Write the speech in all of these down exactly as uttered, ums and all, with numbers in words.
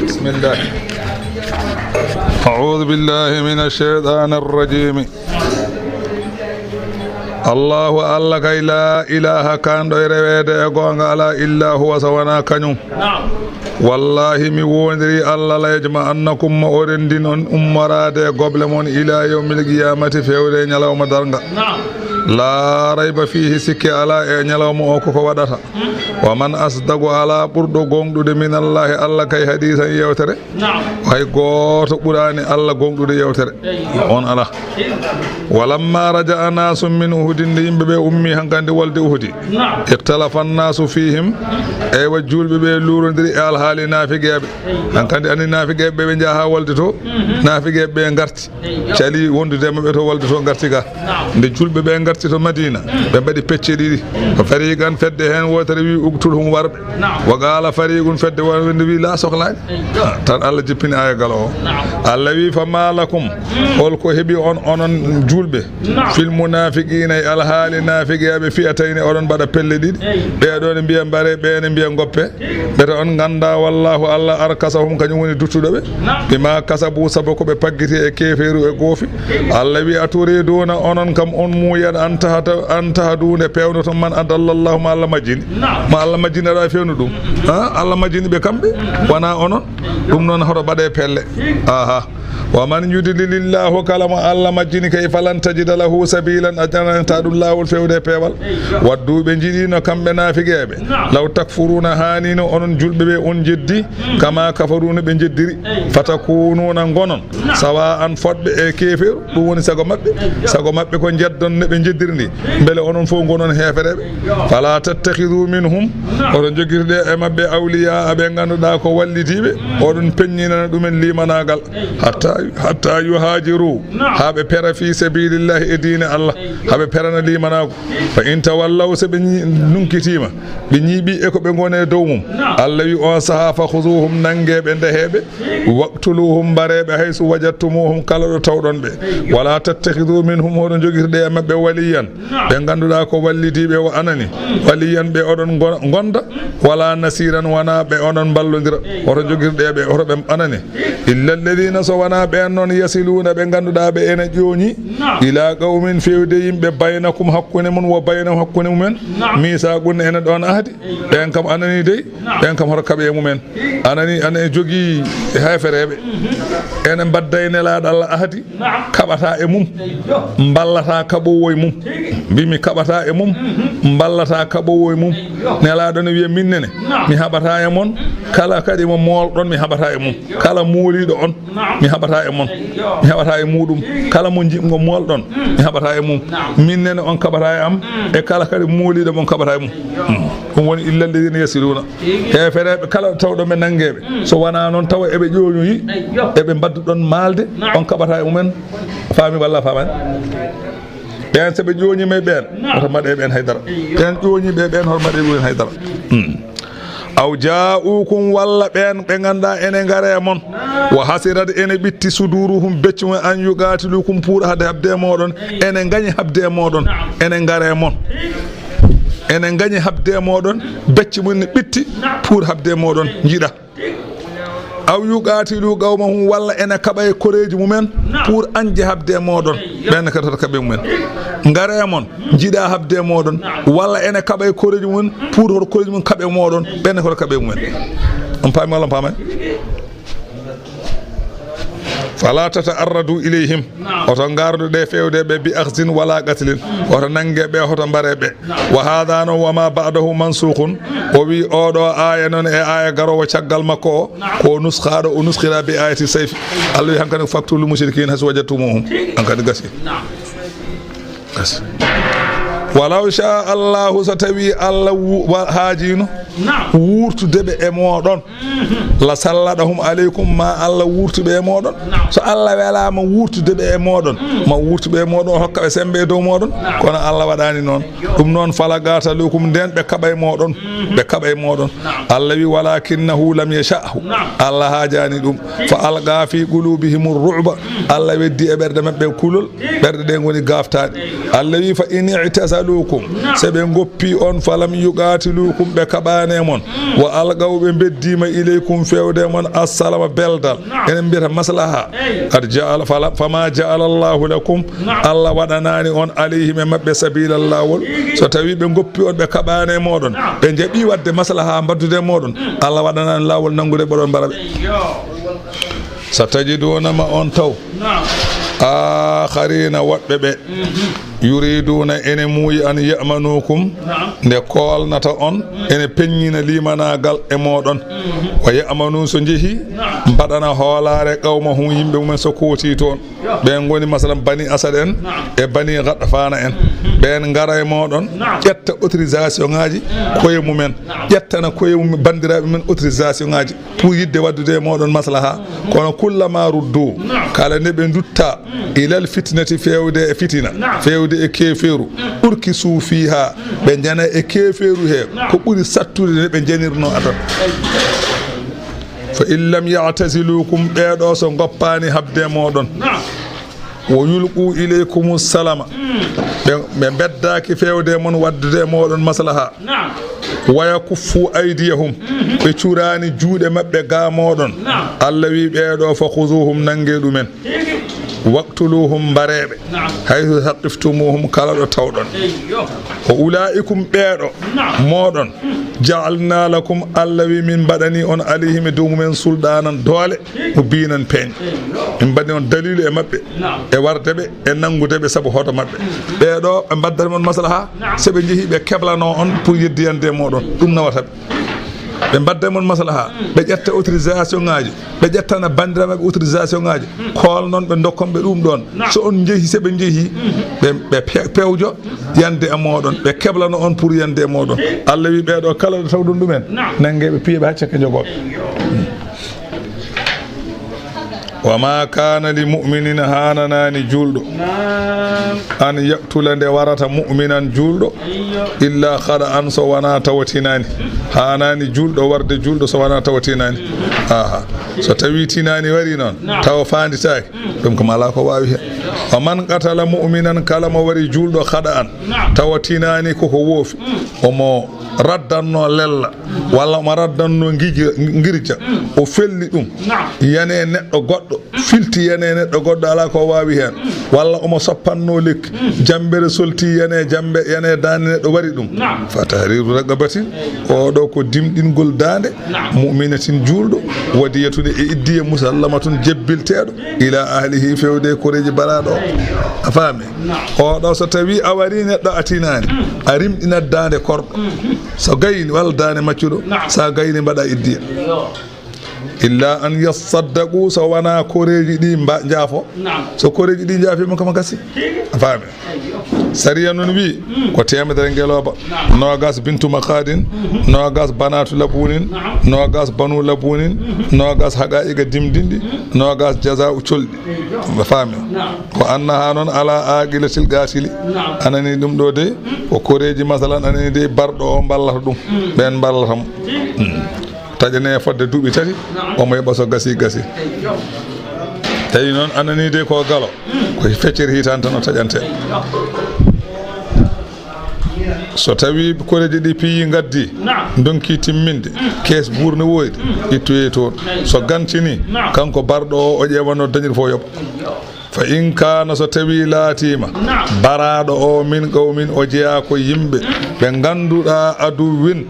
بسم الله. أعوذ بالله من الشيطان الرجيم. Allahu Alla kay, laa ilaaha, kaanɗo e reweede e goonga alaa, illaa huwa, so wonaa kañum. Wallaahi, mi woondirii Alla, la yajma'annakum, mo o renndin on ummoraade e goble mon, ilaa yawmil qiyaamati, feewde e ñalawma darnga. Laa rayba fiihi, sikke alaa e ñalawma o, ko ko waɗata. Wa man asdaqu, alaa ɓurɗo gooŋɗude, minallaahi, Alla kay, hadiisan, yeewtere. Hay gooto ɓuraani Alla gooŋɗude yeewtere. On alaa. Walamma raja'a naasun min Uhudin, nde yimɓe ɓe ummi hankandi wolde Uhudi. Iktalafa naasu fiihim. Eywa, juulɓe ɓe luurondiri e alhaali naafigeeɓe. Hankandi ani naafigeeɓe ɓe, ɓe njaha wolde to. Naafigeeɓe ɓe ngarti. Cali wondude e maɓɓe to wolde to, ngarti ga. Nde juulɓe ɓe ngarti to Madiina, ɓe mbaɗi pecce ɗiɗi. Fa fariqan, fedde heen wootere wi, "Uqtulhum, warɓe." Wa qaala fariqun, fedde wonde wi, "La, soklaani." Ah, tan Alla jippini aaya galo o. Alla wi, "Fa ma lakum, hol ko heɓi on, onon juulɓe, fil munafiqina, e alhaali naafigeeɓe, fi'atayni, oɗon mbaɗa pelle ɗiɗi. Ɓee ɗoo ne mbiya mbare, ɓee ne mbiya ngoppe." Mbete on nganndaa, wallaahu Alla, arkasahum, kañum woni duttuɗo ɓe, bima kasabu, sabu ko ɓe paggiti e keefeeru e goofi. Alla wi, "Aturiduuna, onon kam on muuyan, an tahata, an tahadu, nde peewnoton man, adallallahu, mo Alla majjini." Mo Alla majjini aɗa waawi feewnu ɗum? Ha? Alla majjini ɓe kamɓe, wonaa onon. Ɗum noon hoto mbaɗe pelle. Aha. Wa man yudlilillahu, kala mo Alla majjini kay, falan tajida lahu sabilan, a jananata ɗum laawol feewde e peewal. Waddu, ɓe njiɗino kamɓe naafigeeɓe, law takfuruuna, haanino onon juulɓe ɓe on jeddi, kama kafaru, no ɓe jeddiri. Fatakunuuna, ngonon, sawa'an, fodɓe e keefeeru, ɗum woni sago maɓɓe. Sago maɓɓe ko jeddon no ɓe jeddiri ni, mbele onon fof ngonon heefereɓe. Fala tattakhidu minhum, oto jogirɗe e maɓɓe, awliya, ɓe ngannduɗaa ko wallitiiɓe, oɗon peññinana ɗumen limanaagal. Hatta, hatta yuhajiru, haa ɓe pera fi sabilillahi, e diine Allah, haa ɓe perana limanaagu. Fa in tawallaw, so ɓe ñi-, nunkitiima, ɓe ñiiɓi e ko ɓe ngoni e dow mum, Allah wi on sahaa, fa khuzuhum, nannge ɓe, ndehe ɓe, waqtuluhum, mbare ɓe, haysu wajadtumuhum, kala ɗo tawɗon ɓe. Wala tattakhidu minhum, hoɗon jogirde e maɓɓe, waliyan, ɓe ngannduɗaa ko wallidiiɓe, wa anani, waliyan, ɓe oɗon ngo-, ngonda, wala nasiran, wona ɓe oɗon mballondira, hoto jogirɗe ɓe, hoto ɓe anani. Illa alladhina, so wona ɓen noon, yasiluna, ɓe ngannduɗaa ɓe ene ƴooñi, ila qawmin, fewde yimɓe, baynakum, hakkunde mon, wa baynahum, hakkunde mumen, misaqun, ene ɗon ahdi, ɓen kam anani dey, ɓen kam hoto kaɓe e mumen. Anani, ene jogii heefereɓe, ene mbadda e Nelaaɗo Allah ahdi, kaɓata e mum, mballata kaɓowo e mum. Mbimi kaɓata e mum, mballata kaɓowo e mum. Nelaaɗo ne wiya, min nene, mi haɓata e mon kala kadi mo moolɗon, mi haɓata e mum. Kala mooliiɗo on, mi haɓata e mon, mi haɓata e muɗum. Kala mo jiɗ-, mo moolɗon, mi haɓata e mum. Min nene on kaɓata e am, e kala kadi mooliiɗo mon kaɓata e mum. Hmm. Ɗum woni illa alladhina yasiluna. Heefereɓe kala tawɗo ɓe nanngeɓe. So wona noon tawa eɓe ƴooñoyi, eɓe mbaddu ɗon maalde, on kaɓata e mumen. Faami walla faamani? Ɓen so ɓe ƴooñima e ɓen, hoto mbaɗe ɓen haydara. Ɓen ƴooñiɓe ɓen, hoto mbaɗe ɓen haydara. Hmm. Aw jaa'ukum, walla ɓen ɓe ngannduɗaa ene ngara e mon. Wa hasirat, ene ɓitti, suduruhum, becce mum, an yuqatilukum, pour hade habde e moɗon. Ene ngañi habde e moɗon. Ene ngara e mon. Ene ngañi habde e moɗon, becce mum ne ɓitti pour habde e moɗon, njiɗa. Aw yuqatilu qawmahum, walla ene kaɓa e koreeji mumen pour añde habde e moɗon. Ɓen kadi hoto kaɓe mumen. Ngara e mon, njiɗa habde e moɗon. Walla ene kaɓa e koreeji mumen pour hoto koreeji mum kaɓe moɗon. Ɓen hoto kaɓe mumen. On paami walla on paamani? Fala tata'arradu ilayhim. Oto ngardu ɗe fewde ɓe bi akhzin wala qatlin. Oto nannge ɓe, oto mbare ɓe. Wa hadha noon, wa ma ba'dahu mansukhun. O wi oɗo aaya noon e aaya garowo caggal makko o, ko nuskhaɗo, o nuskhira bi ayati sayfi. Allah wi hankadi, faqtulu mushrikina haysu wajadtumuhum. Hankadi gasi. Gasi. Walaw sha Allahu, so tawi Allah wu-, wa-, haajino wurtude ɓe e moɗon. La salladahum alaykum, ma Allah wurtu ɓe e moɗon. So Allah welama wurtude ɓe e moɗon, ma wurtu ɓe e moɗon, o hokka ɓe sembe e dow moɗon. Kono Allah waɗani noon. Ɗum noon, fala qatalukum, nden ɓe kaɓa e moɗon. Ɓe kaɓa e moɗon. Allah wi, walakinnahu lam yasha'hu. Allah haajani ɗum. Fa alqa fi qulubihim ar-ru'ba. Allah weddi e ɓerɗe maɓɓe kulol. Ɓerɗe ɗe ngoni gaftaɗe. Allah wi, fa in i'tazalukum. So ɓe ngoppi on, falam yuqatilukum, ɓe kaɓa e mon. Wa alqaw, ɓe mbeddiima, ilaykum, feewde e mon, assalama, beldal. Enen mbiyata maslaha. Qad ja'ala, fala, fama ja'ala Allahu lakum, Allah waɗanaani on, alayhim, e maɓɓe, sabilan, laawol. So tawi ɓe ngoppi on, ɓe kaɓaani e mooɗon, ɓe njaɓi waɗde maslaha, mbaddude e mooɗon, Allah waɗanaani laawol nanngude ɓe ɗon mbara ɓe. Satajiduna, ma on taw, akharina, woɗɓe ɓe, yuriduna, ene muuyi, an ya'manukum, nde koolnata on, ene peññina limanaagal e mooɗon. Wa ya'manu, so njehi, mbaɗana hoolaare qawmahum, yimɓe mumen, so kooti toon. Ɓe ngoni, masalan, Bani Asad en e Bani Ghatfana en. Ɓeen ngara e mooɗon, ƴetta autorisation ŋaaji koye mumen, ƴettana koye mum, banndiraaɓe men, autorisation ŋaaji pour yiɗde waɗdude e mooɗon maslaha. Kono, kullama ruddu, kala nde ɓe ndutta, ilal fitnati, feewde e fitina, feewde e keefeeru, urkisu fiha, ɓe njana e keefeeru he ko ɓuri sattude nde ɓe njanirno adan. Fa in lam ya'tazilukum, ɓeeɗo so ngoppaani haɓde e mooɗon, wo yulqu ilaykumu salama, ɓe, ɓe mbeddaaki feewde e mon, waɗdude e mooɗon maslaha. Wa yakuffu aydiyahum, ɓe curaani juuɗe maɓɓe ga mooɗon. Allah wi ɓeeɗo, fa khuzuhum, nannge ɗumen. Waqtuluhum, mbareeɓe. Haythu thaqiftumuhum, kala ɗo tawɗon. Wa ulaikum, ɓeeɗo mooɗon, ja'alna lakum, Allah wi min mbaɗani on, alayhim, e dow mumen, sulɗaanan, doole, mubinan, peeñ. Min mbaɗani on dalilu e maɓɓe, e warde ɓe, e nanngude ɓe sabu hoto maɓɓe. Ɓeeɗo, ɓe mbaddata mon maslaha, so ɓe njehi, ɓe keblano on pour yeddiyande e mooɗon, ɗum nawata ɓe. Ɓe mbadda e mon maslaha, ɓe ƴetta autorisation ŋaaji, ɓe ƴettana banndiraaɓe maɓɓe autorisation ŋaaji, koolnon ɓe, ndokkon ɓe ɗum ɗon. So on njehi, so ɓe njehi, ɓe, ɓe pe-, pewjo yande e mooɗon, ɓe keblano on pour yande e mooɗon. Allah wi ɓeeɗo, kala ɗo tawɗon ɗumen, nannge ɓe, piye ɓe haa caka, njogo ɓe. Wa ma kana li mu'minin, haananaani juulɗo, an yaqtula, nde warata, mu'minan, juulɗo, illa khada'an, so wona tawa tinaani. Haanaani juulɗo warde juulɗo so wona tawa tinaani. Aha. So tawi tinaani wari noon, tawa faanditaaki, ɗum kam alaa ko waawi heen. Wa man qatala mu'minan, kala mo wari juulɗo, khada'an, tawa tinaani koko woofi, omo raddanno lella, walla omo raddanno ngiji-, ngirja, o felli ɗum, yane neɗɗo goɗɗo, filti yane neɗɗo goɗɗo, alaa ko waawi heen, walla omo soppanno lekki, jambere solti yane jambe, yane daande neɗɗo wari ɗum, fa tahriru raqabatin, oɗo ko dimɗingol daande, mu'minatin, juulɗo, wadiyatun, e iddiya, musallamatun, jebbilteeɗo, ila ahlihi, fewde koreeji baraaɗo o. A faami? Oɗo, so tawi a wari neɗɗo a tinaani, a rimɗinat daande korɗo. So gayni walla daande maccuɗo, so a gayni mbaɗa iddiya. Illa an yasaddaqu, so wona koreeji ɗi mba-, njaafo. So koreeji ɗi njaafiima kam gasi. A faami? Sariya noon wi ko teemedere ngelooba, noogas bintu Makhadin, noogas banatu Labunin, noogas banu Labunin, noogas haqaa'iqa dimdinɗi, noogas jazaa'u colɗi. A faami? Wa annaha noon ala aqilatil qatili. Anani ɗum ɗo de, ko koreeji, masalan, anani de barɗo o mballata ɗum. Ɓeen mballata mo. Hmm. Taƴane fodde duuɓi tati, omo yoɓa so gasi, gasi. Tawi noon anani de ko galo, ko feccere hitande tan o taƴante. So tawi koreeji ɗi piyi ngaddi, ndonki timminde, kees buur ne woodi, ittoye toon. So gantini, kanko barɗo o, o ƴeewa no dañiri fof yoɓa. Fa in kana, so tawi laatiima, baraaɗo o min qawmin, o jeyaa ko yimɓe ɓe ngannduɗaa, aduwwin,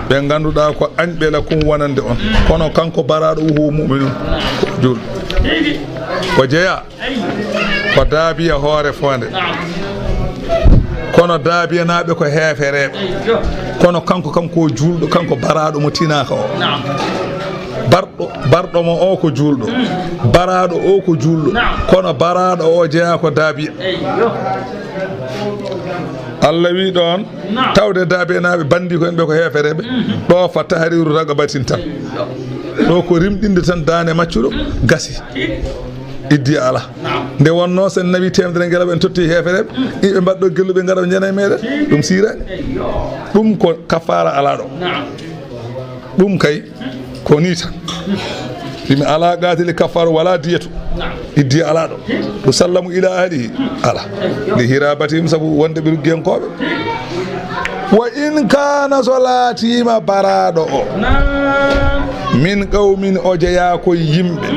ɓe ngannduɗaa ko añɓe lakum wonande on. Kono kanko baraaɗo uhu mu'minun, ko juulɗo. O jeyaa ko daabiya hoore foonde. Kono daabiyanaaɓe ko heefereeɓe. Kono kanko, kanko o juulɗo, kanko baraaɗo mo tinaaka o. Barɗo, barɗo mo o ko juulɗo. Baraaɗo o ko juulɗo. Kono baraaɗo o jeyaa ko daabiya. Allah wi ɗoon, tawde daabiyanaaɓe banndi ko en ɓe ko heefereeɓe. Ɗo fa tahriru raqabatin tan. Ɗo ko rimɗinde tan daande maccuɗo, gasi. Iddi ala. Nde wonnoo sen nawi teemedere ngelaw en totti heefereeɓe, iɓe mbaɗɗo gelluɓe ngara ɓe njana e meɗen. Ɗum siiraani. Ɗum ko kafaara alaa ɗo. Ɗum kay ko nii tan. Ɗum alaa qatili kafaara wala diyatu. Iddi alaa ɗo. Tusallamu ila ahlihi. Ala. Li hirabatihim, sabu wonde ɓe ruggiyankooɓe. Wa in kaana, so laatiima baraaɗo o, naam, min qawmin, o jeyaa ko yimɓe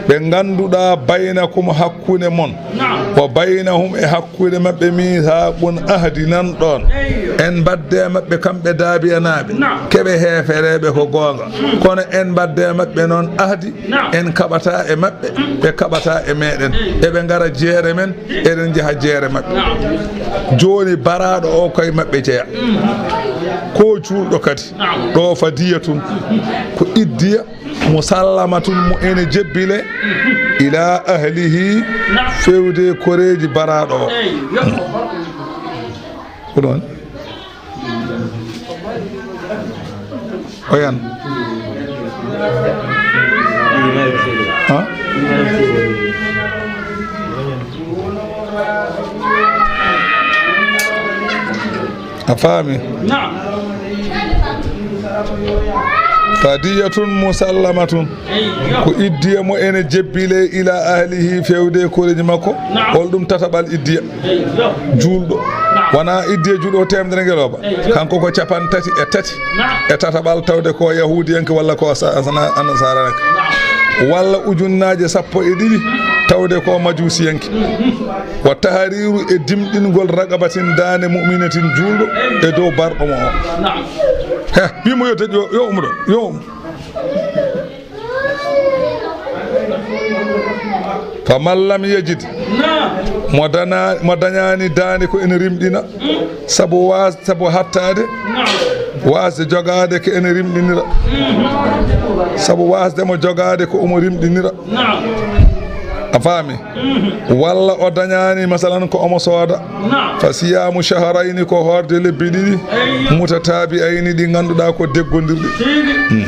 ɓe ngannduɗaa, baynakum, hakkunde mon, naam, wa baynahum, e hakkunde maɓɓe, miisaaqun, ahdi nan ɗoon. Eyyo. En mbaɗde e maɓɓe kamɓe daabiyanaaɓe, naam, keɓe heefereeɓe ko goonga. Mm. Kono en mbaɗde e maɓɓe noon ahdi, naam, en kaɓataa e maɓɓe, mm, ɓe kaɓataa e meeɗen. Mm. Eɓe ngara jeere men, eɗen njaha jeere maɓɓe. Naam. Jooni baraaɗo o koye maɓɓe jeya. Mm. Ko juulɗo kadi. Naam. Ɗo fadiyatun, ko iddiya, musallamatun, mo ene jebbile, ila ahlihi, naam, fewde koreeji baraaɗo o. Eyyo. Ko ɗon. Oyan. Ha? A faami? Naam. Fadiyatun musallamatun. Eyyo. Ko iddiya mo ene jebbile ila ahlihi, fewde e koreeji makko. Naam. Hol ɗum tataɓal iddiya? Eyyo. Juulɗo. Naam. Wona iddiya juulɗo ko teemedere ngelooba. Eyyo. Kanko ko capanɗe tati e tati. Naam. E tataɓal tawde ko yahuudiyanke walla ko sa-, sana-, anasaaranke. Naam. Walla ujunnaaje sappo e ɗiɗi tawde ko majuusiyanke. Mm-hmm. Wa tahriiru, e dimɗingol, raqabatin, daande, mu'minatin, juulɗo, e dow barɗo mo o. Naam. He, wi mo yo deƴƴo, yo umro, yo um. Faman lam yajid, naam, mo dana-, mo dañaani daande ko ene rimɗina, mm, sabu waas-, sabu hattaade, naam, waasde jogaade ko ene rimɗinira, mm-hmm, sabu waasde mo jogaade ko omo rimɗinira. Naam. A faami? Mm-hmm. Walla o dañaani, masalan, ko omo sooda. Naam. Fa siyaamu shahrayni, ko hoorde lebbi ɗiɗi. Eyyo. Mutataabi'ayni, ɗi ngannduɗaa ko deggondirɗi. Tigi. Mm.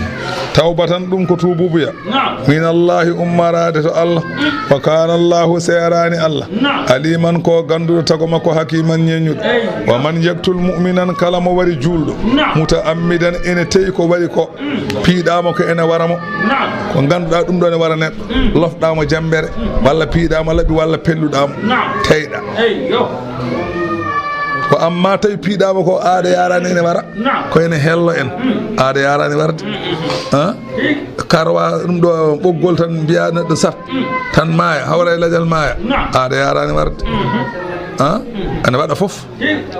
Tawbatan, ɗum ko tuububuya. Naam. Min Allahi, ummaraade to Allah. Mm. Wa kaana Allahu, seeraani Allah. Naam. Aliman, ko gannduɗo tago makko, hakiman, ñeeñuɗo. Eyyo. Wa man yaktul mu'minan, kala mo wari juulɗo. Naam. Muta'ammidan, ene teyi ko wari ko. Mm. Piiɗaama ko ene wara mo. Naam. Ko ngannduɗaa ɗum ɗo ne wara neɗɗo. Mm. Lofɗaama jammbere, mm, walla piiɗaama laɓi, walla pelluɗaama. Naam. Teyɗa. Eyyo. Ko amma tawi piiɗaama ko aada yaraani ene wara. Naam. Ko ene hello en. Mm. Aada yaraani warde. Mm, mm, mm. Han? Tigi. Karwa ɗum ɗo ɓoggol tan mbiya neɗɗo sat. Mm. Tan maaya, hawra e lajal maaya. Naam. Aada yaraani warde. Mm-hmm. Han? Mm. Ene waɗa fof.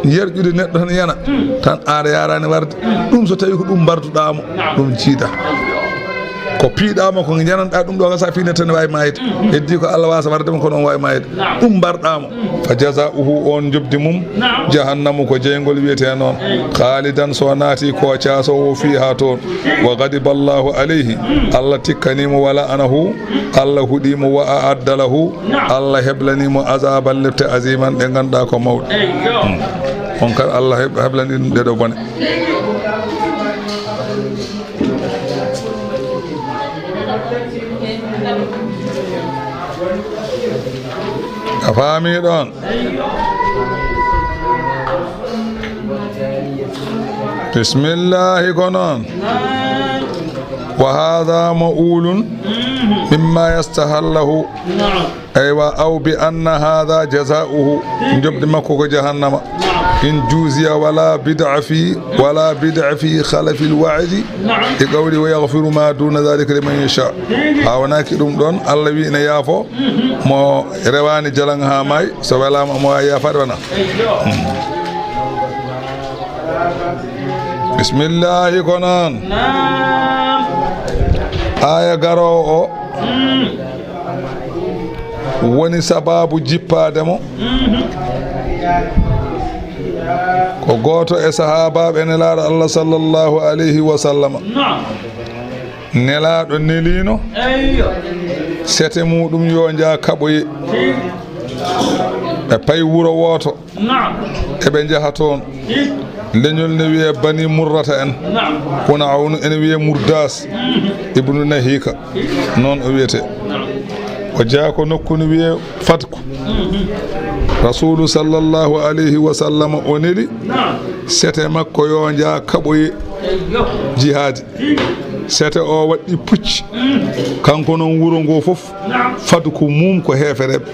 Yerƴude neɗɗo tan yana, mm, tan aada yaraani warde. Mm. Ɗum so tawi ko ɗum mbarduɗaa mo, naam, ɗum jiida. Ko piiɗaa mo, ko njananɗaa ɗum ɗo, ka sa fiine tan waawi maayde. Mm. Heddi ko Allah waasa warde mo, kono on waawi maayde. Naam. Ɗum mbarɗaa mo. Mm. Fa jazaa'uhu, on njoɓdi mum, naam, jahannamu, ko jeyngol wiyetee noon. Mm. Khaalidan, so naati ko caasoowo, fiihaa toon. Mm. Wa ghadiba Allahu alayhi, mm, Allah tikkanii mo, wa la'anahu, Allah huɗii mo, wa a'adda lahu, naam, Allah heblanii mo azaaban, lepte, aziman, ɗe ngannduɗaa ko mawɗe. Eyyo. Hmm. On kadi Allah heb-, heblanii ɗum ɗee ɗoo bone. A faamii ɗoon? Bismillaahi ko noon. Naam. Wa haadha ma'ulun, mhm, mimma yastahallahu. Naam. Eywa, aw bi anna haadha jazaa'uhu, njoɓdi makko ko jahannama. Naam. In juziya wala bid'a fi, wala bid'a fi khalafil wa'di. Naam. E qawli wa yaghfiru ma duna dhalika liman yasha. Tigi. Haa wonaaki ɗum ɗoon, Allah wi ina yaafo, mhm, mo rewaani jalaŋ haa maay, so welaama mo waawi yaafaade wona. Eyyo. Hmm. Bismillaahi ko noon. Naam. Aaya garoowo o, mm, woni sabaabu jippaade mo. Mhm. Ko gooto e sahaabaaɓe Nelaaɗo Allah sallallahu alayhi wa sallam. Naam. Nelaaɗo neliino. Eyyo. Sete muuɗum yo njah kaɓoye. Tigi. Ɓe payi wuro wooto. Naam. Eɓe njaha toon. Tigi. Leñol ne wiyee Bani Murrata en. Naam. Kono Awnu ene wiyee Murdas. Mhm. Ibnu Nahika. Tigi. Noon o wiyetee. Naam. O jeyaa ko nokku ne wiyee Fatku. Mhm. Rasuulu sallallahu alayhi wa sallam o neli. Naam. Sete makko yo njah kaɓoye. Eyyo. Jihaadi. Tigi. Sete o waɗɗi pucci. Kanko noon wuro ngo fof, fadu ko mum ko heefereɓe.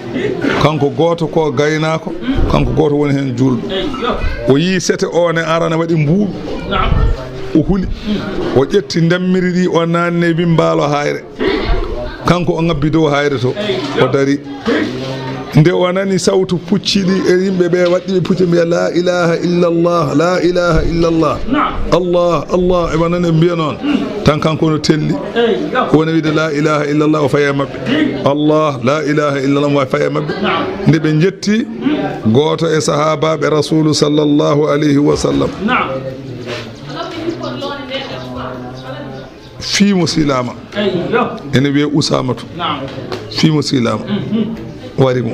Kanko gooto ko gaynaako, kanko gooto woni heen juulɗo. O yii sete o ne arana waɗi mbuuɗu. O huli. O ƴetti ndammiri ɗi, o naanne wimbaalo hayre. Kanko o ngabbi dow hayre to, o dari. Nde o nani sawtu pucci ɗi e yimɓe ɓe waɗɗi ɓe pucci mbiya, "La ilaha illallah, la ilaha illallah." Allah, Allah, e ɓe nani ɓe mbiya noon. Tan kanko no telli. Wona wiide, "La ilaha illallah," o faye maɓɓe. Allah, la ilaha illallah, o faye maɓɓe. Nde ɓe njetti, gooto e sahaabaaɓe Rasuulu sallallahu alayhi wa sallam. Fii mo silaama. Ene wiyee Usaamatu. Fii mo silaama. Wari mo.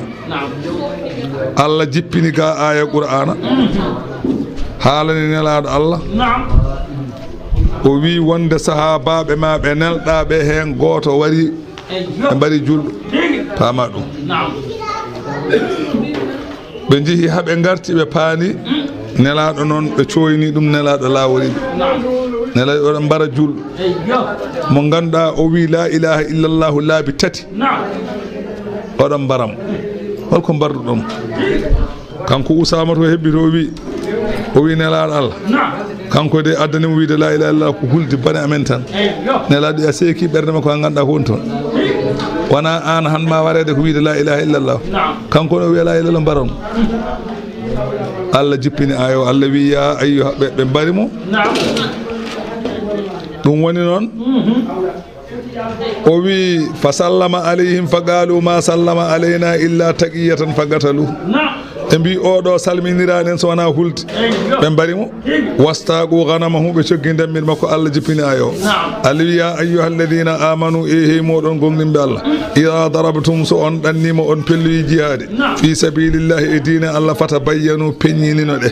Allah jippini ga aaya Qur'aana. Haalani Nelaaɗo Allah. O wii wonde sahaabaaɓe ma ɓe nelɗaa ɓe heen gooto wari. Ɓe mbari juulɗo. Paama ɗum. Ɓe njehi haa ɓe ngarti, ɓe paani Nelaaɗo noon, ɓe cooyni ɗum, Nelaaɗo laawori ɓe. Nelaaɗo, oɗon mbara juulɗo. Mo ngannduɗaa o wii, "La ilaha illallahu" laabi tati. Oɗon mbaram. Holko mbarduɗon? Kanko Usaama to hebbito o wii, o wii, "Nelaaɗo Allah." Kanko de addani mo wiide, "La ilaha illallah," ko hulde bane amen tan. Nelaaɗo a seeki ɓernde makko, a ngannduɗaa ko woni toon. Wona aan han ma wareede ko wiide, "La ilaha illallah." Kanko no wiya, "La ilaha illallah," mbaron. Allah jippini aaya o, Allah wii, "Ya ayyuha," ɓe, ɓe mbari mo. Ɗum woni noon. O wii, "Fa sallama alayhim fa qaalu ma sallama alayna illa taqiyatan fa qatalu." Ɓe mbii, "Oɗo salminiraani en so wonaa hulde." Ɓe mbari mo. "Wastaqu ghanamahu," ɓe coggi ndemmin makko, Allah jippini aaya o. Allah wii, "Ya ayyuha alladhina amanu," e hey moɗon gomɗinɓe Allah, "idha darabtum," so on ɗannima on pelloyi jihaade, "fi sabilillahi," e diine Allah, "fatabayyanu," peññinino ɗe.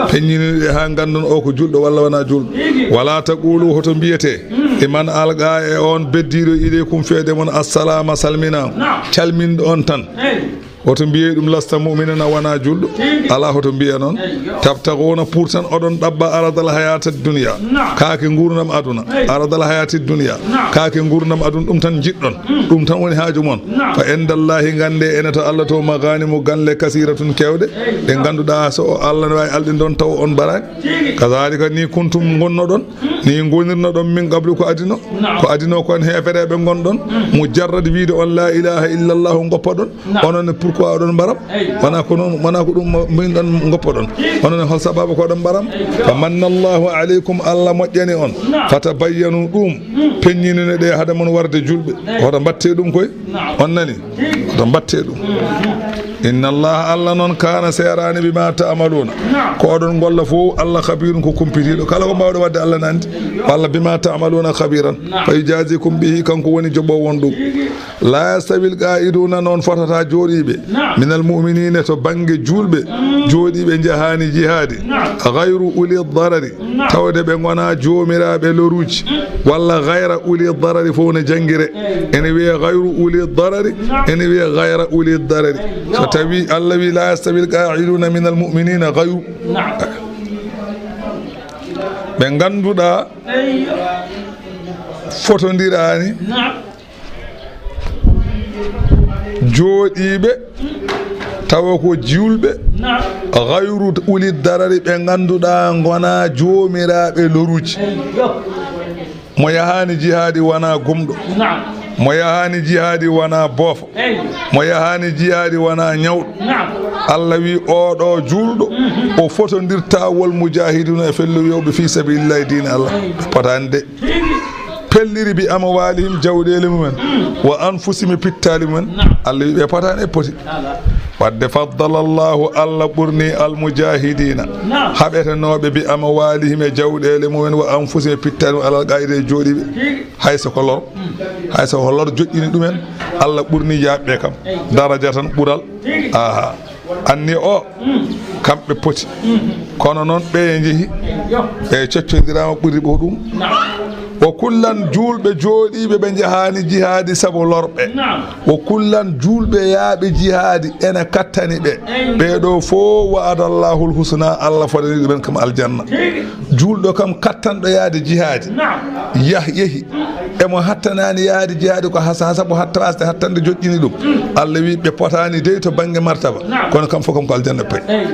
Peññinino ɗe haa nganndon o ko juulɗo walla wonaa juulɗo. "Wala taqulu," hoto mbiyete, "liman alqa," e on beddiiɗo, "ilaykum," feede mon, "assalaama," salminaama. Calminɗo on tan. Hoto mbiyee ɗum, "Lasta mu'minan," a wonaa juulɗo. Alaa, hoto mbiyee noon. "Tabtaghuna," pour tan oɗon ɗaɓɓa, "aradal hayata dunya," kaake nguurndam aduna. "Aradal hayati dunya," kaake nguurndam aduna, ɗum tan njiɗɗon. Ɗum tan woni haaju mon. "Fa indallahi," nganndee ene to Allah to, "maghanimu," ganle, "kasiratun," keewɗe, ɗe ngannduɗaa so o Allah ne waawi alɗinde on tawa on mbaraani. "Kadhalika," ni kuntum ngonnoɗon, ni ngonirnoɗon, "min qablu," ko adino. Ko adino kon heefereɓe ngonɗon. "Mujarrad," wiide on, "La ilaha illallah," ngoppoɗon. Onon ne, pourquoi oɗon mbaram? Wona ko noon, wona ko ɗum min ɗon ngoppoɗon. Onon ne, hol sababu ko oɗon mbaram? "Fa manna Allahu alaykum," Allah moƴƴani on. "Fatabayyanu," ɗum peññinino ɗe hade mon warde juulɓe. Hoto mbatte ɗum koy. On nani? Hoto mbatte ɗum. "Inna Allaha," Allah noon, "kana," seeraani, "bima ta'maluna," ko oɗon ngolla fof, Allah khabirun, ko kumpitiiɗo. Kala ko mbaawɗon waɗde, Allah ne anndi. Walla "bima ta'maluna khabiran," "fa yujazikum bihi," kanko woni joɓoowo on ɗum. "La yastawil qa'iduna," noon fotata jooɗiiɓe, "minal mu'minina," to bannge juulɓe, jooɗiiɓe njahaani jihaadi, "ghayru uli darari," tawde ɓe ngonaa joomiraaɓe loruuji, walla "ghayra uli darari," fof ne janngire. Ene wiyee "ghayru uli darari," ene wiyee "ghayra uli darari." So tawi Allah wi, "La yastawil qa'iduna minal mu'minina ghayru," ɓe ngannduɗaa fotondiraani, jooɗiiɓe tawa ko juulɓe, "ghayru uli darari," ɓe ngannduɗaa ngonaa joomiraaɓe loruuji. Mo yahaani jihaadi wonaa gomɗo. Mo yahaani jihaadi wonaa boofo. Mo yahaani jihaadi wonaa ñawɗo. Allah wi, "Oɗo juulɗo, o fotondirta wal mujahiduna," e felloyooɓe fi sabilillahi, diine Allah. Potaani de. Pelliri "bi amwalihim," jawɗeele mumen, "wa anfusihim," e pittaali mumen. Allah wi ɓe potaani, e poti. Wadde, "faddala Allahu," Allah ɓurni "al mujahidina," haɓetenooɓe, "bi amwalihim," e jawɗeele mumen, "wa anfusihim," e pittaali mumen, "alal qa'idina," e jooɗiiɓe. Hay so ko lor, hay so ko lor joƴƴini ɗumen, Allah ɓurni yaaɓe kam daraja tan, ɓural. Aha. Anni o, kamɓe poti. Kono noon, ɓe njehi, ɓe coccondiraama, ɓuri ɓo ɗum. Wa kullan, juulɓe jooɗiiɓe ɓe njahaani jihaadi sabu lorɓe. Naam. Wa kullan, juulɓe yaaɓe jihaadi ene kattani ɓe. Eey. Ɓee ɗoo fof, wa'adallahul husna, Allah fodani ɗumen kam aljanna. Tigi. Juulɗo kam kattanɗo yahde jihaadi. Naam. Yah, yehi. Emo hattanaani yahde jihaadi ko hasa, hasa mo hatta wasde hattande joƴƴini ɗum. Mm. Allah wi ɓe potaani dey to bannge martaba. Naam. Kono kam fof kam ko aljanna payi. Eey.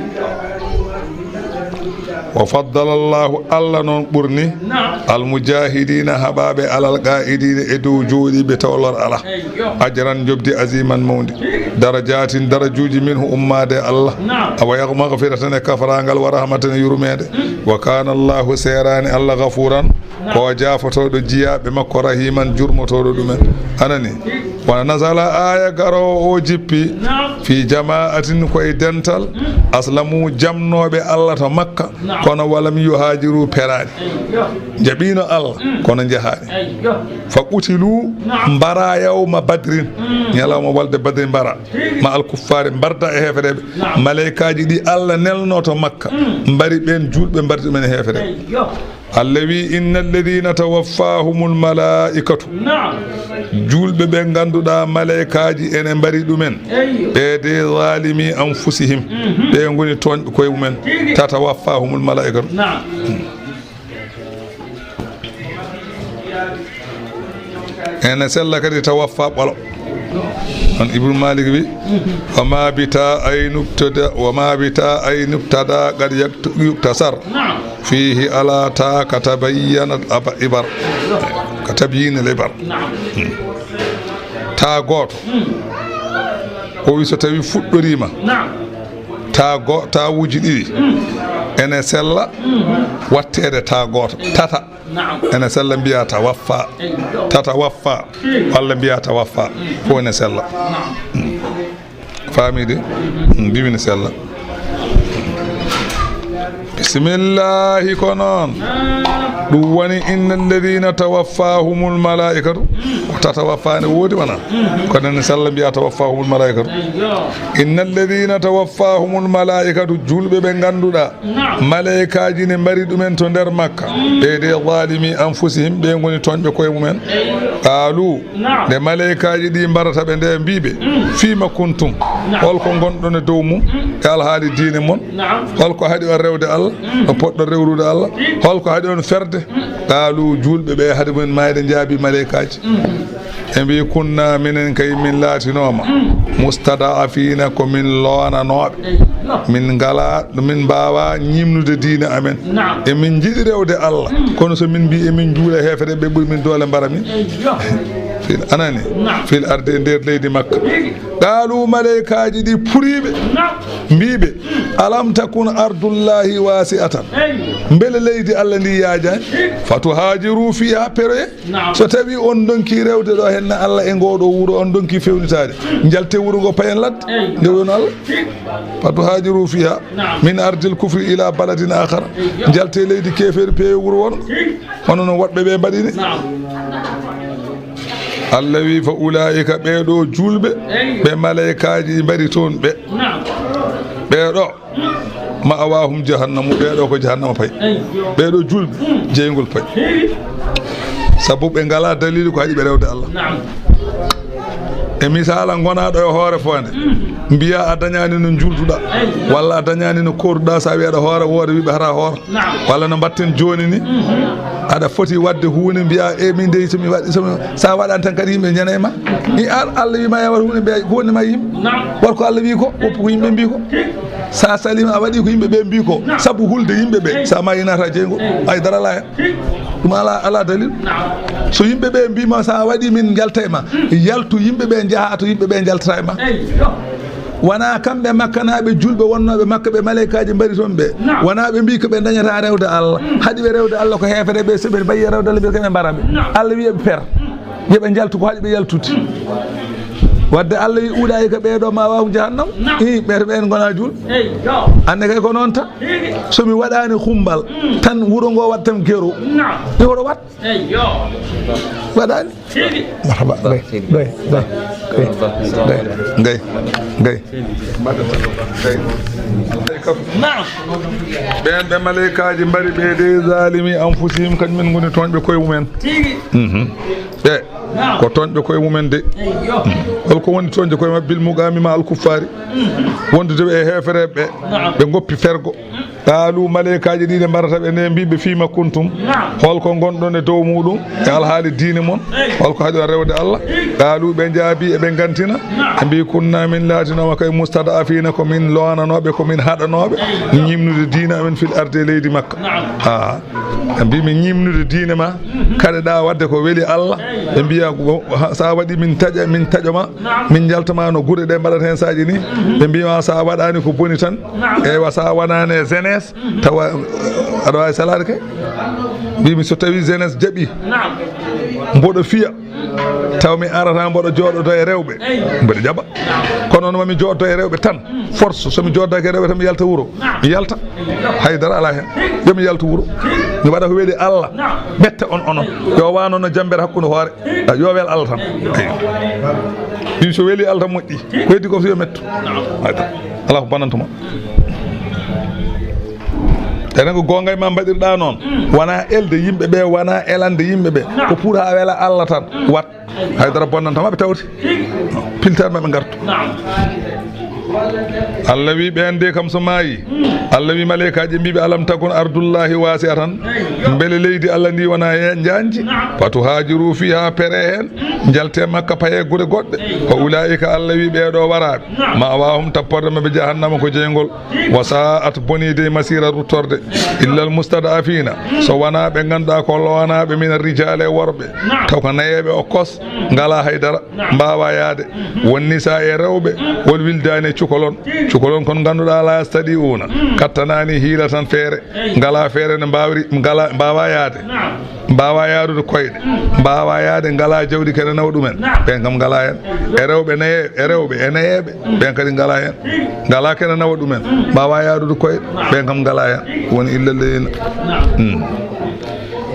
Wa faddala Allahu, Allah noon ɓurni, naam, almujahidina, haɓaaɓe alal qa'idina, e dow jooɗiiɓe taw lor alaa. Eyyo. Ajran, njoɓdi, aziman, mawndi. Darajaatin, darajuuji, minhu, ummaade e Allah. Naam. Awa yag-, magfiratan, e kafraangal, wa rahmatan, e yurmeende. Mm. Wa kana Allahu, seeraani Allah, ghafuran, ko o jaafotooɗo jiyaaɓe makko, rahiman, jurmotooɗo ɗumen. Anani? Wa nazala, aaya garoowo o jippi, naam, fi jama'atin, ko e dental, mm, aslamu, jamnooɓe Allah to Makka, naam, kono walam yuhaajiru, peraani. Eyyo. Njaɓiino Allah, mm, kono njahaani. Eyyo. Fa qutilu, naam, mbara yawma badrin, mm, ñalawma walde Badri mbara, tigi, ma al kuffaari, mbarda e heefereeɓe. Naam. Maleykaaji ɗi Allah nelnoo to Makka, mm, mbari ɓeen juulɓe, mbardi ɗumen e heefereeɓe. Eyyo. Allah wi, "Inna alladhina tawaffahumul malaikatu." Naam. Juulɓe ɓe ngannduɗaa maleykaaji ene mbari ɗumen. Eyyo. Ɓe de zalimi anfusihim. Mhm. Ɓe ngoni tooñɓe koye mumen. Tigi. Tatawaffahumul malaikatu. Naam. Ene sella kadi tawaffa ɓolo. On Ibnu Malik wi, "Wa ma bita ay nubtada, wa ma bita ay nubtada qad yaktu-, yuktasar. Naam. Fihi ala ta ka tabayyana al-aba-, ibar." Ka tabyini al-ibar. Naam. Hmm. Ta gooto. Hmm. O wi so tawi fuɗɗoriima. Naam. Ta go-, tawuuji ɗiɗi. Hmm. Ene sella, hmm, watteede ta gooto. Tata. Naam. Ene sella mbiya tawaffa. Eyyo. Tatawaffa. Hmm. Walla mbiya tawaffa. Hmm. Fof ene sella. Naam. Hmm. Faami de? Hmm, mbiimi ne sella. Bismillahi ko noon. Naam. Ɗum woni, "Inna alladhina tawaffahumul malaikatu." Hmm. Ko tatawaffa ne woodi wona? Hmm. Kono ene sella mbiya tawaffahumul malaikatu. Eyyo. "Inna alladhina tawaffahumul malaikatu", juulɓe ɓe ngannduɗaa Naam. Maleykaaji ne mbari ɗumen to nder Makka. Mm. Ɓe de zalimi anfusihim, ɓe ngoni tooñɓe koye mumen. Eey. Qaalu, naam, nde maleykaaji ɗi mbarata ɓe nde, mbii ɓe, mm, fima kuntum? Naam. Holko ngonɗon e dow mum? Mm. E alhaali diine mon? Naam. Holko haɗi on rewde Allah? Mm. No poɗɗon rewrude Allah? Mm. Holko haɗi on ferde? Mm. Qaalu, juulɓe ɓe haade mumen maayde njaabi maleykaaji. Mm. Ɓe mbii, "Kunna, minen kay, min laatinooma, mm, mustada'afiina, ko min loonanooɓe. Eey, no. Min ngalaa, min mbaawaa ñiiɓnude diine amen. Naam. Emin njiɗi rewde Allah, mm, kono so min mbii emin njuula heefere, ɓe ɓuri min doole, mbara min." Eey, yo. Fil, anani? Naam. Fil ardi, e nder leydi Makka. Eey. Qaalu, maleykaaji ɗi puriiɓe, naam, mbii ɓe, mm, "Alam takun ardullahi wasi'atan." Eey. Mbele leydi Allah ndi yaajaani? Eey. Fatuhaajiru fiihaa, peroye. Naam. So tawi on ndonki rewde ɗo henna Allah e ngoɗo wuro, on ndonki fewnitaade, njalte wuro ngo, payen ladde, eey, nde woni Allah. Fatuhaajiru fiihaa, naam, min ardil kufri ila baladin akhara. Eey, yo. Njalte leydi keefeeri, peewe wuro wongo. Eey. Hono no woɗɓe ɓe mbaɗi ni. Naam. Allah wi, "Fa ulaa'ika", ɓee ɗo juulɓe, eey, ɓe maleykaaji mbari toon ɓe. Naam. Ɓee ɗo. Ma'awaahum jahannamu, ɓee ɗo ko jahannama payi. Eey. Ɓee ɗo juulɓe, mm, jeyngol payi. Eey. Sabu ɓe ngalaa daliilu ko haɗi ɓe rewde Allah. Naam. E misaala, ngonaa ɗo e hoore foonde, mm, mbiyaa a dañaani no njuulduɗaa, eey, walla a dañaani no koorduɗaa, so a wii aɗa hoora, woore wii ɓe hara hoora. Naam. Walla no mbaɗten jooni ni, mm, aɗa foti waɗde huunde, mbiyaa, "E min dey, so mi waɗi, so mi, so a waɗaani tan kadi yimɓe ñanay ma." I ar Allah wii ma, "Ya waɗ huunde," mbiyaa, "Ko woni ma yimɓe?" Naam. Waɗ ko Allah wii ko, woppu ko yimɓe mbii ko. Sa salima, a waɗi ko yimɓe ɓe mbii ko. Naam. Sabu hulde yimɓe ɓe, eey, sa maayi naata jeyngol, eey, hay dara alaa hen. Ɗum alaa, alaa dalil. Naam. So yimɓe ɓe mbii ma, sa waɗi, min njaltay ma, yaltu, yimɓe ɓe njaha to yimɓe ɓe njaltata e ma. Eey, yo. Wonaa kamɓe Makkanaaɓe juulɓe wonnooɓe Makka, ɓe maleykaaji mbari toon ɓe. Naam. Wonaa ɓe mbii ko ɓe ndañata rewde Allah. Mm. Haɗi ɓe rewde Allah ko heefere ɓe, so ɓe mbayi rewde Allah, ɓe kam ɓe mbara ɓe. Naam. Allah wii ɓe per. Mm. Yo ɓe njaltu ko haɗi ɓe yaltude. Wadde Allah wi, "Ulaa'ika", ɓee ɗo, "ma'awaahum jahannam." Naam. Ii, ɓe, ɓeen ngonaa juulɓe. Eey, yo. Annde kay ko noon tan. Eey. So mi waɗaani xumbal, mm, tan wuro ngo waɗ tan gero. Naam. Mi hoto waɗ. Eey, yo. Waɗaani. Marhaba. Gay, gay, gay, gay, gay. Ɓeen ɓe maleykaaji mbari ɓe de, zalimi anfusihim, kañum en ngoni tooñɓe koye mumen. Mhm. E ko tooñɓe koye mumen de. Hol ko woni tooñde koye maɓɓe? Bil muqami ma al kuffaari, wondude ɓe e heefereɓe ɓe, ɓe ngoppi fergo. Qaalu, maleykaaji ɗiɗi mbarata ɓe nde, mbiɓe, fima kuntum, hol ko ngonɗon e dow muɗum e alhaali diine mon? Hol ko haɗi on rewde Allah? Qaalu, ɓe jaabi, eɓe ngantina, ɓe mbi, kunna, min laatinoma kay mustad'afina, ko min lowananoɓe, ko min haɗanoɓe ñimnude diine amen, fil ardi, e leydi Makka. A, ɓe mbi, min ñimnude diine ma, kaɗeɗa wadde ko weli Allah. Ɓe mbiya, sa waɗi min taƴa, min taƴoma, min jaltama no guure ɗe mbaɗata hen saaji ni. Ɓe mbima sa waɗani ko boni tan. Eywa, sa wanani e jeunesse, tawa aɗa wawi salaade kay. Mbimi so tawi jeunesse jaaɓi, mboɗo fiya, taw mi arata mboɗo jooɗodo e rewɓe, mboɗo jaɓa. Kono noon mami jooɗodo e rewɓe tan, force, somi jooɗodaki e rewɓe tan mi yalta wuuro, mi yalta. Haydara ala hen. Yomi yaltu wuuro, mi waɗa ko weli Allah. Ɓette on onon, yo wano no jambere hakkude hoore. A, yo wel Allah tan. Eyi. Ɗum so weli Allah tan moƴƴi. Ko heddi ko so yo mettu. Aywa. Alaa ko bonanta mo. Enen ko goonga e ma mbaɗirɗa noon. Wona elde yimɓe ɓe, wona elande yimɓe ɓe. Ko pour ha wela Allah tan. Wat. Haydara bonnanta ma ɓe tawti. Pilta ma ɓe ngartu. Allah wi ɓeen de kam so maayi. Allah wi maleykaaji mbiɓe, alam takun ardullahi wasi'atan. Mbele leydi Allah ndi wona e njanji. Fatuhajiru fiha, pere heen. Njalte Makka, paye gure goɗɗe. Fa ulaika, Allah wi ɓeeɗo waraaɓe. Ma'wahum, tapporde maɓɓe jahannama ko jeyngol. Wa sa'at, boni dey masira ruttorde. Illa al mustad'afina, so wona ɓe ngannduɗaa ko lowanaaɓe min ar rijali e worɓe. Taw ko nayeeɓe o kos, ngala haydara. Mbaawa yaade, won nisaa e rewɓe, wol wildaani e cukalon. Cukalon kon ngannduɗaa laa yastati'uuna, kattanaani hiilatan feere, ngalaa feere nde mbaawri, ngala, mbaawaa yaade, mbaawaa yaarude koyɗe, mbaawaa yaade, ngalaa jawdi kene nawa ɗumen, ɓeen kam ngalaa heen. E rewɓe naye-, e rewɓe e nayeeɓe, ɓeen kadi ngalaa heen, ngalaa kene nawa ɗumen, mbaawaa yaarude koyɗe, ɓeen kam ngalaa heen. Woni illa leyina. Hmm.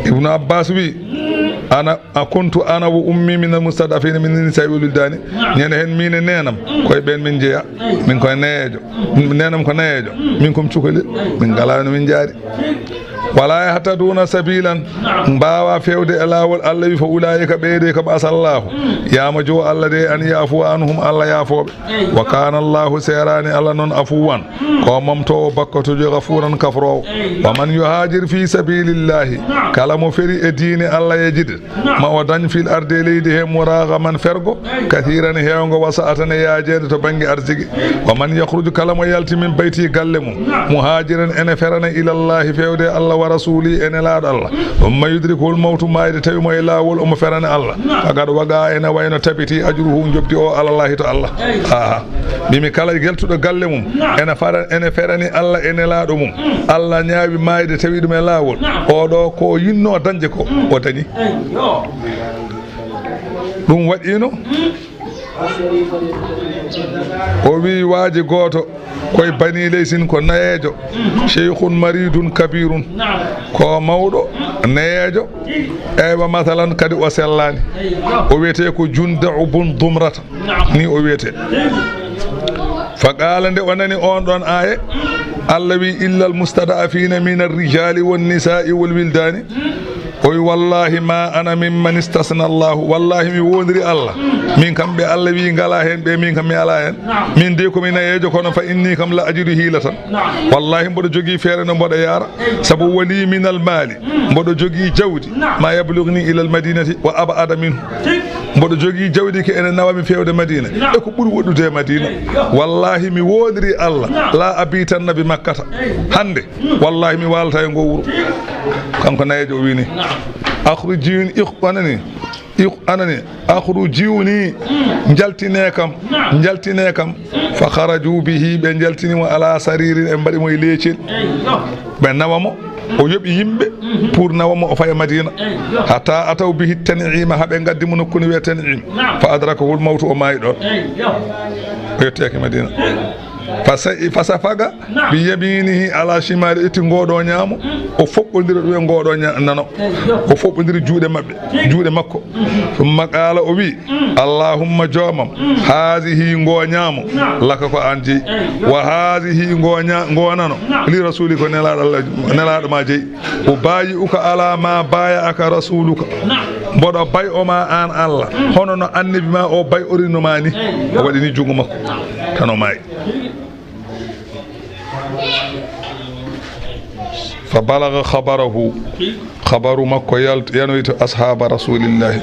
Ibnu Abbas wi, ana A kuntu ana wa ummi min al mustad'afina min nisa'i wal wildani. Ñande heen min e neenam, koye ɓeen min jeya. Min koye nayeejo. Neenam ko nayeejo. Min kom cukalel. Min ngalaa no min njaari. Wala yahtaduna sabilan. Mbaawa feewde e laawol Allah wi fa ulaika ɓeeɗe kam asallahu. Yaama jo Allah de an yaafuwa anhum Allah yaafooɓe. Wa kana Allahu seeraani Allah noon afuwan. Ko momtoowo bakkatuujo gafuuran kafroowo. Wa man yuhajir fi sabilillahi. Kala mo feri e diine Allah yejide. Ma o dañ fil ardi e leydi he muragaman fergo, kathiran heewngo, wa sa'atan e yaajeende to bannge arsigi. Wa man yakhruj kala mo yalti min bayti galle mum, muhajiran ene ferana ilallahi feewde e Allah wa rasuli e nelaaɗo Allah. Thumma yudrikuhul mawtu maayde tawi mo e laawol omo ferana Allah. Faqad waqa ene wayno tabiti ajruhu njoɓdi o alallahi to Allah. Aha. Mimi kala geltuɗo galle mum ene fara-, ene ferani Allah e nelaaɗo mum. Allah ñaawi maayde tawi ɗum e laawol. Oɗo ko yinno dañde ko o dañi. Ɗum waɗino o wi waaji gooto koye Bani Leysin ko nayeejo, sheykhun maridun kabirun, ko mawɗo nayeejo, eywa, masalan kadi o sellaani. O wiyetee ko Junda'u bun Dumrata, ni o wiyetee. Fa qala, nde o nani on ɗon aaye, Allah wi, illa al mustad'afina min ar rijali wan nisa'i wal wildani. O wi, wallahi ma ana mimman istasna Allahu. Wallahi mi wondiri Allah. Min kam ɓe Allah wi ngala heen ɓe, min kam mi ala heen. Min de ko mi nayeejo, kono fa inni kam la ajidu hiilatan. Wallahi mboɗo jogii feere no mboɗo yaara. Sabu wali min al maali. Mboɗo jogii jawdi. Ma yablugni ila al madinati wa ab'ada minhu. Mboɗo jogii jawdi ke ene nawa mi feewde Madina. E ko ɓuri woɗɗude e Madina. Wallahi mi wondiri Allah. La abitanna bi makkata. Hannde. Wallahi mi waalata e ngo wuro. Kanko nayeejo o wini. Akhrujuni, ikh-, anani, ikh-, anani, akhrujuni, njaltine kam, njaltine kam. Fa kharaju bihi, ɓe njaltini mo ala saririn, ɓe mbaɗi mo e leecel. Ɓe nawa mo, o yoɓi yimɓe pour nawa mo o faya Madina. Hatta ataw bihi Tan'ima, haa ɓe ngaddi mo nokku ne wiyee Tan'im. Fa adrakahul mawtu, o maayi ɗon. O yettoyaaki Madina. Fa sa-, fa safaga bi yaminihi ala shimali, itti ngoɗo ñaamo, o foɓɓondira ɗum e ngoɗo ña-, nano. O foɓɓondiri juuɗe maɓɓe, juuɗe makko. Summa qala, o wi, "Allahumma, joomam, hazihi, ngo ñaamo, laka, ko an jeyi. Wa hazihi, ngo ña-, ngo nano, li rasuli, ko nelaɗo Allah, nelaɗo ma jeyi. Ubayi'uka ala ma baya'aka rasuluka. Mboɗo bay o ma an Allah, hono no annabi ma o bay orino ma ni." O waɗini junngo makko, tan o maayi. Fa balaga khabarahu, khabaru makko yalt-, yanoyi to ashaba rasulillahi.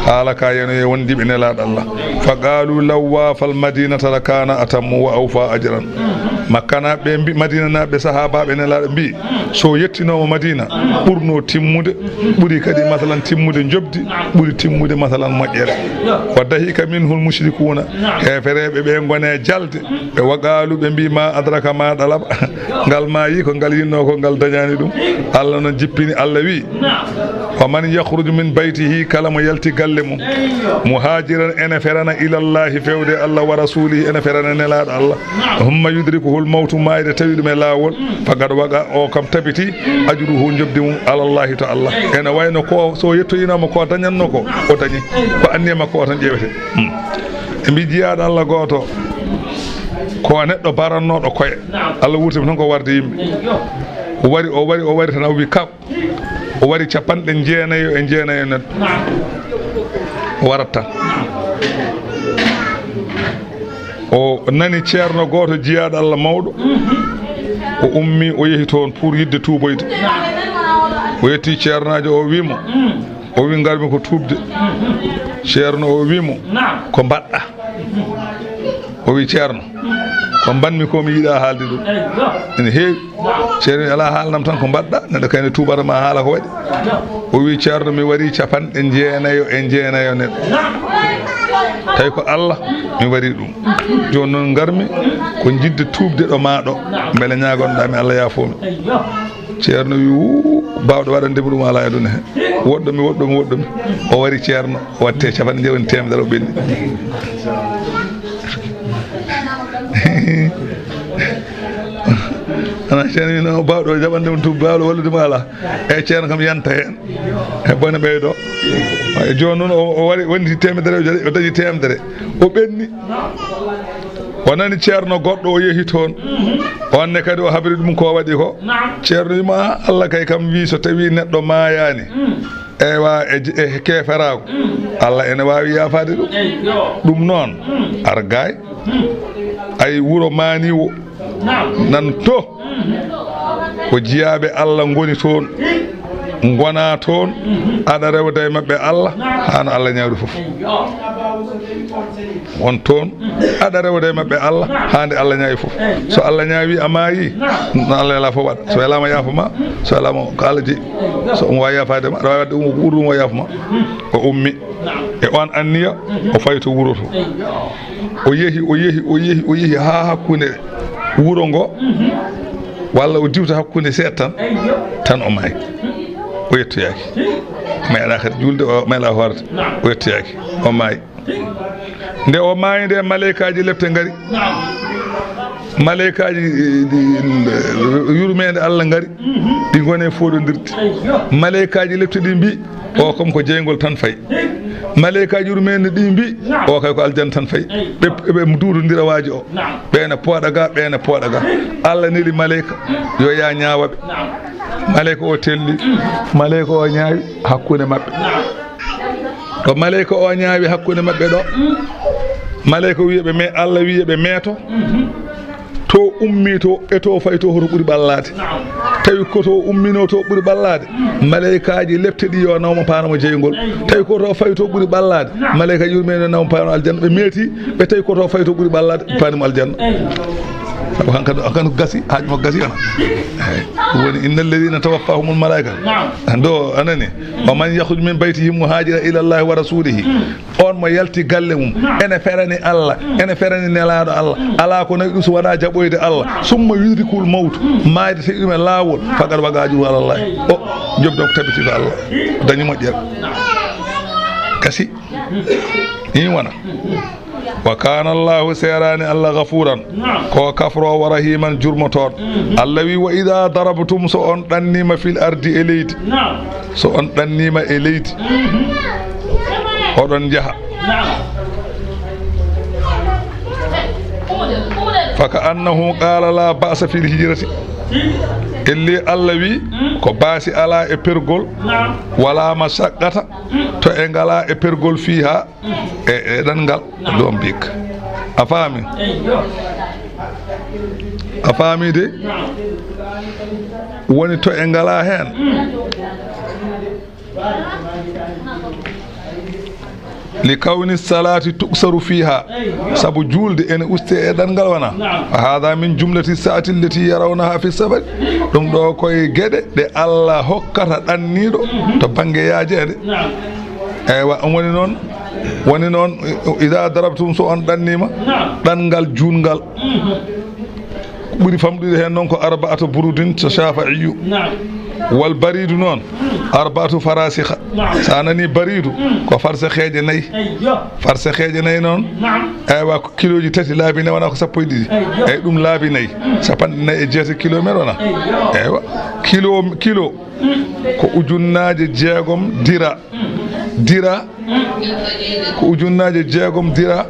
Haala ka yanoyi e wondiɓe nelaɗo Allah. Fa qalu, "Law wafa al madinata la kana atammu wa awfa ajran." Makkanaɓe mbi, Madinanaɓe, sahabaɓe nelaɗo mbi, "So yettinomo Madina, ɓurno timmude, ɓuri kadi, masalan, timmude jobdi, ɓuri timmude, masalan, moƴƴere." Wa dahika minhu al mushrikuna, heefereɓe ɓe gone jalde. Ɓe wa qalu, ɓe mbi, "Ma adraka ma talaba." Ngal maayi ko ngal yinno ko, ngal dañani ɗum. Allah noon jippini, Allah wi, "Wa man yakhruj min baytihi," kala mo yalti galle mum, "muhajiran," ene ferana, "ilallahi," fewde Allah, "wa rasulihi," ene ferana nelaɗo Allah, "thumma yudrikuhu al mawtu," maayde tawi ɗum e laawol, "faqad waqa," o kam tabiti, "ajruhu," jobdi mum, "alallahi," to Allah. Ene wayno ko so yettoyinama ko dañanno ko, o dañi. Ko anniya makko o tan ƴeewete. Hmm. Ɓe mbi, jiyaaɗo Allah gooto, ko neɗɗo barannooɗo koye. Allah wurtima tan ko warde yimɓe. O wari, o wari, o wari tan, o wi, "Kaw." O wari capanɗe jeenayo e jeenayo neɗɗo. O warat tan. O nani ceerno gooto, jiyaaɗo Allah mawɗo. O ummi, o yehi toon pour yiɗde tuuboyde. O yetti ceernaajo o, wi mo, o wi, "Ngarmi ko tuubde." Ceerno o wi mo, "Ko mbaɗɗa?" O wi, "Ceerno, ko mbanmi ko, mi yiɗa haalde ɗum. Ene heewi." Ceerno wi, "Alaa, haalnam tan ko mbaɗɗa, neɗɗo kayne tuubata ma haala ko waɗi." O wi, "Ceerno, mi wari capanɗe jeenayo e jeenayo neɗɗo. Tawi ko Allah mi wari ɗum. Jooni noon ngarmi ko jiɗde tuubde ɗo ma ɗo, mbele ñaagonɗa mi Allah yaafo mi." Ceerno wi, "Wuu, baawɗo waɗande mi ɗum alaa e aduna he. Woɗɗo mi, woɗɗo mi, woɗɗo mi." O wari ceerno, o watte capanɗe njeego, teemedere, o ɓenni. Ana ceerno wi, "No, baawɗo jaɓande mo tuub, baawɗo wallude mo alaa." E ceerno kam yanta heen. E bone ɓeydo. E jooni noon o, o wari, wondi teemedere, o dañi teemedere. O ɓenni. O nani ceerno goɗɗo, o yehi toon. On ne kadi o habri ɗum ko waɗi ko. Ceerno wima, "Allah kay kam wi so tawi neɗɗo maayani, ewa, e, e keeferaagu, Allah ene waawi yaafaade ɗum. Ɗum noon, argaay. Ay, wuro maani wo nan to, ko jiyaaɓe Allah ngoni toon, ngona toon, aɗa rewda e maɓɓe Allah, haa no Allah ñaawri fof." On toon, aɗa rewda e maɓɓe Allah, haa nde Allah ñaawi fof. So Allah ñaawi a maayi, no Allah yala fof waɗa. So yalama yaafo ma, so yalama ko Allah jeyi. So omo waawi yaafaade ma, aɗa waawi waɗde ɗum, ko ɓuri ɗum o yaafo ma. O ummi. E on anniya, o fayi to wuro to. O yehi, o yehi, o yehi, o yehi haa hakkunde wuro ngo, walla o diwta hakkunde seeɗa tan, tan o maayi. O yettoyaaki. Meeɗa kadi juulde, o meeɗa hoorde. O yettoyaaki. O maayi. Nde o maayi nde, maleykaaji lepte ngari. Maleykaaji, eh, ɗi, eh, yurmeende Allah ngari. Ɗi ngoni e fooɗondirde. Maleykaaji lepte ɗi mbi, "O kam ko jeyngol tan fayi." Maleykaaji yurmeende ɗi mbi, "O kay ko aljanna tan fayi." Ɓe, ɓe duudondira waaji o. Ɓe ne pooɗa ga, ɓe ne pooɗa ga. Allah neli maleyka, yo yaa ñaawa ɓe. Maleyka o telli, maleyka o ñaawi hakkunde maɓɓe. Ɗo maleyka o ñaawi hakkunde maɓɓe ɗo, maleyka wiya ɓe, mais Allah wiya ɓe meeto. To ummi to, e to fayi to, hoto ɓuri ɓallaade? Tawi ko to ummino to ɓuri ɓallaade, maleykaaji lepte ɗi yo nawma paano mo jeyngol. Tawi ko to fayi to ɓuri ɓallaade, maleykaaji yurmeende nawma paano aljanna. Ɓe meeti, ɓe tawi ko to fayi to ɓuri ɓallaade, ɓe paani mo aljanna. Sabu hankadi, hankadi ko gasi, haaju makko gasi ana. Eyi. Ɗum woni, "Inna alladhina tawaffahumul malaika." Ndo anani, "Wa man yakhruj min baytihi muhajira ila Allahi wa rasulihi." On mo yalti galle mum, ene ferani Allah, ene ferani nelaaɗo Allah, alaa ko nawi ɗum so wonaa jaɓoyde Allah. "Summa yudrikul mawtu," maayde tawi ɗum e laawol, "faqad waqa ajruhu ala Allah." O jobdi makko tabiti to Allah, o dañi moƴƴere. Gasi. Ni wona. Wa kana Allahu, seeraani Allah, ghafuran, ko kafroowo, rahiman, jurmotooɗo. Allah wi, wa idha darabtum, so on ɗanniima, fil ardi, e leydi. So on ɗanniima e leydi, oɗon njaha. Fa ka annahu qala la ba'sa fil hijrati. Elli Allah wi, ko baasi alaa e pergol, wala mashaqqata, to e ngalaa e pergol, fiha, e, e ɗanngal ɗon bik. A faami? A faami de? Woni to e ngalaa heen. Li kawni salati tuksaru fiha, sabu juulde ene uste e ɗanngal wana. Wa hada min jumlati saati allati yarawnaha fi safari. Ɗum ɗo koye geɗe ɗe Allah hokkata ɗanniiɗo to bannge yaajeede. Eywa, ɗum woni noon, woni noon, ida darabtum, so on ɗanniima, ɗanngal juulngal. Ko ɓuri famɗude heen noon ko arba'ata burudin to Shafi'iyyu. Wal baridu noon, arba'atu farasikha. So a nani baridu, ko farsaheeje nayi. Farsaheeje nayi noon, eywa, ko kilooji tati laabi nayi, wona ko sappo e ɗiɗi. Eyyi, ɗum laabi nayi. Capanɗe nayi e jeetati kilometre wona. Eywa, kilo, kilo ko ujunnaaje jeegom dira. Dira ko ujunnaaje jeegom dira.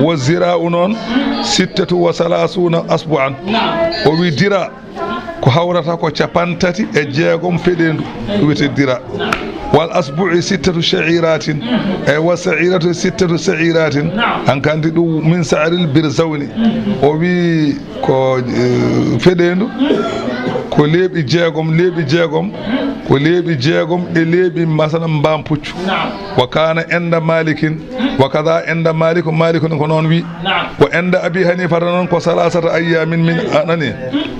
Wa zira'u noon, sittatu wa salasuna asbu'an. O wi dira ko hawrata ko capantati e jeegom feɗeendu, wiyete dira. Wal asbu'i sittatu sha'iratin, e wa sa'iratu sittatu sa'iratin. Hankandi ɗum min sa'ril birzawni. O wi ko, eh, feɗeendu, ko leeɓi jeegom, leeɓi jeegom, ko leeɓi jeegom e leeɓi, masalan, mbaam puccu. Wa kana inda Malikin, wa kaza inda Malik, Malik ko noon wi. Wa inda Abi Hanifata noon ko salasata ayyamin min, anani,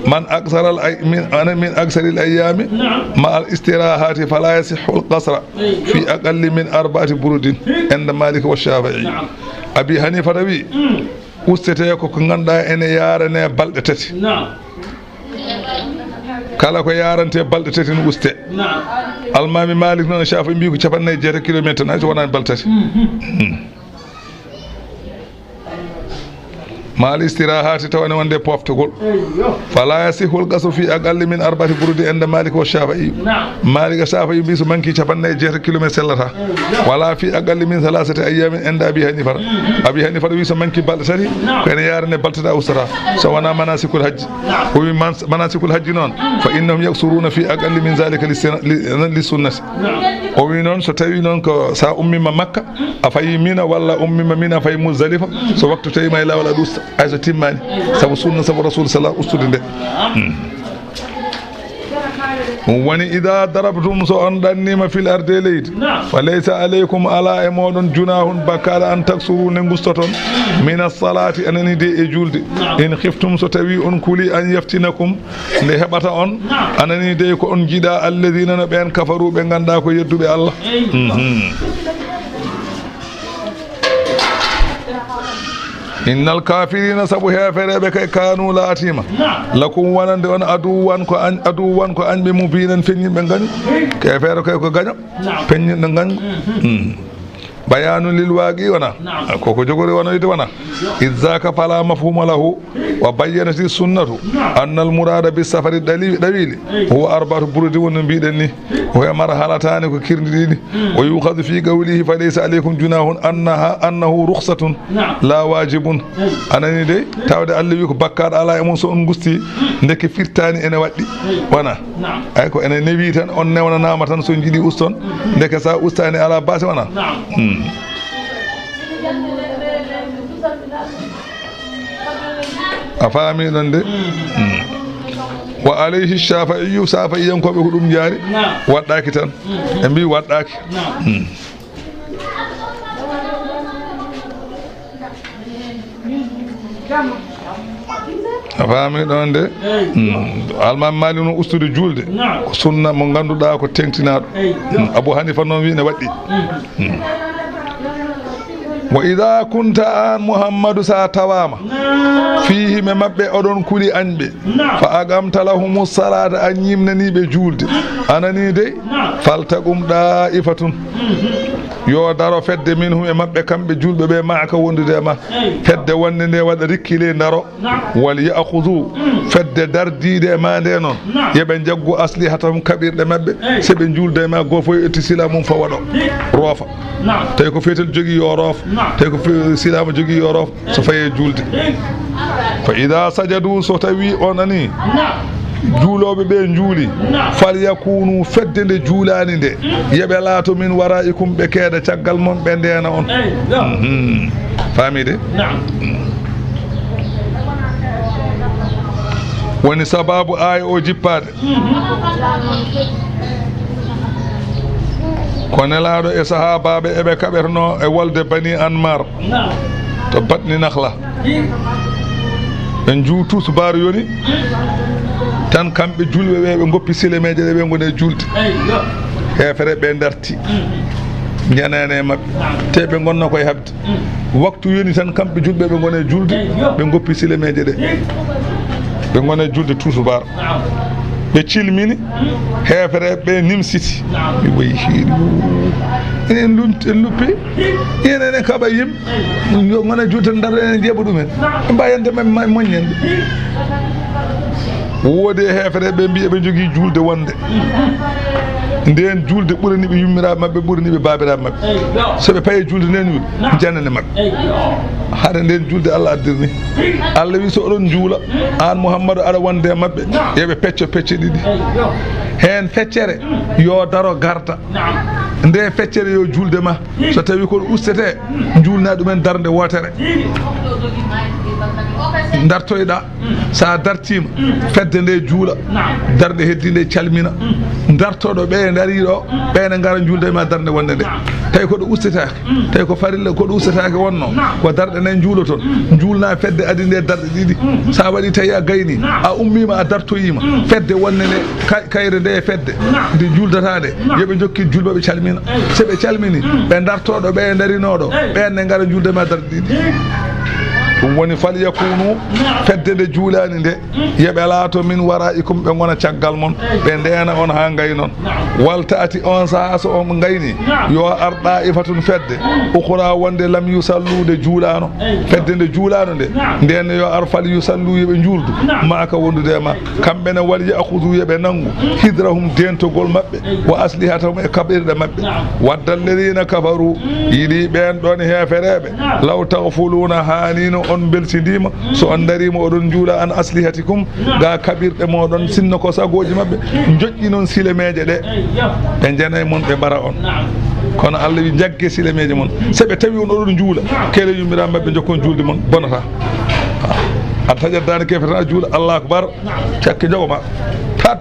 man aksara al ay-, min, ana min aksari al ayyami ma al istirahati fala yasihhu al qasra fi aqalli min arba'ati burudin inda Malik wa Shafi'i. Abi Hanifata wi, ustete ko ko ngannduɗaa ene yaarane balɗe tati. Kala ko yaarante balɗe tati no uste. Almaami Malik noon e Shafi'i mbi ko capanɗe nayi e jeetati kilometre tan, hay so wonaani balɗe tati. Hmm. Ma al istirahati, tawa ene wonde poftugol. Fala yasihhu al qasru fi aqalli min arba'ati burudi inda Malik wa Shafi'i. Malik e Shafi'i mbi so manki capanɗe nayi e jeetati kilometre sellata. Wala fi aqalli min salasati ayyamin inda Abi Hanifa. Abi Hanifa wi so manki balɗe tati, ko ene yaarane balɗe tati a ustata. So wona manasikul hajji. O wi man-, manasikul hajji noon, fa innahum yaqsuruna fi aqalli min zalika li sena-, li, li sunnati. O wi noon so tawi noon ko sa ummima Makka, a fayi Mina walla ummima Mina a fayi Muzdalifa, so waktu tawima e lawol aɗa usta, hay so timmani, sabu sunna, sabu Rasul sallallahu ustude nde. Hmm. Ɗum woni, ida darabtum, so on ɗannima fil ardi e leydi, fa laysa aleykum, ala e moɗon, junahun, bakkaɗo, an taksuru, nde gustoton, min as-salati, anani de e julde, in khiftum, so tawi on kuli, an yaftinakum, nde heɓata on, anani de ko on jiɗa, alladina, no ɓen, kafaru, ɓe ganda ko yedduɓe Allah. Mhm. Innal kafirina, sabu heefereɓe kay, kanu, laatima, lakum, wonande on, aduwan, ko añ-, aduwan, ko añɓe, mubinan, feññinɓe gaño. Keefeero kay ko gaño, feññinɗo gaño. Mm. Bayanu lil waqi wona. Koko jogori wanoyde wona. Iz zaka fala mafhuma lahu. Wa bayyanati sunnatu anna al murada bis safari dali-, dawili huwa arba'atu burudi, woni no mbiɗen ni. Wa hiya marhalatani, ko kirdi ɗiɗi. Wa yukhadhu fi qawlihi fa laysa alaykum junahun annaha, annahu rukhsatun la wajibun. Anani de, tawde Allah wi ko bakkaɗo ala e mon so on gusti, ndeke firtani ene waɗɗi. Wona. Ay ko ene newi tan, on newnanama tan so jiɗi uston, ndeke sa ustani ala base wona. Hmm. A faami ɗon de? Hmm. Wa alayhi Shafi'iyyu, Shafi'iyankoɓe ko ɗum jaari. Waɗɗaki tan. Ɓe mbi waɗɗaki. Hmm. A faami ɗon de? Mm. Almaami Maalik no ustude juulde. Ko sunna mo ngannduɗaa ko teŋtinaɗo. Mm. Abu Hanifa noon wi ne waɗɗi. Mm. Wa idha kunta, an Muhammadu, sa tawama, fihim, e maɓɓe, oɗon kuli añɓe, fa aqamta lahumu salata, a ñimnani ɓe julde, anani dey, faltaqum da'ifatun, yo daro fedde, minhum, e maɓɓe, kamɓe julɓe ɓe, ma'aka, wondude e ma, fedde wonde nde waɗa rikkile daro. Wal ya'khudhu, fedde dardiiɗe e ma nde noon, yo ɓe njaggu aslihatahum, kaɓirɗe maɓɓe. So ɓe njuulda e ma, goo fof yo ƴettu silaa mum fawa ɗo, roofa. Tawi ko fetel jogii, yo roof. Tawi ko fe-, silaa mo jogii, yo roof. So fayi e juulde. Fa idha sajadu, so tawi on ani, juulooɓe ɓe njuuli, falyakunu, fedde nde juulaani nde, yo ɓe laato, min wara'ikum, ɓe keeda caggal mon, ɓe ndeena on. Mhm. Faami de? Woni sababu aaya o jippaade. Ko Nelaaɗo e sahaabaaɓe eɓe kaɓeteno e wolde Bani Anmar to Batni Nakhla. Ɓe njuu tusubaar yoni tan, kamɓe julɓe ɓe, ɓe ngoppi silemeeje ɗe, ɓe ngoni e juulde. Heefere ɓe darti, njanani e maɓɓe, te ɓe ngonno koye habde. Waktu yoni tan, kamɓe julɓe ɓe ngoni e juulde, ɓe ngoppi silemeeje ɗe, ɓe ngoni e juulde tusubaar. Ɓe cilmini, heefere ɓe nimsiti. Mi wayi hiiɗi. Enen lum-, en luppi, enen en kaɓa yim. Yo ngona juulde, daro enen jeeɓa ɗumen. Ɓe mbawi yande ma, ma, moññen. Woodi e heefere ɓe mbiya ɓe jogii juulde wonde. Nden juulde ɓurani ɓe yummiraaɓe maɓɓe, ɓurani ɓe baabiraaɓe maɓɓe. So ɓe payi e juulde nden, wi janane maɓɓe. Hade nden juulde Allah addirni. Allah wi, so oɗon juula, an Muhammadu, aɗa wonde e maɓɓe, yo ɓe pecco pecce ɗiɗi. Heen feccere, yo daro garta. Nde feccere yo juulde ma. So tawi ko ɗo ustete, juulna ɗumen darnde wootere. Dartoyɗa, sa dartima, fedde nde juula, darɗe heddi nde calmina. Dartoɗo ɓe dari ɗo, ɓe ne ngara juulda e ma darnde wonde nde. Tawi ko ɗo ustetaake, tawi ko farilla ko ɗo ustetaake wonno, ko darɗe nayi juuloton. Juulna fedde adi nde darɗe ɗiɗi. Sa waɗi tawi a gayni, a ummima, a dartoyima, fedde wonde nde, kay-, kayre nde e fedde nde juuldata nde, yo ɓe jokki julɓe ɓe calmina. So ɓe calmini, ɓe dartoɗo ɓe darinoɗo, ɓen ne ngara juulda e ma darɗe ɗiɗi. Ɗum woni, falyakunu, fedde nde juulani nde, yo ɓe laato, min wara'ikum, ɓe ngona caggal mon, ɓe ndeena on haa ngaynon. Wal ta'ti, on saha so on ngayni, yo ar da'ifatun, fedde, ukhra, wonde lam yusallu, nde juulano, fedde nde juulano nde, nden yo ar, fal yusallu, yo ɓe juuldu, ma'aka, wondude e ma. Kamɓe ne, wal ya'khudhu, yo ɓe nanngu, hidrahum, deentogol maɓɓe, wa aslihatahum, e kaɓirɗe maɓɓe. Wadda alladhina kafaru, yiɗi ɓeen ɗoon heefereeɓe, law taghfuluna, haanino on mbelsindiima, so on ndariima oɗon njuula, an aslihatikum, ga kaɓirɗe mooɗon, sinno ko sagooji maɓɓe, njoƴƴinon silemeeje ɗe, ɓe njanay mon, ɓe mbara on. Kono Allah wi, njagge silemeeje mon. So ɓe tawi on oɗon njuula, kele yummiraaɓe maɓɓe, njokkon juulde mon, bonata. Aɗa taƴa daande keefe tan, a juula, Allahu akbar, cakke jogo ma, tat,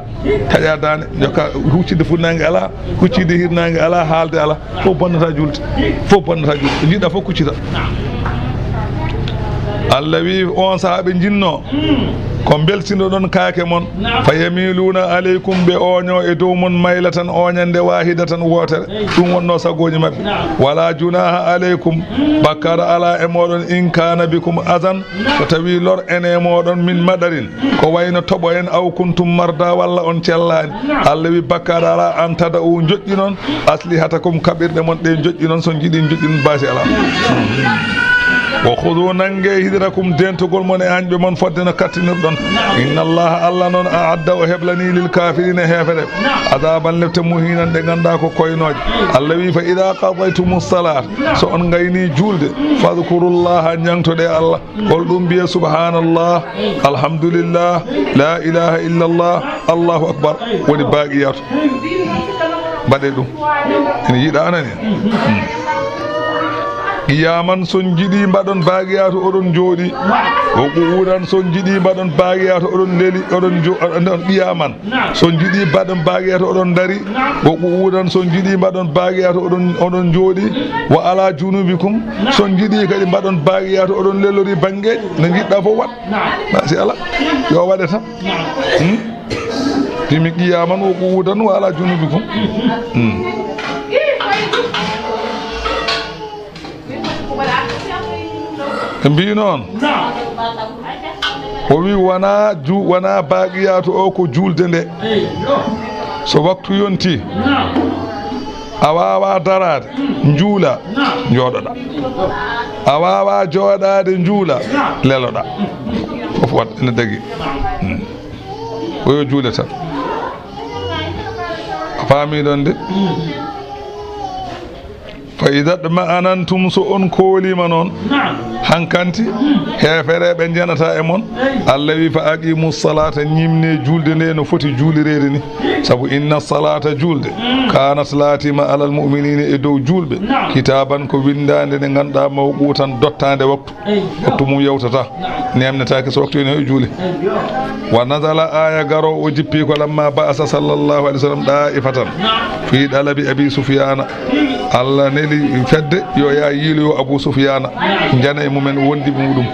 taƴa daande, jokka, huccitde funnaange alaa, huccitde hirnaange alaa, haalde alaa, fof bonnata juulde, fof bonnata juulde, ko njiɗɗa fof kuccita. Allah wi, on sahaa ɓe njinnoo ko mbelsindoɗon kaake mon, fa yamiluuna aleykum, ɓe ooñoo e dow mon, maylatan, ooñannde, waahidatan, wootere, ɗum wonnoo sagooji maɓɓe. Wala junaaha aleykum, bakkaara alaa e mooɗon, in kaana bikum azan, so tawi lor ene e mooɗon, min maɗarin, ko wayno toɓo en, aw kuntum marda, walla on cellaani. Allah wi, bakkaara alaa, an tada'u, njoƴƴinon, aslihatakum, kaɓirɗe mon ɗe, njoƴƴinon, so njiɗi njoƴƴinon, baasi alaa. Wa khudu, nannge, hidrakum, deentogol mon e añɓe mon, fodde no kattinirɗon. Inna Allaha, Allah noon, a'adda, o heblani, lil kaafiriina, heefere, azaban, lepte, muhiinan, ɗe ngannduɗaa ko koynooje. Allah wi, fa idha qadaytumus salata, so on ngayni juulde, fadhkurullaha, ñaŋtoɗe Allah. Hol ɗum mbiye subhanallah, alhamdulillah, la ilaha illallah, Allahu akbar, woni baqiyatu. Mbaɗe ɗum. Ene yiɗa anani. Hmm. Qiyaman, so on njiɗi mbaɗon baqiyatu, oɗon jooɗi. Wa qu'udan, so on njiɗi mbaɗon baqiyatu, oɗon leli, oɗon jo-, oɗon, oɗon qiyaman. So on njiɗi mbaɗon baqiyatu, oɗon dari. Wa qu'udan, so on njiɗi mbaɗon baqiyatu, oɗon, oɗon jooɗi. Wa ala junubikum, so on njiɗi kadi mbaɗon baqiyatu, oɗon lelori banngeeji, no njiɗɗa fof waɗ. Ma si ala, yo waɗe tan. Hmm? Timi qiyaman wa qu'udan wa ala junubikum. Hmm. Ɓe mbii noon, o wi, wonaa ju-, wonaa baaqiyaatu o ko juulde nde. So waktu yontii, a waawaa daraade, njuula, njooɗoɗaa. A waawaa jooɗaade, njuula, leloɗaa. Fof waɗ ene dagi. Hmm. O yo juule tan. A faamii ɗoon de? Fa ida ɗma'anantum, so on kooliima noon, hankanti, heefereeɓe njenataa e mon. Allah wi, fa aqimu salata, ñimne juulde nde no foti juulireede ni. Sabu inna salata, juulde, kanat, laatiima, alal mu'minina, e dow juulɓe, kitaban, ko winndaande nde ngannduɗaa, mawqutan, dottaande waktu. Waktu mum yawtata, neemnetaake so waktu yoni o juuli. Wa nazala, aaya garoowo o jippi ko lamma ba'asa sallallahu alayhi wa sallam daa'ifatan fi dalabi Abi Sufyaana. Allah neli fedde yo yaa yiiloyo Abu Sufyaana, njana e mumen wondiɓe muɗum.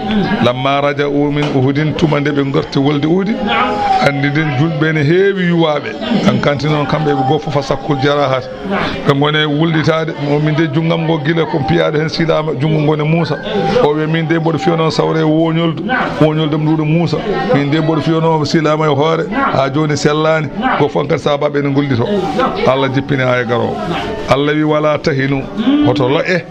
Lamma raja'u min Uhudin, tuma nde ɓe ngarti wolde Uhudi, anndi nden juulɓe ne heewi yuwaaɓe. An kanti noon kamɓe ɓe goo fof a sakkul jarahata. Ɓe ngone wullitaade, o min de junngam ngo gila ko piyaaɗo heen silaama, junngo ngo ne muusa. O wiya min de mboɗo fiyonoo sawre e wooñoldu, wooñoldu am nduɗo muusa. Min de mboɗo fiyonoo silaama e hoore, haa jooni sellaani. Ko fof kadi saabaaɓe ene ngullitoo. Allah jippini aaya garoowo. Allah wi, wala tahinu, hoto lo'e,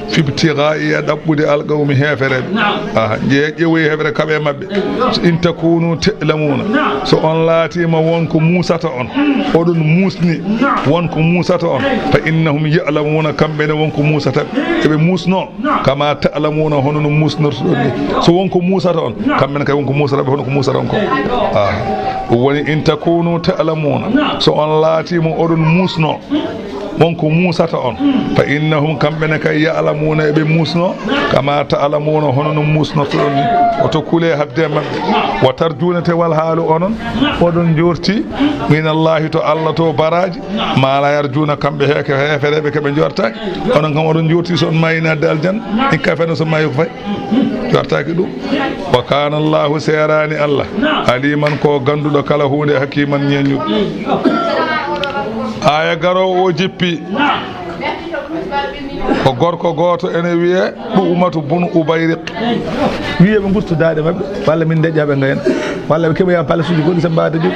fi ibtighaa'i, e ɗaɓɓude alqawmi, heefereɓe. Aha, ƴe-, ƴeewoyi heefere kaɓe maɓɓe. So in takunu ta'lamuna, so on laatiima won ko muusata on, oɗon muusni won ko muusata on, fa innahum ya'lamuna, kamɓe ne won ko muusata ɓe. Eɓe muusno kama ta'lamuna, hono no muusnortoɗon ni. So won ko muusata on, kamɓe ne kay won ko muusata ɓe, hono ko muusata on ko. Aha. Ɗum woni in takunu ta'lamuna, so on laatiima oɗon muusno won ko muusata on, fa innahum, kamɓe ne kay, ya'lamuna, eɓe muusno, kama ta'lamuna, hono no muusnortoɗon ni. Woto kule habde maɓɓe. Wa tarjuna, te wal haalu onon, oɗon njorti, min Allahi, to Allah to, baraaji, ma la yarjuna, kamɓe heeke heefereɓe keɓe njortaaki. Onon kam oɗon njorti so on maayi naatde aljanna, hikka feno so maayi ko fay. Jortaaki ɗum. Wa kana Allahu, seeraani Allah, aliman, ko gannduɗo kala huunde, hakiman, ñeeñuɗo. Aaya garoowo o jippi. Ko gorko gooto ene wiyee Ɗu'umatu bun Ubayriq. Wiyee ɓe ngustu daaɗe maɓɓe, walla min ndeƴƴa ɓe ngayna, walla ɓe keɓoya palaisuuji goɗɗi so mbaawata jogi.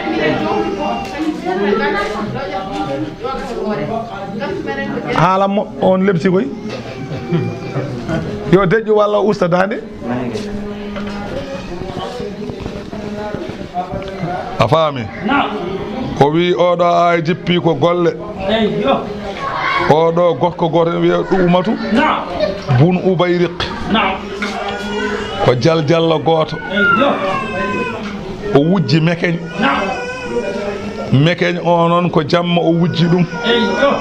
Haalan mo, on lepti koy. Yo deƴƴu walla o usta daande. A faami? Naam. O wi oɗo aaya jippi ko golle. Eyyo. Oɗo gorko gooto ene wiya Ɗu'umatu. Naam. Bun Ubayriq. Naam. Ko jaljallo gooto. Eyyo. O wujji mekeñ. Naam. Mekeñ o noon ko jamma o wujji ɗum. Eyyo.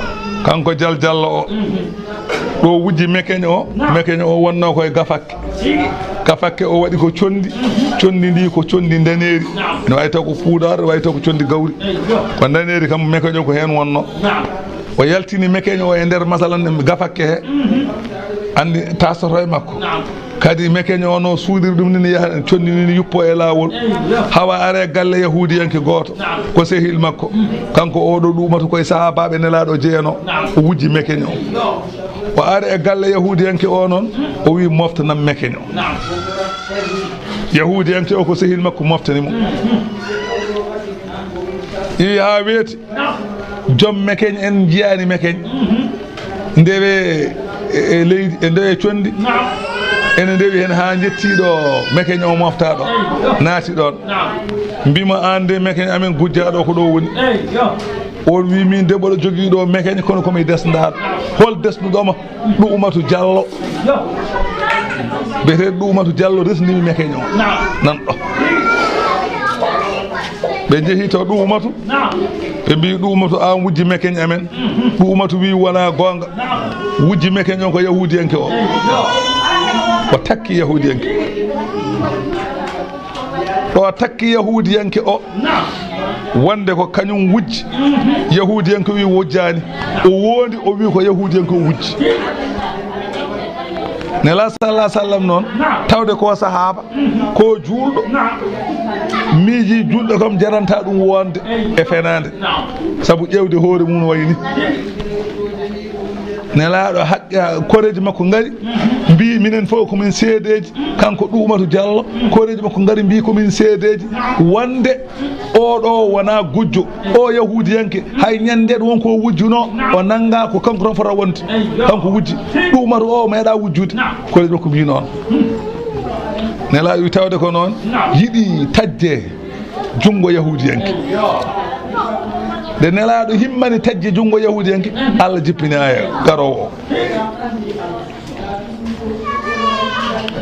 Kanko jaljallo o. Mhm. Ɗo wujji mekeñ o, naam, mekeñ o wonno koye gafakke. Tigi. Gafakke o waɗi ko condi, mhm, condi ndi ko condi ndaneeri. Naam. Ene wawi taw ko poudre, wawi taw ko condi gawri. Eyyo. Ko ndaneeri kam mekeñ o ko heen wonno. Naam. O yaltini mekeñ o e nder masalan gafakke he. Mhm. Andi tasoto e makko. Naam. Kadi mekeñ o no suudiri ɗum ni, yaha condi ni yuppo e laawol. Eyyo. Hawa are galle yahudiyanke gooto. Naam. Ko sehil makko. Mhm. Kanko oɗo Ɗu'umatu koye sahaabaaɓe Nelaaɗo jeyano. Naam. O wujji mekeñ o. Eyyo. O ari e galle yahudiyanke o noon, o wi moftanam mekeñ o. Naam. Yahudiyanke o ko sehil makko moftani mo. Mhm. Iwi haa weeti. Joom mekeñ en njiyaani mekeñ. Ndewe e, e leydi, e ndewe condi. Ene ndewi heen haa njettii ɗo mekeñ o moftaa ɗo. Naati ɗoon. Mbima aan de mekeñ amen gujjaaɗo ko ɗo woni. On wi min de mboɗo jogii ɗo mekeñ kono komi desndaaɗo. Hol desnuɗo ma? Ɗu'umatu Jallo. Biyeteeɗo Ɗu'umatu Jallo resnimi mekeñ o. Nan ɗo. Ɓe njehi to Ɗu'umatu. Ɓe mbi Ɗu'umatu, aan wujji mekeñ amen. Ɗu'umatu wi wonaa goonga. Wujji mekeñ o ko yahudiyanke o. O takki yahudiyanke. Ɗo takki yahudiyanke o. Wonde ko kañum wujji. Yahudiyanke wi wujjaani. O wondi, o wi ko yahudiyanke o wujji. Nela sallallahu sallam noon, tawde ko sahaaba, ko juulɗo, miiji juulɗo kam jaranta ɗum wonde e fenaande. Sabu ƴeewde hoore mum wayi ni. Nelaaɗo haqqe, koreeji makko ngari, mbii, "Minen fof ko min seedeeji." Kanko Ɗuumatu Jallo, koreeji makko ngari, mbii, "Ko min seedeeji." Wonde oo ɗoo wonaa gujjo, oo yahuudiyanke, hay ñande ɗum won ko wujjunoo, o nanngaa ko kanko tan fota wonde, kanko wujji. Ɗuumatu oo meeɗaa wujjude, koreeji makko mbii noon. Nelaaɗo wi tawde ko noon, yiɗi taƴde junngo yahuudiyanke. Nde Nelaaɗo himmani taƴde junngo yahuudiyanke, Allah jippini aaya garoowo o.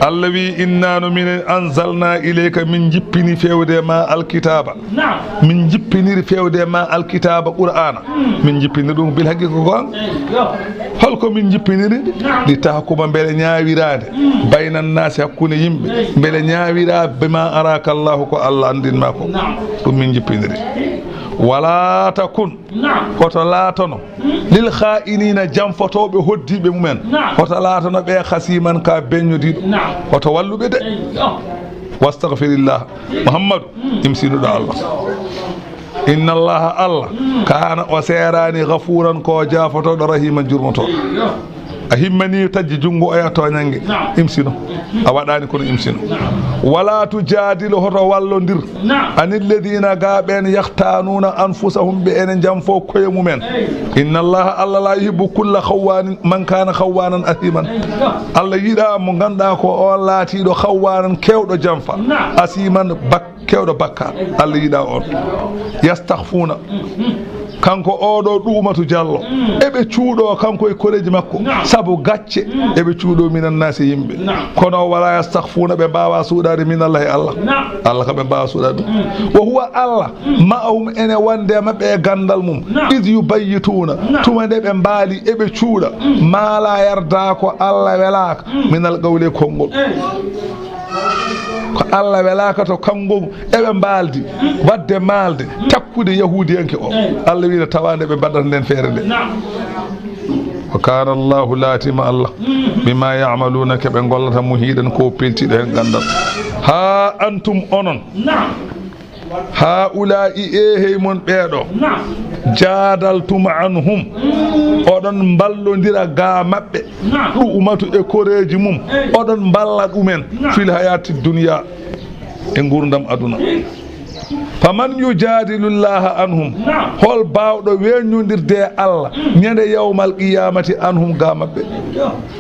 Allah wi, "Inna no minen anzalna ilayka, min jippini fewde ma alkitaba." Min jippiniri fewde ma alkitaba Qur'ana. Min jippiniri ɗum bil haqqi ko goonga. Holko min jippiniri? Li tahkuma, mbele ñaawiraade. Bayna naasi, hakkunde yimɓe. Mbele ñaawira bima araka Allahu, ko Allah anndin ma ko. Ɗum min jippiniri. Wala takun, hoto laatono, lil kha'inina, janfotooɓe hoddiiɓe mumen. Hoto laatono ɓe khasiman, ka beññodiiɗo. Hoto walluɓe de. Wastaghfirillah. Muhammadu, imsinuɗo Allah. Inna Allaha, Allah, kaana, o seeraani, ghafuuran, ko jaafotooɗo, rahiman, jurmotooɗo. A himmani taƴde junngo oya tooñannge, imsino. A waɗaani kono imsino. Wala tujaadilu, hoto wallondir, anil ladina, ga ɓeen, yahtanuuna anfusahum, ɓe ene janfo koye mumen. Inna Allaha, Allah, la yuhibbu kulla khawwanin, man kaana khawwanan athiman. Allah yiɗaa mo ngannduɗaa ko on laatiiɗo khawwanan, keewɗo janfa, asiman, bak-, keewɗo bakkaat. Allah yiɗaa on. Yastakhfuna. Kanko oɗo Ɗuumatu Jallo, eɓe cuuɗo kanko e koreeji makko, sabu gacce, eɓe cuuɗo minan naasi yimɓe. Kono wala yastakhfuna, ɓe mbaawa suuɗaade minallahi, Allah. Allah kam ɓe mbaawa suuɗaade ɗum. Wa huwa, Allah, ma'ahum, ene wonde e maɓɓe e ganndal mum. Iz yubayyituna, tuma nde ɓe mbaali eɓe cuuɗa, ma la yarda, ko Allah welaaka, minal qawli, e konngol. Ko Allah welaaka to kanngol, eɓe mbaaldi, waɗde maalde, takkude yahuudiyanke o. Allah wi, no tawa nde ɓe mbaɗata nden feere nde. Wa kana Allahu, laatima Allah, bima ya'maluna, ke ɓe ngollata, muhiɗan, ko peltiɗo hen ganndal. Ha antum, onon, haula'i, e hey mon ɓeeɗo, jadaltum anhum, oɗon mballondira ga maɓɓe, Ɗuumatu e koreeji mum, oɗon mballa ɗumen, fil hayati dunya, e nguurndam aduna. Faman yujadilu llaha anhum, hol baawɗo weññondirde e Allah ñande yawmal qiyamati anhum, ga maɓɓe?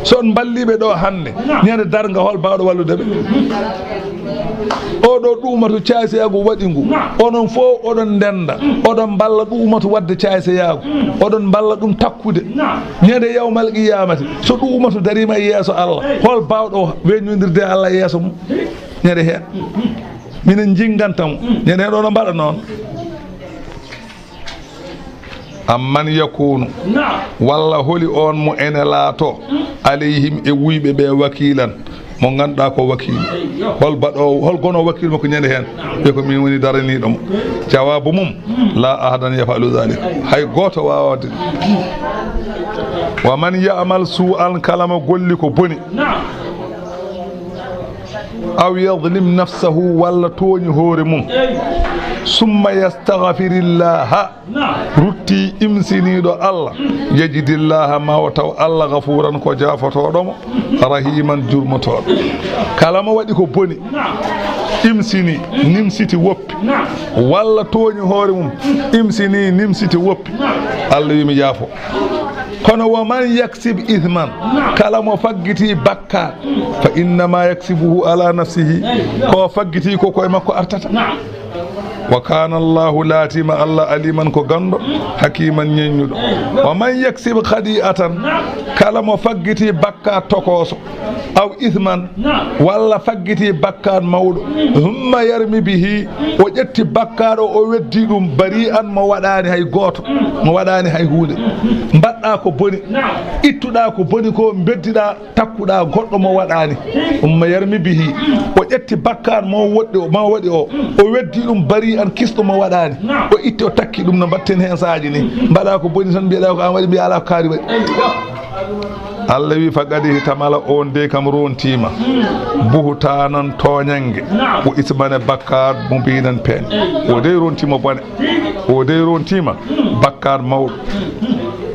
So on mballiɓe ɗo hannde, ñande darnga, hol baawɗo wallude ɓe? Oɗo Ɗuumatu, caayseyagu waɗi ngu, onon fof oɗon ndenda, oɗon mballa Ɗuumatu waɗde caayseyaagu, oɗon mballa ɗum takkude. Ñande yawmal qiyamati, so Ɗuumatu darima e yeeso Allah, hol baawɗo weññondirde e Allah e yeeso mum? Ñande heen, minen jinnganta mo. Ñande heen, oɗon mbaɗa noon. Amman yakunu, walla holi on mo ene laato, alayhim, e wuyɓe ɓe, wakilan, mo ngannduɗaa ko wakiilu? Hol baɗoowo, hol gonoowo wakiilu makko ñande heen? Ɓe ko min woni daraniiɗo mo. Jawaabu mum, la ahadan yafalu dhalik. Hay gooto waawaa waɗde ɗum. Wa man ya'mal su'an, kala mo golli ko boni, aw yadlim nafsahu, walla tooñi hoore mum, summa yastaghfirillaha, rutti imsiniiɗo Allah, yajidillaha, ma o taw Allah, ghafuran, ko jaafotooɗo mo, rahiman, jurmotooɗo. Kala mo waɗi ko boni, imsini, nimsiti, woppi, walla tooñi hoore mum, imsini, nimsiti, woppi, Allah wi mi yaafo. Kono wa man yaksib ithman, kala mo faggiti bakkaat, fa innama yaksibuhu ala nafsihi, ko faggiti ko koye makko artata. Wa kana Allahu, laatima Allah, aliman, ko ganndo, hakiman, ñeññuɗo. Wa man yaksib khati'atan, kala mo faggiti bakkaat tokooso, aw ithman, walla faggiti bakkaat mawɗo, thumma yarmi bihi, o ƴetti bakkaat o, o weddi ɗum, bari'an, mo waɗaani hay gooto, mo waɗaani hay huunde. Mbaɗɗaa ko boni, ittuɗaa ko boni ko, mbeddiɗaa, takkuɗaa goɗɗo mo waɗaani. Thumma yarmi bihi, o ƴetti bakkaat mo woɗɗi o, mo waɗi o, o weddi ɗum, bari'an, kisɗo, mo waɗaani. O itti, o takki ɗum, no mbaɗten heen saaji ni. Mbaɗaa ko boni tan, mbiyeɗaa ko an waɗi, mbiya alaa ko kaari waɗi. Allah wi, faqad ihtamala, on dey kam rontiima, buhtanan, tooñannge, wa isman, e bakkaat, mubiinan, peeñ. O dey rontiima bone, o dey rontiima bakkaat mawɗo.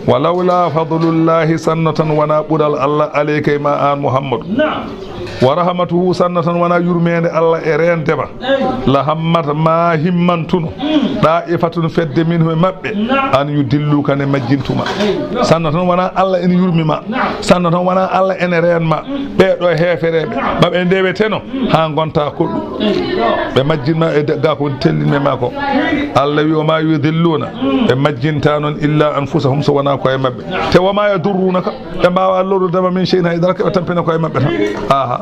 Wa lawla fadlullahi, sanno tan wona ɓural Allah, alayka e ma an Muhammadu. Naam. Wa rahmatuhu, sanno tan wona yurmeende Allah e reende ma. Eey. La hammat ma himmantuno. Mm. Daa'ifatun fedde minhu e maɓɓe. Naam. An yudilluka ne majjintuma. Eey. Sanno tan wona Allah ene yurmi ma. Naam. Sanno tan wona Allah ene reen ma. Mm. Ɓee ɗo heefereeɓe. Naam. Maɓe ndeweteno. Mm. Haa ngonta koɗɗu. Eey. Ɓe majjin ma e de-, ga ko tellin ma ko. Eey. Allah wi o ma yudilluna. Mm. Ɓe majjinta noon illa anfusahum so wona koye maɓɓe. Naam. Te wa ma yadurrunaka. Ɓe mbaawa lorrude ma min shay'in hay dara, ko ɓe tampina koye maɓɓe tan. Aha.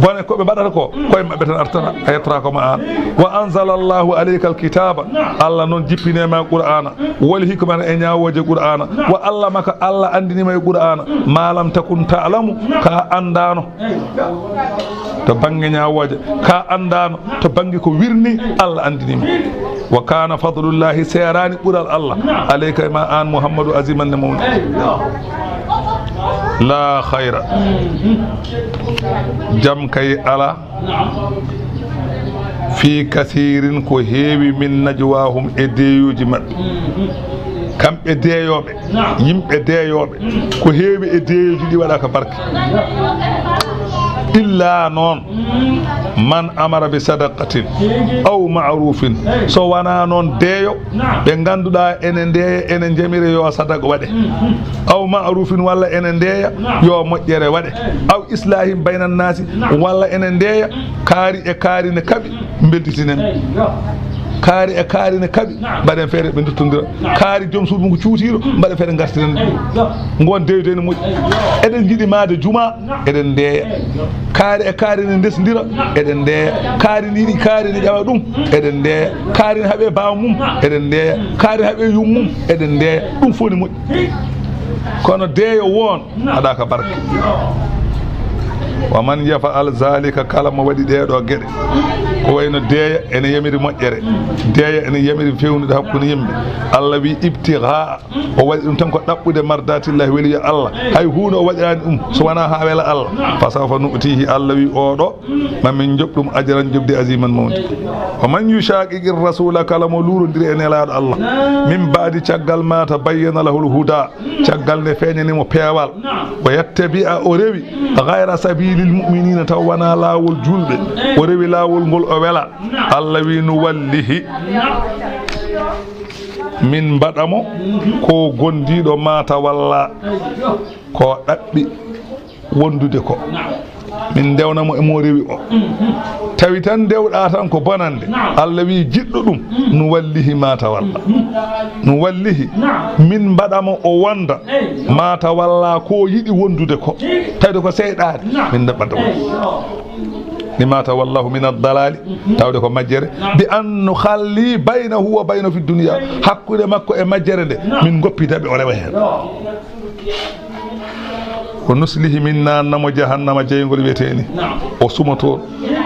Bone ko ɓe mbaɗata ko, koye maɓɓe tan artata, a yettata ko ma an. Wa anzala Allahu alayka alkitaba. Allah noon jippini ma Qur'ana. Wal hikmata e ñaawooje Qur'ana. Wa allamaka, Allah anndini ma e Qur'ana. Ma lam takun ta'lamu, ka anndaano. To bannge ñaawooje, ka anndaano. To bannge ko wirni, Allah anndini ma. Wa kana fadlullahi, seeraani ɓural Allah. Alayka e ma an Muhammadu aziman ne mawni. La khayra. Jam kay ala. Fi kathirin ko heewi min najwahum e deeyooji maɓɓe. Kamɓe deeyooɓe, yimɓe deeyooɓe, ko heewi e deeyooji ɗi waɗaka barke. Illa noon, man amara bi sadaqatin aw ma'rufin, so wona noon deeyo ɓe ngannduɗaa ene ndeeya, ene njamira yo sadaqa waɗe. Aw ma'rufin, walla ene ndeeya yo moƴƴere waɗe. Aw islahin bayna nnaasi, walla ene ndeeya kaari e kaari ne kaɓi, mbelditinen. Kaari e kaari ne kaɓi, mbaɗen feere ɓe nduttondira. Kaari joom suudu mum ko cuutiiɗo, mbaɗen feere ngartiren ɗum. Ngon deeyde ne moƴƴi. Eɗen njiɗi maade juma, eɗen ndeeya. Kaari e kaari ne ndesndira, eɗen ndeeya. Kaari ne yiɗi, kaari ne ƴawa ɗum, eɗen ndeeya. Kaari ne haɓe baaba mum, eɗen ndeeya. Kaari ne haɓe yum mum, eɗen ndeeya. Ɗum fof ne moƴƴi. Kono deeyo woon, aɗa ka barke. Wa man yaf'al zalika, kala mo waɗi ɗee ɗoo geɗe, ko wayno deeya ene yamiri moƴƴere, deeya ene yamiri fewnude hakkunde yimɓe. Allah wi, ibtighaa, o waɗi ɗum tan ko ɗaɓɓude mardatillahi, weliyo Allah. Hay huunde o waɗiraani ɗum so wonaa haa wela Allah. Fa sawfa nu'tihi, Allah wi, oɗo, ma min joɓ ɗum ajran, joɓdi aziman mawndi. Wa man yushaqiqir rasula, kala mo luurondiri e Nelaaɗo Allah, min ba'di, caggal ma tabayyana lahul huda, caggal nde feeñani mo peewal, wa yattabi'a, o rewi, ghayra sabilil mu'minina, taw wonaa laawol juulɓe, o rewi laawol ngol o wela, Allah wi, nuwallihi, min mbaɗa mo ko gondiiɗo ma tawalla, ko ɗaɓɓi wondude ko. Min ndewna mo e mo rewi o. Tawi tan ndewɗa tan ko bonande. Allah wi, jiɗɗo ɗum, nuwallihi ma tawalla. Nuwallihi, min mbaɗa mo o wonda ma tawalla ko yiɗi wondude ko. Tawde ko seyɗaane, min mbaɗa mo. Lima tawallahu min ad-dalali, tawde ko majjere. Bi an nukhalli baynahu wa baynahu fi dunya. Hakkunde makko e majjere nde, min ngoppi daɓe o rewa heen. Wa nuslihi, min naanna mo jahannama jeyngol wiyetee ni. O suma toon.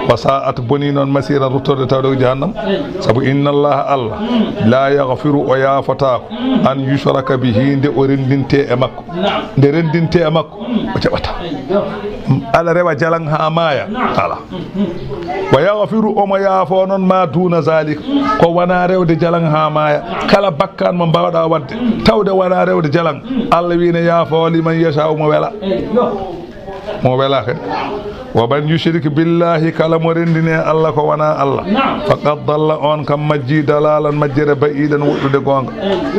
Wa sa'at, boni noon, masiran, ruttorde tawde ko jahannama. Sabu inna Allaha, Allah, la yaghfiru, o yaafotaako, an yushraka bihi, nde o renndintee e makko. Nde renndintee e makko, o jaɓata. Aɗa rewa jalaŋ haa maaya? Alaa. Wa yaghfiru, omo yaafoo noon, ma duna zalik, ko wonaa rewde jalaŋ haa maaya. Kala bakkaan mo mbaawɗaa waɗde, tawde wonaa rewde jalaŋ, Allah wi ne yaafoo liman yasha, mo wela. Mo wela kadi. Wa man yushrik billahi, kala mo renndini e Allah ko wonaa Allah, faqad dalla, on kam majji, dalalan, majjere, ba'idan, woɗɗude goonga.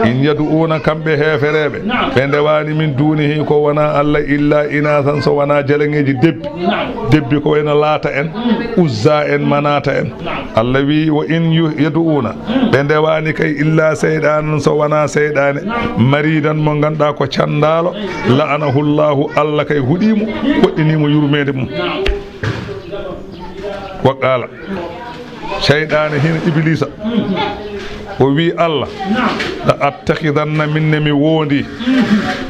In yad'una, kamɓe heefereeɓe, ɓe ndewaani min dunihi ko wonaa Allah, illa inasan, so wonaa jalaŋeeji debbi. Debbi ko wayno Laata en, Uzza en, Manaata en. Allah wi, wa in yu-, yad'una, ɓe ndewaani kay illa seyɗanan, so wonaa seyɗaane, maridan, mo ngannduɗaa ko canndaalo, la'anahu Allahu, Allah kay huɗii mo, woɗɗinii mo yurmeende mum. Wa qaala, seyɗaane hino Ibiliisa, o wi Allah, la attakhidanna, min ne mi wondi,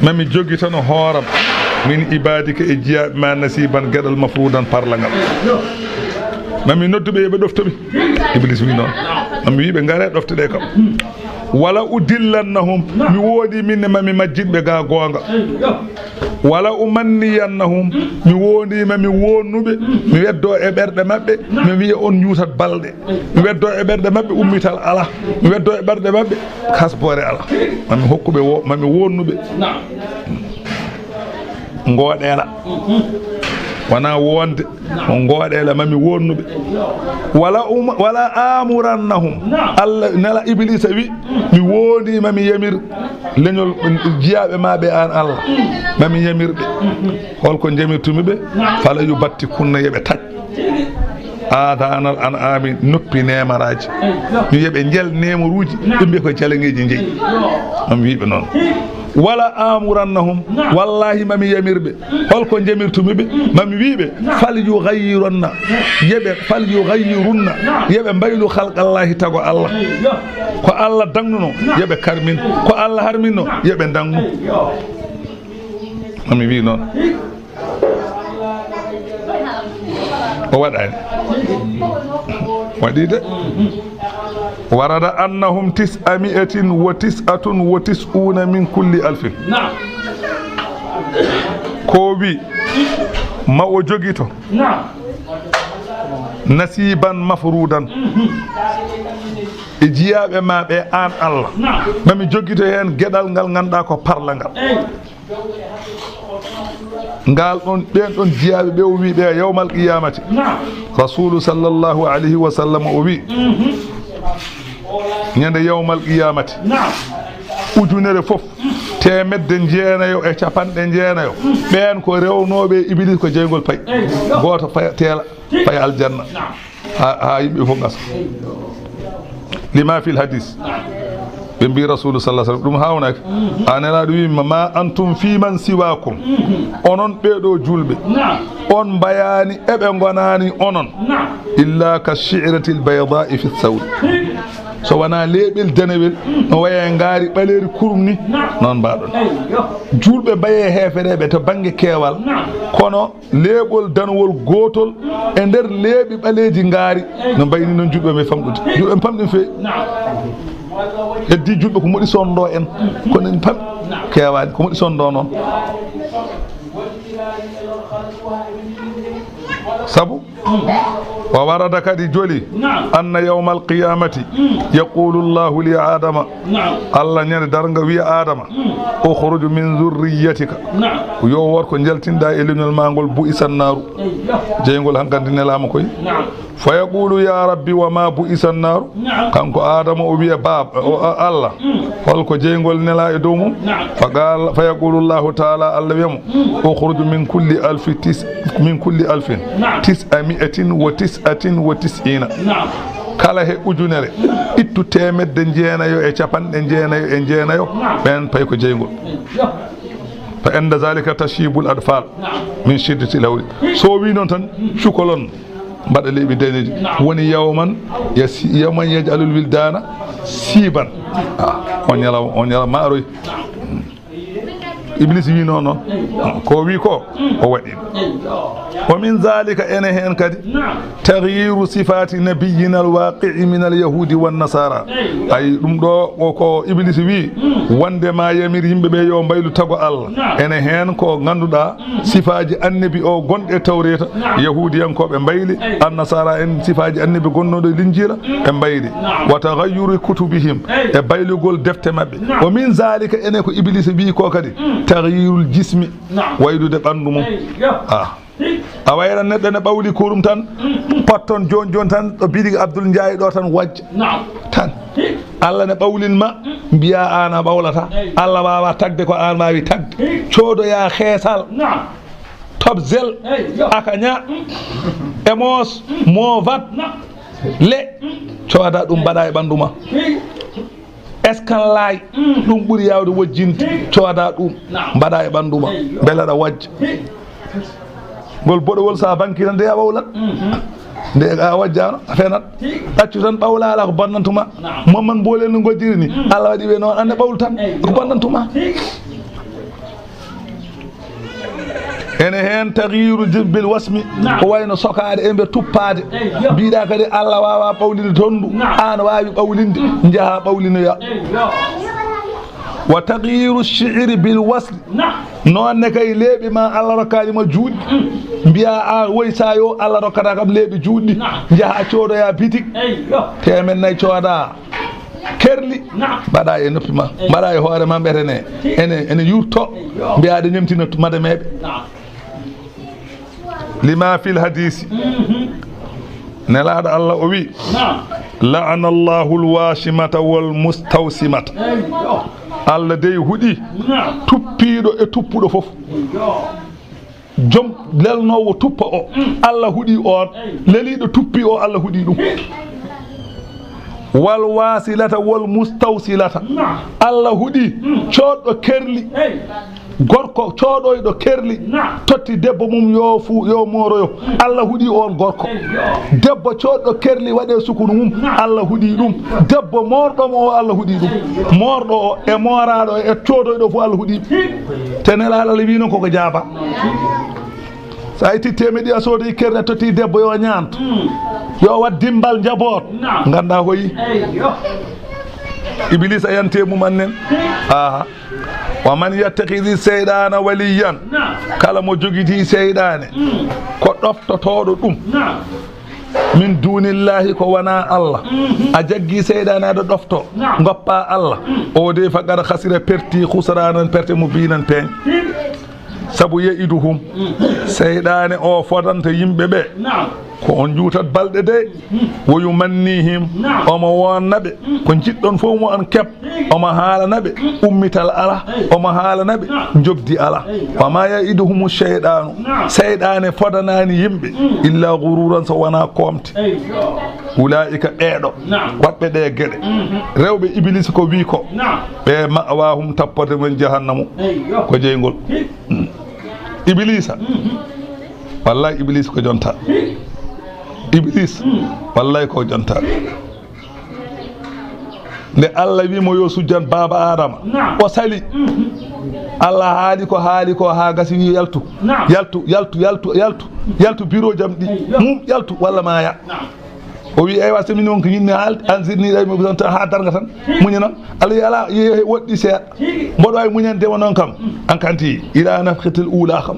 ma mi jogitano hooram, min ibadika, e jiyaaɓe ma, nasiban, geɗal, mafrudan, parlangal. Ma mi noddu ɓe, yo ɓe ɗofto mi. Iblis wi noon. Ma mi wi ɓe, ngare ɗofte ɗe kam. Wala udillannahum, mi woodi min ne mami majjitɓe ga goonga. Wala umanniyannahum, mi woodi mami wonnuɓe, mi weddo e ɓerɗe maɓɓe, mi wiya on njuutat balɗe. Mi weddo e ɓerɗe maɓɓe ummital ala. Mi weddo e ɓerɗe maɓɓe kasboore ala. Mami hokkuɓe wo, mami wonnuɓe. Ngoɗeela. Wona wonde. Mo ngoɗeela mami wonnuɓe. Wala um, wala amurannahum. Allah nela Iblisa wi, mi wondi mami yamir leñol jiyaɓe ma ɓe an Allah. Mami yamirɓe. Holko jamirtumi ɓe? Fala yubatti kunna yeɓe taƴ. Adanal an ami noppi nemaraji. Mi yeɓe jel nemaruji, ɓe mbiya ko jaleŋeji jeyi. Mami wiɓe noon. Wala amurannahum, wallahi mami yamirɓe. Holko jamirtumi ɓe? Mami wiɓe, fal yughayyirunna, yeɓe, fal yughayyirunna, yeɓe mbaylu khalqallahi tago Allah. Ko Allah dagnuno, yeɓe karmin. Ko Allah harminno, yeɓe dagnu. Mami wi noon. O waɗani. Waɗi de. Warada annahum tis'a mi'atin wa tis'atun wa tis'una min kulli alfin. Ko wi ma o jogito nasiban mafrudan e jiyaɓe ma ɓe an Allah. Mami jogito hen geɗal ngal ganduɗa ko parla ngal. Ngal ɗon, ɓen ɗon jiyaaɓe ɓe o wi ɓe yawmal qiyamati. Rasulu sallallahu alayhi wa sallam o wi, ñande yawmal qiyamati, ujunere fof, teemedde jeenayo e capanɗe jeenayo, ɓen ko rewnooɓe Iblis ko jeyngol pay. Gooto pay teela, pay aljanna. Ha, ha yimɓe fof ngasa. Lima fil hadis. Ɓe mbi Rasulu sallallahu alaihi wasallam, ɗum haawnaki. A Nelaaɗo wi ma, ma antum fi man siwakum. Onon ɓeɗo julɓe. On mbayani eɓe gonani onon. Illa ka shi'ratil bayda'i fi thawri. So wona leeɓel danewel, no waya ngaari ɓaleeri kurum ni, noon mbaɗon. Julɓe mbaye heefereɓe to bangge keewal. Kono leeɓol danwol gootol e nder leeɓi ɓaleeji ngaari, no mbayni noon julɓe ɓe famɗude. Julɓe ɓe pamɗi no feewi. Heddi julɓe ko moɗi sonndo en, kono en pamɗi keewaani, ko moɗi sonndo noon. Sabu, wa warada kadi joli, anna yawmal qiyamati, yaqulu Allahu li Adama, Naam. Allah ñande darnga wiya Adama, "Ukhruj min zurriyyatika." Naam. Yo worko jaltinɗa e leñol ma ngol, bu'isa naaru. Eyyo. Jeyngol hankadi nelaama koy. Naam. Fa yaqulu, "Ya Rabbi, wa ma bu'isa naaru?" Naam. Kanko Adama o wiya, "Baaba, o, a-, Allah, holko jeyngol nela e dow mum?" Naam. Fa qala, fa yaqulu Allahu ta'ala, Allah wiya mo, "Ukhruj min kulli alfi tis-, min kulli alfin tis'a mi'atin wa tis'atin wa tis'ina." Naam. Kala he ujunere, ittu teemedde jeenayo e capanɗe jeenayo e jeenayo, ɓen pay ko jeyngol. Fa inda zalika tashibul atfal min shiddati lawli. So wi noon tan, cukalon mbaɗa leeɓi daneeji. Woni yawman yasi-, yawman yaj'alul wildana siban. Ah, on ñalawma, on ñalawma maaroy. Iblis wi noon noon. Ko wi ko, o waɗi. Wa min zalika, ene heen kadi, taghyiru sifati nabiyyina al-waqi'i min al-yahudi wan nasara. Ay, ɗum ɗo, o ko Iblis wi, wonde ma yamir yimɓe ɓe yo mbaylu tago Allah. Ene heen ko ngannduɗaa sifaaji annabi o gonɗi e Tawreeta, Yahuudiyankooɓe mbayli, Annasara en sifaaji annabi gonnoɗo e Linjiila, ɓe mbayli. Wa taghayyuri kutubihim, e baylugol defte maɓɓe. Wa min zalika, ene ko Iblisa wi'i ko kadi, taghyirul jismi, waylude ɓanndu mum. Ah. A wayra neɗɗo ne ɓawli kurum tan, patton jooni jooni tan, ɗo Bidi Abdul Njaay ɗo tan wajja. Tan. Allah ne ɓawlin ma, mbiya an a ɓawlata. Allah wawa tagde ko an wawi tagde. Codoya xeesal. Top zel. Akaña. Emos. Movat. Le. Coda ɗum mbaɗa e ɓandu ma. Eskanlay. Ɗum ɓuri yawde wojjinde. Coda ɗum mbaɗa e ɓandu ma. Beele aɗa wajja. Ngol boɗowol sa banki tan de a ɓawlat. Nde a wajjano, a fenat. Accu tan ɓawla ala ko bonnantuma. Momman mbolel no gojjiri ni. Allah waɗi ɓe noon, ande ɓawlu tan. Ko bonnantuma. Ene heen taghyiru bil wasmi, ko wayno sokaade e nder tuppaade. Mbiɗa kadi Allah waawa ɓawlinde tondu, aan waawi ɓawlinde, njaha ɓawlinoya. Wa taghyiru shi'ri bil wasli. Noon ne kay leeɓi ma Allah rokkaani ma juutɗi. Mbiya a woy sa yo Allah rokkata kam leeɓi juutɗi. Njaha coodoya bitik. Teemen nayi cooda. Kerli. Mbaɗa e noppi ma. Mbaɗa e hoore ma mbetene. Ene, ene yurto. Mbiya aɗa ñemtina madameɓe. Lima fil hadisi. Nelaaɗo Allah o wi, la'ana Allahu al-washimata wal mustawsimata. Allah dey huɗi tuppiiɗo e tuppuɗo fof. Joom lelnoowo tuppa o, Allah huɗi on. Leliiɗo tuppi o, Allah huɗi ɗum. Wal wasilata wal mustawsilata. Allah huɗi coodɗo kerli. Gorko cooɗoyɗo kerli, totti debbo mum yo fu, yo mooroyo. Allah huɗi on gorko. Debbo cooɗɗo kerli waɗe sukunu mum, Allah huɗi ɗum. Debbo moorɗo mo o, Allah huɗi ɗum. Moorɗo o e mooraɗo o e coodoyɗo fu, Allah huɗi. Te Nelaaɗo Allah wi noon koko jaaba. Sa itti temeɗɗe a soodi kerli a totti debbo yo ñaanto. Yo waɗ dimbal njaboot. Ganda hoyi. Iblis a yante mum annen. Aha. Wa man yattakhidhi shaytana waliyan. Kala mo jogiti seyɗaane ko ɗoftotoɗo ɗum. Min dunillahi, ko wona Allah. A jaggi seyɗaane aɗa ɗofto. Goppa Allah. O de faqad khasira, perti, khusranan, perte mubinan, peeñ. Sabu ya'iduhum, seyɗaane o fodanta yimɓe ɓe. Ko on njuutat balɗe de. Wa yumannihim, omo wonna ɓe ko njiɗɗon fof mo on keɓ. Omo haalana ɓe ummital ala, omo haalana ɓe njobdi ala. Wa ma ya'iduhumu shaytanu, seyɗaane fodanani yimɓe illa ghururan, so wona koomte. Ulaika, ɓeeɗo waɗɓe ɗe geɗe, rewɓe Iblis ko wi ko, ɓe ma'wahum, tapporde mum jahannamu, ko jeyngol. Iblisa. Wallahi, Iblis ko jonta. Iblis. Wallahi, ko jonta. Nde Allah wi mo yo sujjan baaba Adama, o sali. Allah haali ko haali ko ha gasi, wi yaltu. Yaltu, yaltu, yaltu, yaltu. Yaltu biro jam ɗi. Mum yaltu walla maya. O wi, eywa, so min won ko yinmi haal, anzirni ila yawmi yub'athun, ha darga tan. Muñana. Allah wi, ala, ye, woɗɗi seeɗa. Mboɗo wawi muñande mo noon kam. An kanti, ila nafkhatil ula kam.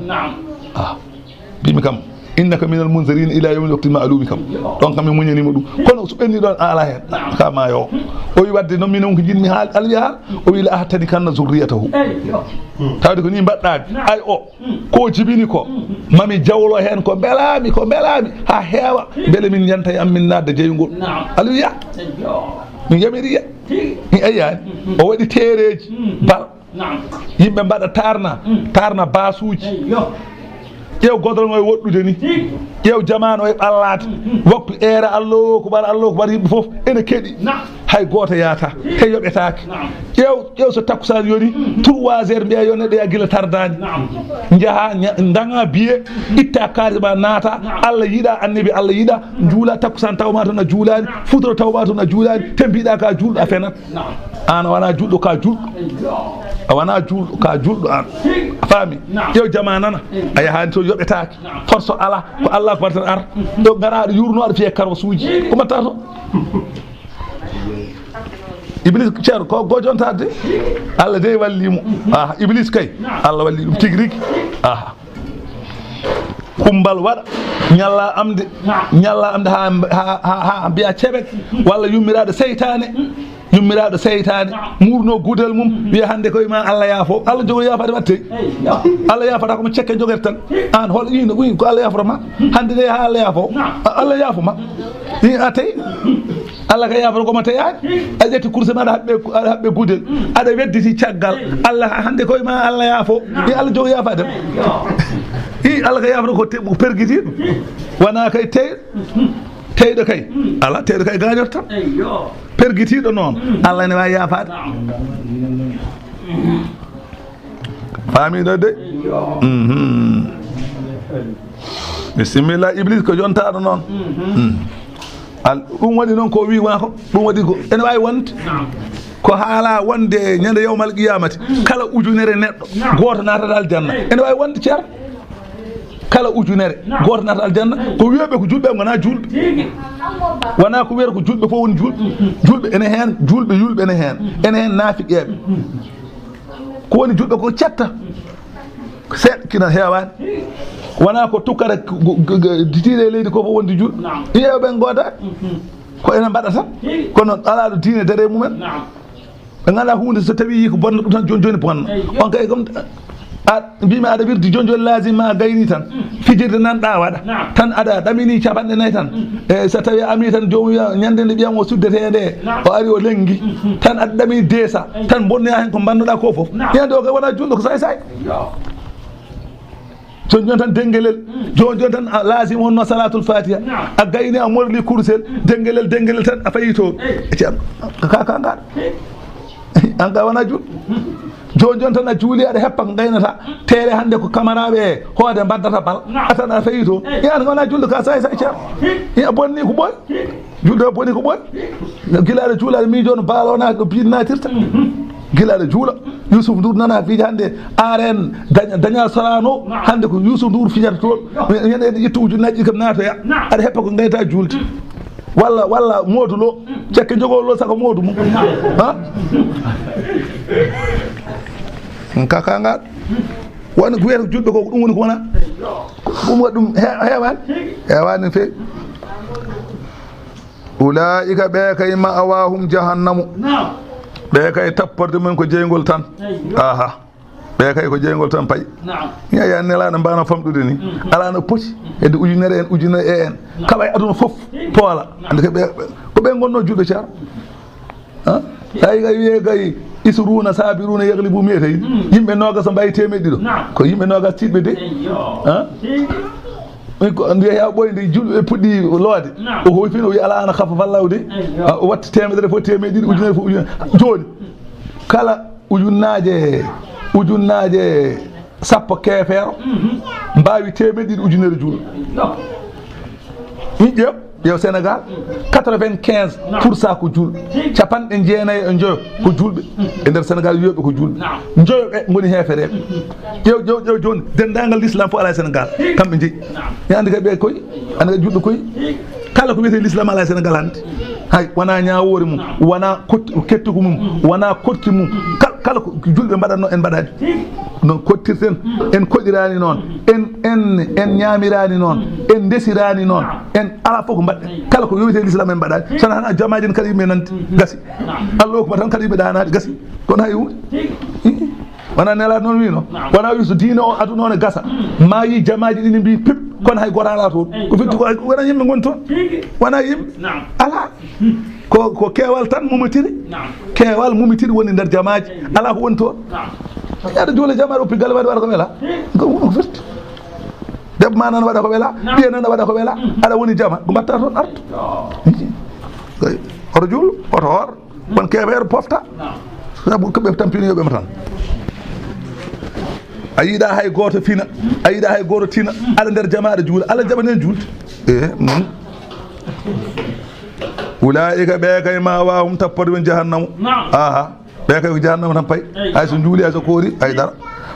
Ah. Mbimi kam, innaka minal munzirin ila yawmil waqtil ma'lumi kam. Ɗon kam mi muñanima ɗum. Kono so ɓenni ɗon, a ala hen. Ka ma yo. O wi, wadde noon min won ko jinmi haal, Allah wi haal. O wi, la ahtanikanna zurriyatahu. Tawde ko ni mbaɗɗa. Ay o. Ko jibini ko, mami jawlo heen ko mbelaami, ko mbelaami haa heewa, mbele min yanta e am, min naatda jeyngol. Naam. Aluya. Eyyo. Min yamiri ya. Tigi. Mi ayyaani. O waɗi teereeji, bal. Naam. Yimɓe mbaɗa taarna, taarna baasuuji. Eyyo. Ƴeew godorngo e woɗɗude ni. Tigi. Ƴeew jamaanu e ɓallaade. Waktu eere Allahu akbar, Allahu akbar, yimɓe fof ene keɗi. Naam. Hay gooto yaata, te yoɓetaake. Naam. Ƴeew, ƴeew so takkusaan yoni, trois heures mbiya yo neɗɗo yaa gila tardaani. Naam. Njaha, nya-, ndaŋa biye, itta kaalis ma naata, naam, Allah yiɗa, annabi Allah yiɗa, juula takkusaan taw ma toon a juulaani, futuro taw ma toon a juulaani, te mbiɗa ka juulɗo a fenat. Naam. Aan a wona juulɗo ka juulɗo. A wona juulɗo ka juulɗo aan. A faami? Naam. Ƴeew jamaa nana, a yahaani toon yoɓetaake. Naam. Forso alaa, ko Allah ko tan ara. Ɗo ngara aɗa yurno aɗa fiya karwasuuji. Ko mbatta toon? Iblis, ceerno, ko gojontaade. Allah dey walli mo. Ah, Iblis kay, Allah walli ɗum tigi rigi. Ah. Kumbal waɗa, ñalla am de, ñalla am de ha, ha, ha, ha mbiya ceɓet, walla yummiraaɗo seytaane, yummiraaɗo seytaane, murno gudal mum, wiya hannde koye ma Allah yaafo. Allah jogo yaafaade watte. Allah yaafata ko mo cekke jogere tan. Aan hol ino, ino ko Allah yaafata ma. Hannde de ha Allah yaafo. A-, Allah yaafo ma. Ni a tey. Allah ka yaafata ko ma teyaani. A ƴetti kurse ma aɗa haɓɓe, aɗa haɓɓe gudel. Aɗa wedditi caggal. Allah ha hannde koye ma Allah yaafo. Ni Allah jogo yaafaade. I Allah ka yaafata ko te-, ko pergitiiɗo. Wona kay tey, teyɗo kay. Ala teyɗo kay gañoto tan. Eyyo. Pergitiiɗo noon. Allah ne waawi yaafaade. Faamiɗo de? Mhm. Bisimilla, Iblis ko jontaaɗo noon. Mhm. Mm. Al-, ɗum waɗi noon ko wi ma ko, ɗum waɗi ko, ene waawi wonde. Naam. Ko haala wonde ñande yawmal qiyamati, kala ujunere neɗɗo, naam, gooto naatata aljanna. Ene waawi wonde, ceer. Kala ujunere, naam, gooto naata aljanna, ko wiyeɓe ko julɓe, ngonaa julɓe. Tigi. Wonaa ko wiyata ko julɓe fof woni julɓe. Mhm. Julɓe ene heen, julɓe yulɓe ene heen. Mhm. Ene heen naafiqeeɓe. Mhm. Ko woni julɓe ko cetta. Seeɗa kina heewaani. Tigi. Wonaa ko tukkata ko, ko, ko, ko tiiɗe e leydi ko fof wonde julɓe. Naam. Iyeeɓe ɓen gootaani. Mhm. Ko enen mbaɗata. Tigi. Kono alaa ɗo diine dare mumen. Naam. Ɓe ngalaa huunde, so tawii ko bonna ɗum tan, jooni jooni bonna. Eyyo. On kay, comme a mbimi aɗa wirdi jooni jooni, laazim ma a gayni tan. Mm. Fijirde nan ɗa waɗa. Naam. Tan aɗa ɗamini capanɗe nayi tan. Mm. E so tawii a ami tan, joomum wiya, ñande nde ɓiyam o suddetee nde, naam, o ari o lenngi. Mm. Tan aɗa ɗamini deux cents. Eyyo. Tan bonnoya heen ko mbannoɗa ko fof. Naam. Ñande o kay wona julɗo, ko saay saay. Eyyo. Jooni jooni tan denngelel. Mm. Jooni jooni tan a laazim wonno salaatul faatiha. Naam. A gayni a morli kurusel. Mm. Denngelel, denngelel tan a fayi toon. Ey. Ceerno, ka, ka, ka, ka. Ey. An ka wona juul. Mm. Jooni jooni tan a juuli aɗa heppa ko gaynata. Mm. Teele hannde ko kamaraaɓe e hoode mbaddata bal. Naam. A tan aɗa fayi toon. Ey. An ka wona julɗo ka saay saay ceerno. Ey. A bonni ko ɓooy. Julde o boni ko ɓooy. Gila aɗa juula, aɗa miijo no baalo wona ɗo biiɗi naatirta. Gila aɗa juula. Yusuf Ndour nana fiija hannde, R N daña, daña Sorano. Hannde ko Yusuf Ndour fijata toon. Ñande ene ƴetta ujunnaaji ɗi kam naatoya. Aɗa heppa ko ngayta juulde. Walla, walla Modou Lo. Cekke jogoo Lo saka Modou mum. Ha? Ka, ka ngal. Woni ko wiyata julɓe ko, ko ɗum woni ko wona. Ɗum waɗi ɗum he-, heewaani. Heewaani no feewi. Ulaa'ika ɓe kay ma'awaahum jahannamu. Naam. Ɓe kay tapporde mum ko jeyngol tan. Eyyo. Aha. Ɓe kay ko jeyngol tan payi. Naam. Ña ya nelaaɗo mbaano famɗude ni. Mm. Alaa no poti. Hedde ujunere en, ujunere e en. Naam. Kala e aduna fof poola. Naam. Ande ko ɓe, ɓe, ko ɓe ngonno julɓe ceer. Ha? Tawi kay wiye kay isruuna saabiruna yaglibu mi'atayn. Mm. Yimɓe noogas mbayi teemeɗɗe ɗiɗo. Naam. Ko yimɓe noogas tiiɗɓe de. Eyyo. Ha? Tigi. Min ko mbiya ya ɓooy nde julɓe puɗɗi loode. Naam. O hoy fino o wiya ala ana khaffafa Allahu de. Eyyo. Ha, o watti teemedere fof teemeɗɗe ɗiɗi, ujunere fof ujunere. Jooni kala ujunnaaje, ujunnaaje sappo keefeero, mhm, mbaawi teemeɗɗe ɗiɗi ujunere juulɗo. Yo. Min ƴeew, ƴeew Sénégal, quatre-vingt-quinze pour cent ko juulɓe. Capanɗe jeenayi e njoyo ko juulɓe. E nder Sénégal, wiyooɓe ko juulɓe. Naam. Njoyo ɓe ngoni heefereeɓe. Ƴeew, ƴeew, ƴeew jooni, denndaangal l'islam fof alaa e Sénégal. Kamɓe njeyi. Naam. Mi anndi kadi ɓe koy, anndi kadi juulɓe koy. Kala ko wiyetee l'islam alaa e Sénégal hannde. Hay, wonaa ñaawoore mum, wonaa kotti-, kettugu mum, wonaa kotti mum. Kal-, kala ko julɓe mbaɗatnoo, en mbaɗaani. Noon kottirten, en koɗiraani noon, en, en, en ñaamiraani noon, en ndesiraani noon, en alaa fof ko mbaɗɗen. Kala ko yowiti e l'islam en mbaɗaani. So wonaa tan a jamaaji en kala yimɓe nanti, gasi. Allahu akbar tan kala yimɓe ɗaanaade, gasi. Kono hay huunde. Wonaa nelaaɗo noon wiino. Wonaa wii so diine o aduna o ne gasa. Maayi jamaaji ɗi ne mbii pip, kono hay gooto alaa toon. Ko firti ko, ko wonaa yimɓe ngoni toon. Wonaa yimɓe. Alaa. Ko, ko keewal tan mumitiri. Naam. Keewal mumitiri woni nder jamaaji. Alaa ko woni toon. Naam. Yaade juule jamaa, oppi galle waɗa, waɗa ko wela. Ko, ko firti. Debbo ma nana waɗa ko wela, naam, ɓiya nana waɗa ko wela. Mm. Aɗa woni jama, ko mbatta toon artu. Oto juul, oto hoor. Won keefeero pofta. Naam. Sabu ko ɓe tampini yo ɓe mo tan. A yiɗa hay gooto fina, a yiɗa hay gooto tina, aɗa nder jama aɗa juula, Allah jaɓani en juulde. Eh, mm. Ulaa'ika ɓe kay ma'waahum tapporde men jahannamu. Naam. Aha. Ɓe kay ko jahannama tan payi. Eyi. Hay so juuli, hay so koori, hay dara.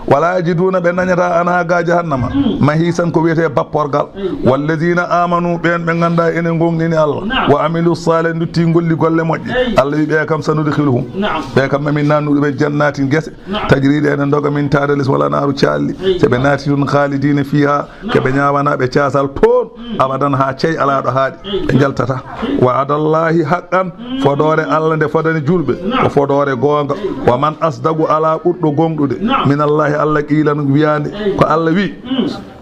Wala yajiduuna, ɓe dañata anhaa ga jahannama. Mm. Mahiisan, ko wiyetee bapporgal. Eyi. Walladiina aamanu, ɓeen ɓe nganndu-ɗaa ene ngoongɗini Allah. Naam. Wa amilu saalih, ndutti ngolli golle moƴƴe. Eyi. Allah wi ɓe kam sanudkhiluhum. Naam. Ɓe kam mamin naatnu ɓe jannaatin gese. Naam. Tajri ɗe ene ndoga min tahtiha al-anhaaru caalli. Eyi. So ɓe naati toon khaalidiina fiihaa. Ke ɓe ñaawanaaɓe caasal toon, abadan, haa cey alaa ɗo haaɗi, ɓe njaltata. Wa'adallaahi haqqan, fodoore Allah nde fodani juulɓe, ko fodoore goonga. Wa man asdaqu, alaa ɓurɗo gooŋɗude, minallaahi, Allah qiilan wiyaande. Ko Allah wi,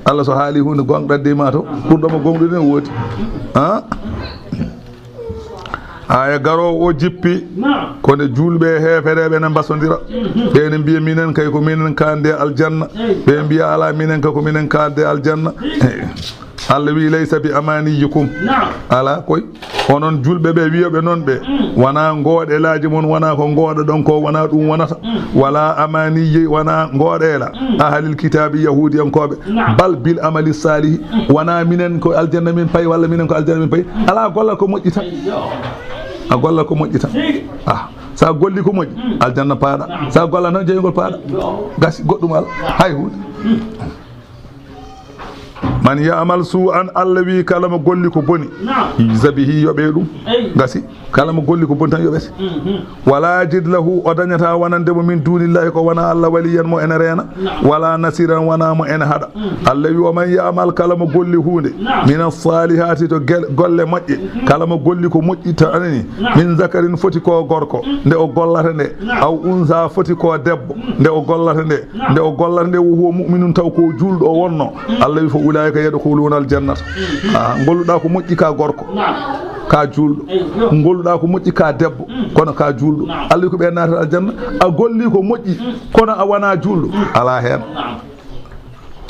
Allah so haali huunde gooŋɗa de ma to, ɓurɗo mo gooŋɗude ne woodi. Ah? Aaya garoowo o jippi, naam, ko nde juulɓe e heefereeɓe ne mbasondira. Mhm. Ɓe ne mbiya, "Minen kay ko minen kaande aljanna." Eyi. Ɓe mbiya, "Alaa, minen kay ko minen kaande aljanna." Eyi. Allah wi, "Laysa bi amaaniyikum." Naam. Alaa koy. Onon juulɓe ɓe, wiyooɓe noon ɓe, mm, wonaa ngooɗelaaji mon, wonaa ko ngooɗoɗon ko, wonaa ɗum wonata. Mm. Wala amaaniyi, wonaa ngooɗeela. Mm. Ahlil kitaabi, yahuudiyankooɓe. Naam. Bal bil amali saalihi. Wonaa minen ko aljanna min payi, walla minen ko aljanna min payi. Alaa gollal ko moƴƴi tan. A gollal ko moƴƴi tan. Ah, so a golli ko moƴƴi, aljanna paaɗa. So a gollaa tan, jeyngol paaɗa. Gasi, goɗɗum alaa. Hay huunde. Mm. An ya'mal su'an, Allah wi kala mo golli ko boni, yujza bihi, yoɓe ɗum. Gasi, kala mo golli ko boni tan yoɓete. Wala yajid lahu, o dañata wonande mo min dunillahi ko wona Allah waliyan mo ene reena, wala nasiran wona mo ene haɗa. Allah wi wa man ya'mal, kala mo golli huunde, mina salihati, to gel-, golle moƴƴe, kala mo golli ko moƴƴi tan anani, min zakarin foti ko gorko, nde o gollata nde, aw unsa foti ko debbo, nde o gollata nde, nde o gollata nde, wo huwa mu'minun taw ko juulɗo o wonno. Allah wi fa ulaika yadkhuluna aljannata. Ah, golluɗa ko moƴƴi ka gorko, ka juulɗo. Golluɗa ko moƴƴi ka debbo, kono ka juulɗo. Allah wi ko ɓe naata aljanna. A golli ko moƴƴi, kono a wona juulɗo, ala heen.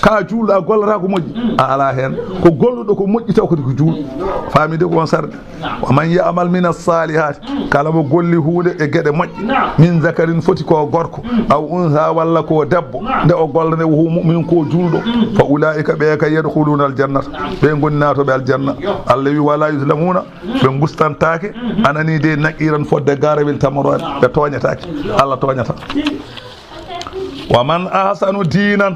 Ka juulɗo a gollata ko moƴƴi, a ala heen. Ko golluɗo ko moƴƴi taw kadi ko juulɗo. Faami de ko on sarde. Wa man ya'mal min as-salihati, kala mo golli huunde e geɗe moƴƴe, min zakarin foti ko gorko, aw unsa walla ko debbo, nde o golla nde wo huwa mu'minun ko juulɗo, fa ulaika ɓe ka yadkhuluna aljannata, ɓe ngoni naatoɓe aljanna. Allah wi wala yuzlamuna, ɓe gustantaake, anani de naqiran fodde garawel tamoroore, ɓe tooñataake, Allah tooñata. Wa man ahsanu diinan,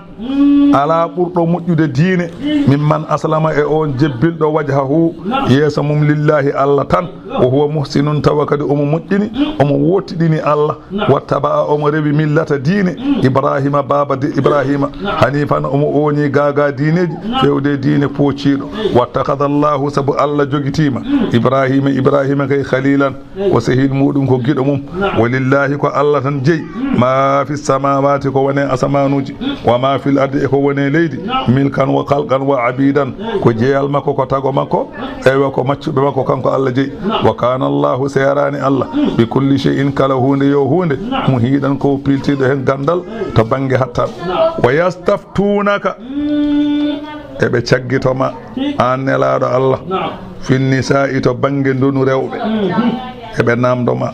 alaa ɓurɗo moƴƴude diine, mimman aslama, e on jebbilɗo, wajhahu, yeeso mum, lillahi, Allah tan, wa huwa muhsinun, tawa kadi omo moƴƴini, omo wootiɗini Allah, wattaba'a, omo rewi, millata, diine, Ibrahima, baaba de Ibrahima, hanifan, omo ooñi gaagaa diineeji, feewde diine poociiɗo, wattakhadha Allahu, sabu Allah jogitiima, Ibrahima, Ibrahima kay, khalilan, ko sehil muɗum, ko giɗo mum. Walillahi, ko Allah tan jeyi, ma fi samawati, ko woni e asamanuuji, wa ma fil ardi, e ko woni e leydi, milkan wa khalqan wa abidan, ko jeyal makko, ko tago makko, eywa, ko maccuɓe makko, kanko Allah jeyi. Wa kana Allahu, seeraani Allah, bi kulli shay'in, kala huunde yo huunde, muhiɗan, ko piltiiɗo heen ganndal to bannge hattan. Wa yastaftunaka, eɓe caggito ma, aan Nelaaɗo Allah, fin nisa'i, to bannge ndonu rewɓe. Eɓe naamndo ma.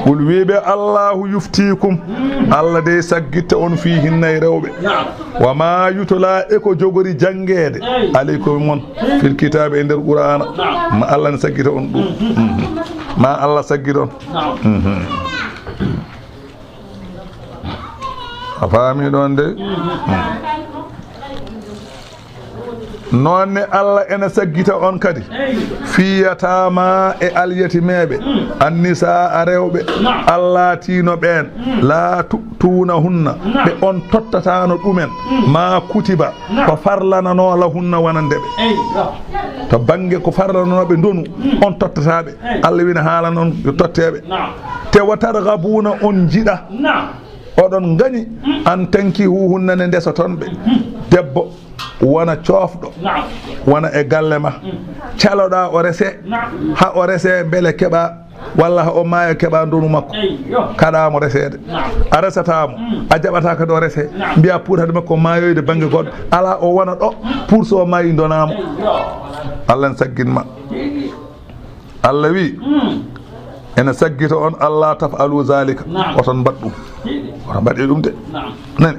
Qul, wiiɓe, Allahu yuftikum, Allah dey saggitta on fiihinna e rewɓe. Wa ma yutla, e ko jogori janngeede, alaykum, on, fil kitaabi, e nder Qur'aana. Ma Allah ne saggita on ɗum. Ma Allah saggita on. A faami ɗon de? Noon ne Allah ena saggita on kadi, fii yataama, e alyatimeeɓe, annisaa, rewɓe, allaatiino ɓeen, laa tu'tuunahunna, ɓe on tottataano ɗumen, maa kutiba, ko farlananoo, lahunna, wonande ɓe. To bannge ko farlananoo ɓe ndonu, on tottataa ɓe. Allah wina haalan on yo tottee ɓe. Te wa targhabuuna, on njiɗa, oɗon ngañi, an tankihuhunna, nde ndesoton ɓe. Debbo wona coofɗo, wona e galle ma. Caloɗaa o rese, ha o rese mbele keɓa, walla ha o maaya keɓa ndonu makko. Kaɗaa mo reseede. A resataa mo, a jaɓataa kadi o rese. Mbiya pour hade makko maayoyde bannge goɗɗo. Alaa, o wona ɗo, pour so o maayi ndonaa mo. Allah ne saggin ma. Allah wi, ena saggita on, Allah taf'alu zalika. Oton mbaɗ ɗum. Oton mbaɗe ɗum de. Nani?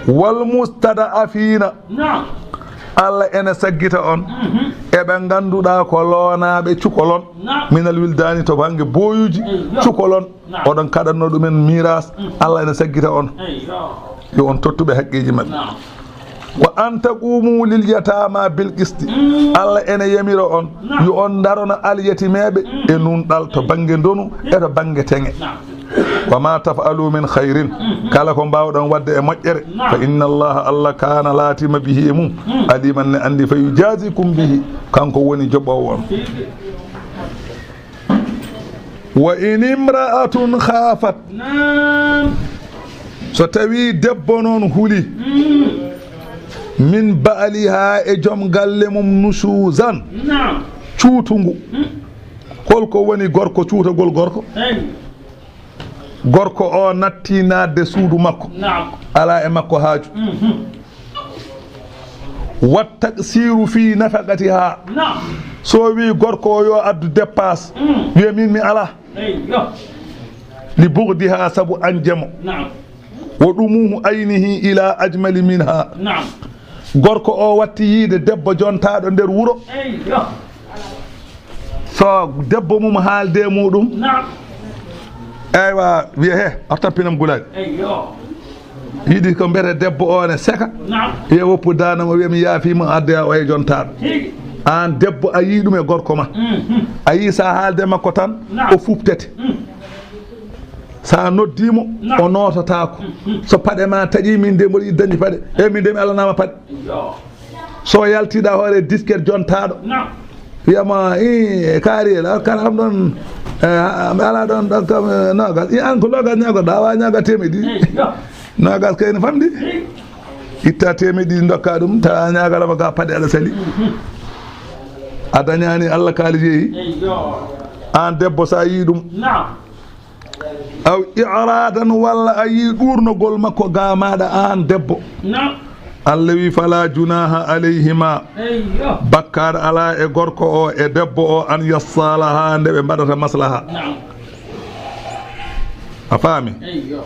Wal mustad'afiina. Allah ena saggita on. E ɓe ngannduɗaa ko loonaaɓe cukolon. Minal wildaani, to bannge booyuuji cukolon. Oɗon kaɗatno ɗumen miiras, Allah ena saggita on. Yo on tottu ɓe haqqeeji maɓɓe. Wa an taqumu lil yatama bil qisti. Allah ene yamira on, yo on ndarona alyatimeeɓe e nunɗal to bannge ndonu e to bannge teŋe. Wa ma taf'alu min khayrin, kala ko mbaawɗon waɗde e moƴƴere, fa inna Allaha, Allah, kana, laatima, bihi, e mum, aliman, ne anndi, fa yujazikum bihi, kanko woni joɓoowo on. Wa in imra'atun khafat. Naam. So tawi debbo noon huli. Mm. Min ba'liha, e joom galle mum, nushuzan. Naam. Cuutungu. Mm. Holko woni gorko, cuutagol gorko? Eyi. Gorko o natti naatde suudu makko. Naam. Alaa e makko haaju. Mhm. Wa taqsiru fi nafaqatiha. Naam. So wi gorko o yo addu dépasse, mm, wiya min mi alaa. Eyyo. Li bughdiha, sabu añde mo. Naam. Wa dumuhu aynihi ila ajmali minha. Naam. Gorko o watti yiide debbo jontaaɗo nder wuro. Eyyo. So debbo mum haalde muɗum. Naam. Eywa, wiya, he, a tampinam gulaali. Eyyo. Yiɗi ko mbiyete debbo o ne seka. Naam. Wiya woppu daande mo, wiya mi yaafii mo, addoya o e jontaaɗo. Tigi. Aan debbo, a yii ɗum e gorko ma. Mhm. A yii so a haalde makko tan, naam, o fuɓtete. Mhm. So a noddii mo, naam, o noototaako. Mhm. So paɗe ma taƴii, min de mboɗo yiɗi dañde paɗe. E min de mi alanaama paɗe. Yo. So yaltiiɗa hoore disket jontaaɗo. Naam. Wiyama, i, kaari, ala, kala am ɗon, eh, mi ala ɗon, ɗon kam, eh, nogas. I, an ko nogas ñaagoɗa, a wawa ñaaga teemedde ɗiɗi. Eyi, yo. Nogas kay ne famɗi. Eyi. Itta teemedde ɗiɗi, dokka ɗum, tawa ñaagalama ga paɗe aɗa sali. Mhm. A dañani Allah kaali jeeyi. Eyi, yo. An debbo, sa yii ɗum. Naam. Aw i'radan, walla a yii ɗuurnogol makko ga maɗa an debbo. Naam. Allah wi, fala junaha alayhima. Eyyo. Bakkaat ala e gorko o e debbo o, an yassalaha, nde ɓe mbaɗata maslaha. Naam. A faami? Eyyo.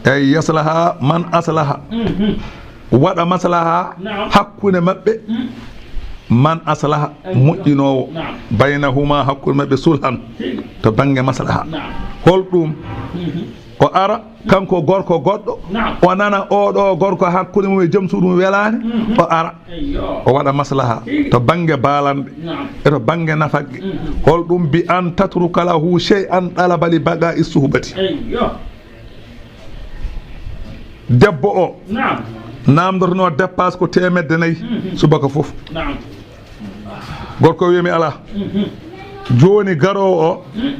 Ey, yaslaha man aslaha. Mhm. Waɗa maslaha, naam, hakkunde maɓɓe. Mm. Man aslaha, eyyo, moƴƴinoowo, naam, baynahuma, hakkunde maɓɓe, sulhan, tigi, to bannge maslaha. Naam. Hol ɗum? Mhm. O ara, kanko gorko goɗɗo, naam, o nana oɗo gorko hakkunde mum e joom suudu mum welaani, mhm, o ara. Eyyo. O waɗa maslaha, tigi, to bannge baalanɗe, naam, e to bannge nafaqe. Mhm. Hol ɗum? Bi an tatruka lahu shay'an talaba li baqa'i suhbati. Eyyo. Debbo o, naam, namdotono dépasse ko teemedde nayi, mhm, subaka fof. Naam. Gorko wiya mi ala. Mhm. Jooni garoowo o, mhm,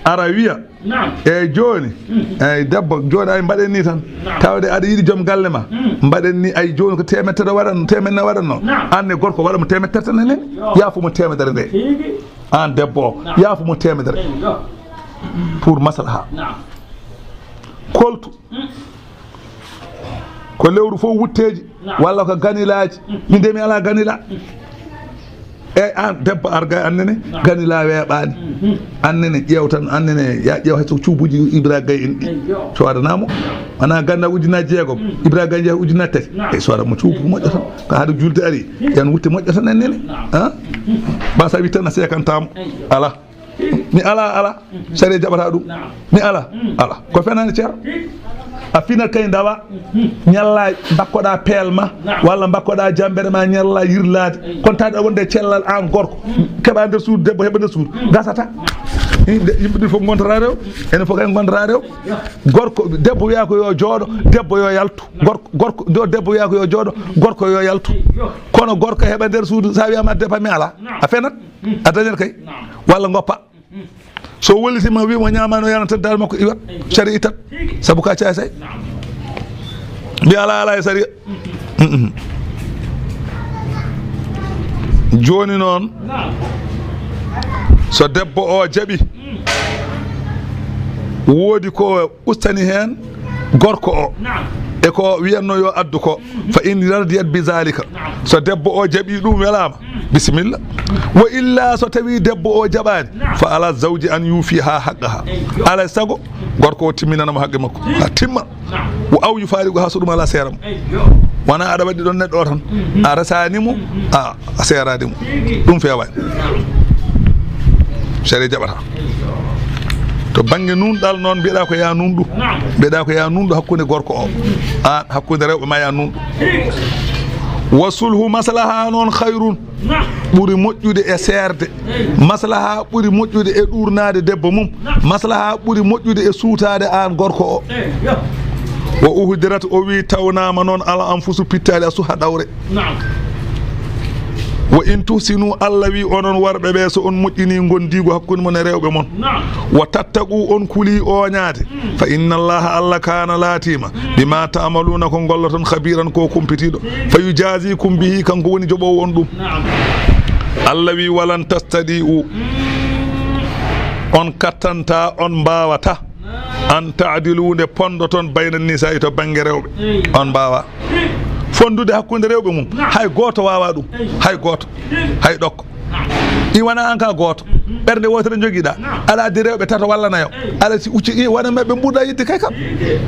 ara wiya. Naam. Eyyi, jooni. Mhm. Eyyi, debbo, jooni ay mbaɗen ni tan. Naam. Tawde aɗa yiɗi joom galle ma. Mhm. Mbaɗen ni, ay, jooni ko teemedde tati waɗan, teemedde nayi waɗanno. Naam. An ne gorko, waɗa mo teemedde tati tan enen. Yo. Yaafu mo teemedere nde. Tigi. An debbo o, naam, yaafu mo teemedere. Eyyo. Pour maslaha. Naam. Koltu. Mm. Ko lewru fof wutteeji, naam, walla ko ganilaaji. Mm. Min de mi alaa ganila. Mm. Eyyi, an debbo, ar gay annene, naam, ganila weeɓaani. Mhm. Annene, ƴeew tan, annene, ya ƴeew hay so cuubuuji Ibra Gay en ɗi. Eyyo. Soodanaa mo. Wonaa ganna ujunnaji jeegom, mm, Ibra Gay jeeya ujunnaji tati. Naam. Eyyi, sooda mo cuubu moƴƴo tan. Ko hade julde ari, mm, yan wutte moƴƴo tan annene. Naam. Ha? Mm. Ba sa wi tan a seekantaa mo. Eyyo. Ala. Mi ala, ala. Sariya jaɓata ɗum. Naam. Mi ala, mm, ala. Ko fenaande, ceerno. A finat kay ndawa. Mm. Ñalla mbakkoɗa peel ma, naam, walla mbakkoɗa jambere ma, ñalla yirlaade. Mm. Kono taade wonde cellal an gorko. Mm. Keɓa nder suudu, debbo heɓa nder suudu. Mm. Gasata. Naam. Yimɓe, yimɓe ɗi fof ngontora rew. Enen fof kay ngontora rew. Yo. Gorko, debbo wiya ko yo jooɗo, debbo yo yaltu. Naam. Gorko, gorko, do-, debbo wiya ko yo jooɗo, gorko yo yaltu. Yo. Kono gorko heɓa nder suudu, sa wiyama debbo mi ala. Naam. A fenat. Mm. A dañat kay. Naam. Walla ngoppa. Mm. So wellitima, wimo ñamano, yarana tan dal makko iwat. Eyyo. Sari itat. Tigi. Sabu ka caasay. Naam. Mbi ala, ala e sariya. Mm-mm. Mm-mm. Jooni noon, naam, so debbo o jaɓi, mm, woodi ko ustani heen gorko o, naam, e ko wiyanno yo addu ko, mhm, fa in radiyat bi zalika, naam, so debbo o jaɓi ɗum, welaama, mm, bisimilla. Wa illa, so tawi debbo o jaɓaani, naam, fa ala zawji an yufiha haqqaha. Eyyo. Alaa e sago gorko o timminana mo haqqe makko, ha timma. Naam. Wa aw yufariquha, so ɗum alaa seera mo. Eyyo. Wona aɗa waɗi ɗon neɗɗo o tan, mhm, a resani mo, mhm, a, a seerani mo. Tigi. Ɗum feewaani. Naam. Sariya jaɓata. Eyyo. To bannge nunɗal noon, mbiɗa ko ya nunɗu. Naam. Mbiɗa ko ya nunɗu hakkunde gorko o. Mhm. An hakkunde rewɓe ma ya nunɗu. Tigi. Wa sulhu, maslaha noon, khayrun. Naam. Ɓuri moƴƴude e seerde. Maslaha ɓuri moƴƴude e ɗuurnaade debbo mum. Maslaha ɓuri moƴƴude e suutaade aan gorko o. Wa uhdirat, o wi, tawnaama noon al anfusu, pittaali, a suha ɗawre. Naam. Wa in tuhsinu, Allah wi, onon worɓe ɓe, so on moƴƴini ngondiigu hakkunde mon e rewɓe mon. Naam. Wa tattaqu, on kuli ooñaade. Mm. Fa inna Allaha, Allah, kaana, laatiima, mm, bima ta'maluuna, ko ngolloton, khabiiran, ko kumpitiiɗo. Fa yujazikum bihi, kanko woni joɓoowo on ɗum. Naam. Allah wi, walan tastadi'u, mm, on kattanta, on mbaawata, naam, an ta'dilu, nde pondoton, bayna nisa'i, to bannge rewɓe. Eyi. On mbaawa fondude hakkunde rewɓe mum. Naam. Hay gooto waawa ɗum. Eyi. Hay gooto. Hay ɗokko. I wona an ka gooto. Ɓernde wootere njogiɗa. Naam. Aɗa addi rewɓe tato walla nayo. Eyi. Aɗa si ucci i wona maɓɓe ɓurɗa yiɗde kay kam. Eyi.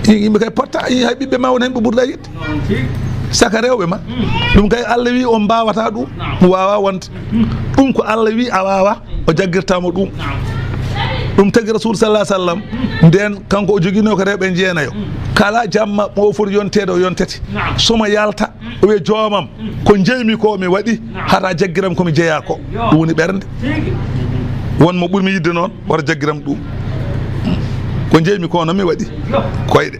I yimɓe kay potta i hay ɓiɓɓe ma wona yimɓe ɓurɗa yiɗde. Noon tigi. Saka rewɓe ma. Mm. Ɗum kay Allah wi on mbawata ɗum. Naam. Ɗum wawa wonde. Mm. Ɗum ko Allah wi a wawa, o jaggirtama ɗum. Naam. Ɗum tagi Rasul sallallahu alaihi wasallam, nden kanko o joginoo ko rewɓe jeenayo. Kala jamma mo o foti yonteede, o yontete. Naam. So mo yalta, o wiya, "Joomam, ko njeymi ko mi waɗi, hara jaggiram ko mi jeyaa ko." Ɗum woni ɓernde. Won mo ɓurmi yidde noon, wara jaggiram ɗum. Ko njeymi ko noon mi waɗi. Koyɗe.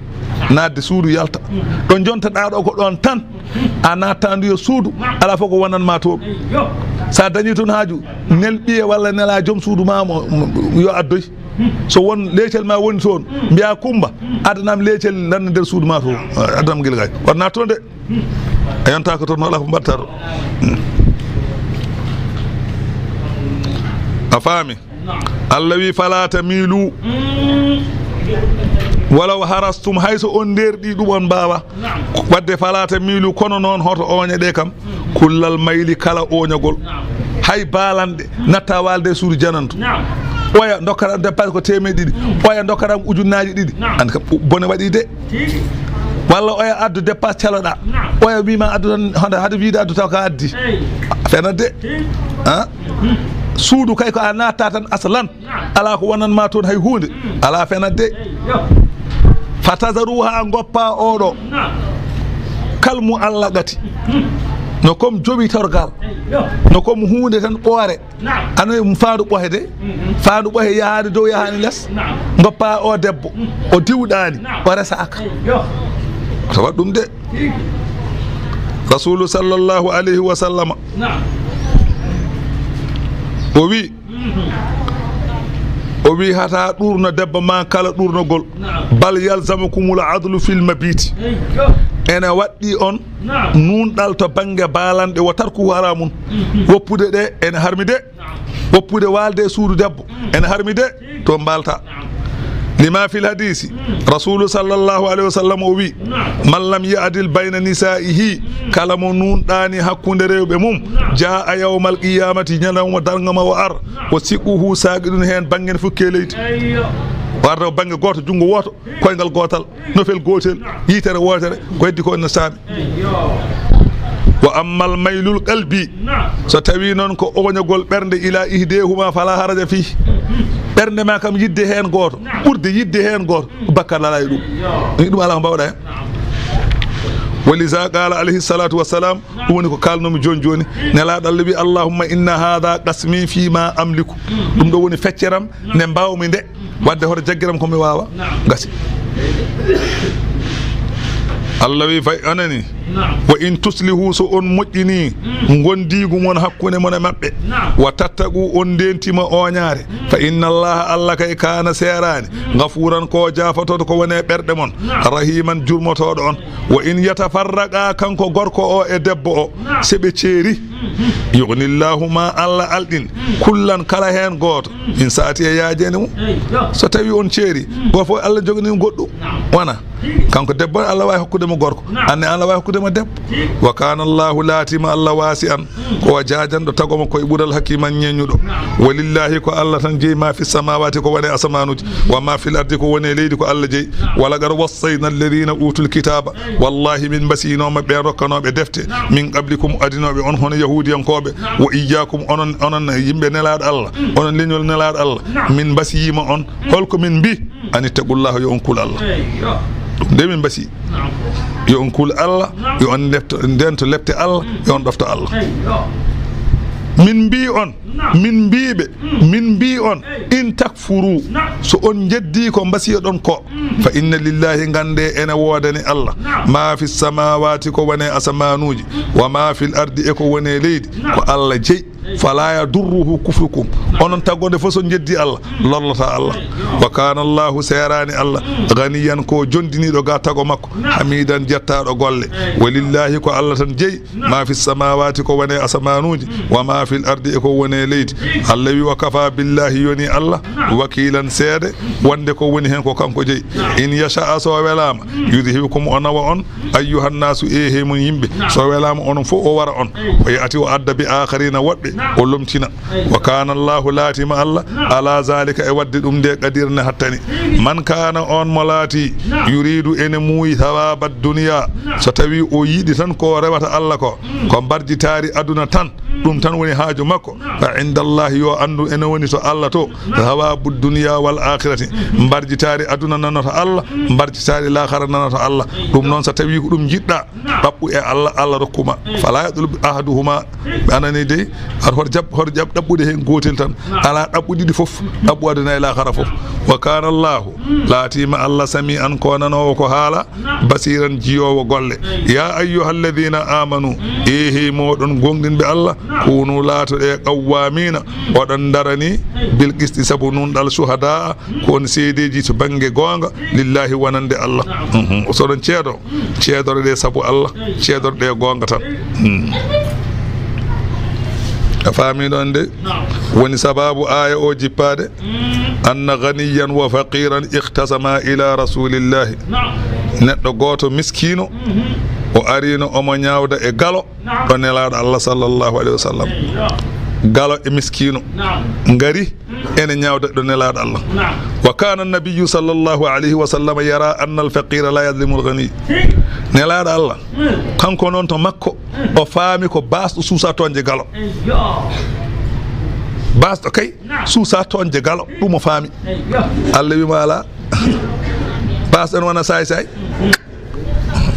Naatde suudu, yalta. Ɗo jontoɗaa ɗo ko ɗoon tan. A naattaa ndu yo suudu, alaa fof ko wonan ma toon. Sa dañi toon haaju, nel ɓiye walla nela joom suudu ma mo, mo, yo addoy. So won leecel ma woni toon, mbiya, "Kumba, addanam leecel lan nder suudu ma toon, addanam ngel gay." Wonaa toon de. A yontaaka toon, alaa ko mbaɗta toon. A faami? Allah wi, "Fala tamilu walaw harastum", hay so on ndeerɗi ɗum on mbaawa. Wadde, "Fala tamilu", kono noon hoto ooñe ɗe kam, "kullal mayli", kala ooñagol. Hay baalanɗe natta waalde e suudu janantu. Oya dokkaram dépasse ko teemeɗe ɗiɗi. Oya dokkaram ujunnaaji ɗiɗi. An kam, bone waɗi de. Walla oya addu dépasse caloɗa. Oya wima addu tan, hada, hada wiide addu taw ka addi. Fenat de. Ha? Suudu kay ko a natta tan aslan. Alaa ko wonan ma toon hay huunde. Alaa, fenat de. Fatazaruha, ngoppa oɗo. Kal mu'allaqati. No comme jowitorgal. No comme huunde tan ɓoore. Ano faandu ɓohe de. Faandu ɓohe yahaani dow, yahaani les. Ngoppa o debbo. O diwɗaani. O resaaka. To waɗ ɗum de. Rasulu sallallahu alayhi wa sallama. O wi, o wi, hata ɗurno debbo ma kala ɗurnogol. Bal yalzamukumul adlu fil mabiti. Ene waɗɗi on nuunɗal to bannge baalanɗe, wa tarku haramun. Woppude ɗe ene harmi de. Woppude waalde e suudu debbo ene harmi de. To mbaalta. Lima fil hadisi, Rasulu sallallahu alayhi wa sallam o wi, "Man lam ya'dil bayna nisaihi", kala mo nuunɗaani hakkunde rewɓe mum, "jaa yawmal qiyamati", ñalawma darnga ma o ar, "wa siquhu saqidun", heen bannge ne fukke leydi. O arda ko bannge gooto, junngo wooto, koyngal gootal, nofel gootel, yitere wootere, ko heddi ko ene saami. Wa ammal maylul qalbi, so tawi noon ko ooñagol ɓernde, ila ihdehuma fala haraja fih. Ɓernde ma kam yidde heen gooto, ɓurde yidde heen gooto, ko bakkar alaa e ɗum. Ɗum alaa ko mbawɗa heen. Wa liza qala alayhi salatu wassalam, ɗum woni ko kalnomi jooni jooni. Nelaaɗo Allah wi, "Allahumma inna hadha qasmi fi ma amliku." Ɗum ɗo woni fecceram nde mbawmi nde. Wadde hoto jaggiram ko mi waawa. Gasi. Allah wi, fay anani. Wa in tuslihu, so on moƴƴini ngondiigu mon hakkunde mon e maɓɓe. Wa tattaqu, on ndentima ooñaare. Fa inna Allaha, Allah kay, kana, seeraani, gafuuran, ko jaafatooɗo ko woni e ɓerɗe mon, rahiman, jurmotooɗo on. Wa in yatafarraqa, kanko gorko o e debbo o, se ɓe ceeri, yughnillahu, ma Allah alɗin, kullan, kala heen gooto, min sa'ati, e yaajeende mum. So tawi on ceeri, gooto fof Allah joganii ɗum goɗɗum. Wona kanko debbo, Allah waawi hokkude mo gorko, anne Allah waawi hokkude mo debbo. Wa kana Allahu, laatima Allah, wasi'an, ko o jaajanɗo, tagomo koye ɓural, hakiman, ñeeñuɗo. Walillahi, ko Allah tan jeyi, ma fi samawati, ko woni e asamanuuji, wa ma fil ardi, ko woni e leydi, ko Allah jeyi. Wa laqad wassayna alladhina utul kitaba, wallahi min mbasiyinooma ɓeen rokkanooɓe defte, min qablikum, adinooɓe on, hono yahuudiyankooɓe, wa iyyakum, onon, onon yimɓe Nelaaɗo Allah, onon leñol Nelaaɗo Allah, min mbasiyiima on. Holko min mbi? An ittaqullaha, yo on kul Allah. Ɗum de min mbasi. Yo on kul Allah, yo on ndefto, ndento lepte Allah, yo on ɗofto Allah. Min mbi on, min mbiɓe, min mbi on, in takfuru, so on jeddi ko mbasiyoɗon ko, fa inna lillahi, gande ene woodani Allah, ma fi samawati, ko woni e asamanuuji, wa ma fil ardi, e ko woni e leydi, ko Allah jeyi. Fala yadurruhu kufrukum. Onon taggonde fof so jeddi Allah, lorlata Allah. Wa kana Allahu, seeraani Allah, ganiyan, ko jondiniiɗo ga tago makko, hamidan, jettaaɗo golle. Walillahi, ko Allah tan jeyi, ma fi samawati, ko woni e asamanuuji, wa ma fil ardi, e ko woni e leydi. Allah wi, wa kafa billahi, yoni Allah, wakilan, seede, wonde ko woni heen ko kanko jeyi. In yasha, so welaama, yudhibkum, o nawa on, ayyuhan nasu, e he mon yimɓe, so welaama onon fof o wara on. O ya'ti, o adda, bi akharina, woɗɓe, o lomtina. Wa kana Allahu, laatima Allah, ala zalika, e wadde ɗum nde, qadiran, ne hattani. Man kana, on mo laati, yuridu, ene muuyi, thawaba dunya, so tawi o yiɗi tan ko rewata Allah ko, ko mbarjitaari aduna tan, ɗum tan woni haaju makko, fa inda Allahi, yo anndu ene woni to Allah to, thawabu dunya wal akhirati, mbarjitaari aduna nanata Allah, mbarjitaari laakhara nanata Allah. Ɗum noon, so tawi ko ɗum njiɗɗa, ɗaɓɓu e Allah, Allah rokkuma. Fala yatlub ahaduhuma, ɓe anani dey, ar hoto jaɓ, hoto jaɓ ɗaɓɓude heen gootel tan. Ala ɗaɓɓu ɗiɗi fof, ɗaɓɓu aduna e laakhara fof. Wa kana Allahu, laatima Allah, sami'an, ko nanoowo ko haala, basiran, jiyoowo golle. Ya ayyuhalladhina amanu, eehi moɗon gonɗinɓe Allah, kunu, laatoɗe, qawwamina, oɗon darani, bil qisti, sabu nunɗal, shuhada'a, ko on seedeeji to bannge goonga, lillahi, wonande Allah. Mhm. So oɗon ceedo, ceedore ɗe sabu Allah, ceedore ɗe goonga tan. Hmm. A faami ɗon de? Woni sababu aaya o jippaade? Anna ghaniyan wa faqiran ikhtasama ila rasulillahi. Neɗɗo gooto miskiino, o arino omo ñaawda e galo ɗo Nelaaɗo Allah sallallahu alayhi wa sallam. Galo e miskiino ngari ene ñaawda ɗo Nelaaɗo Allah. Wa kana nabiyyu sallallahu alayhi wa sallam yara anna al-faqira la yadlimu al-ghani. Nelaaɗo Allah, kanko noon to makko, o faami ko baasɗo suusa toñde galo. Baasɗo kay suusa toñde galo, ɗum o faami. Allah wiima ala. Baasɗo ene wona saay saay.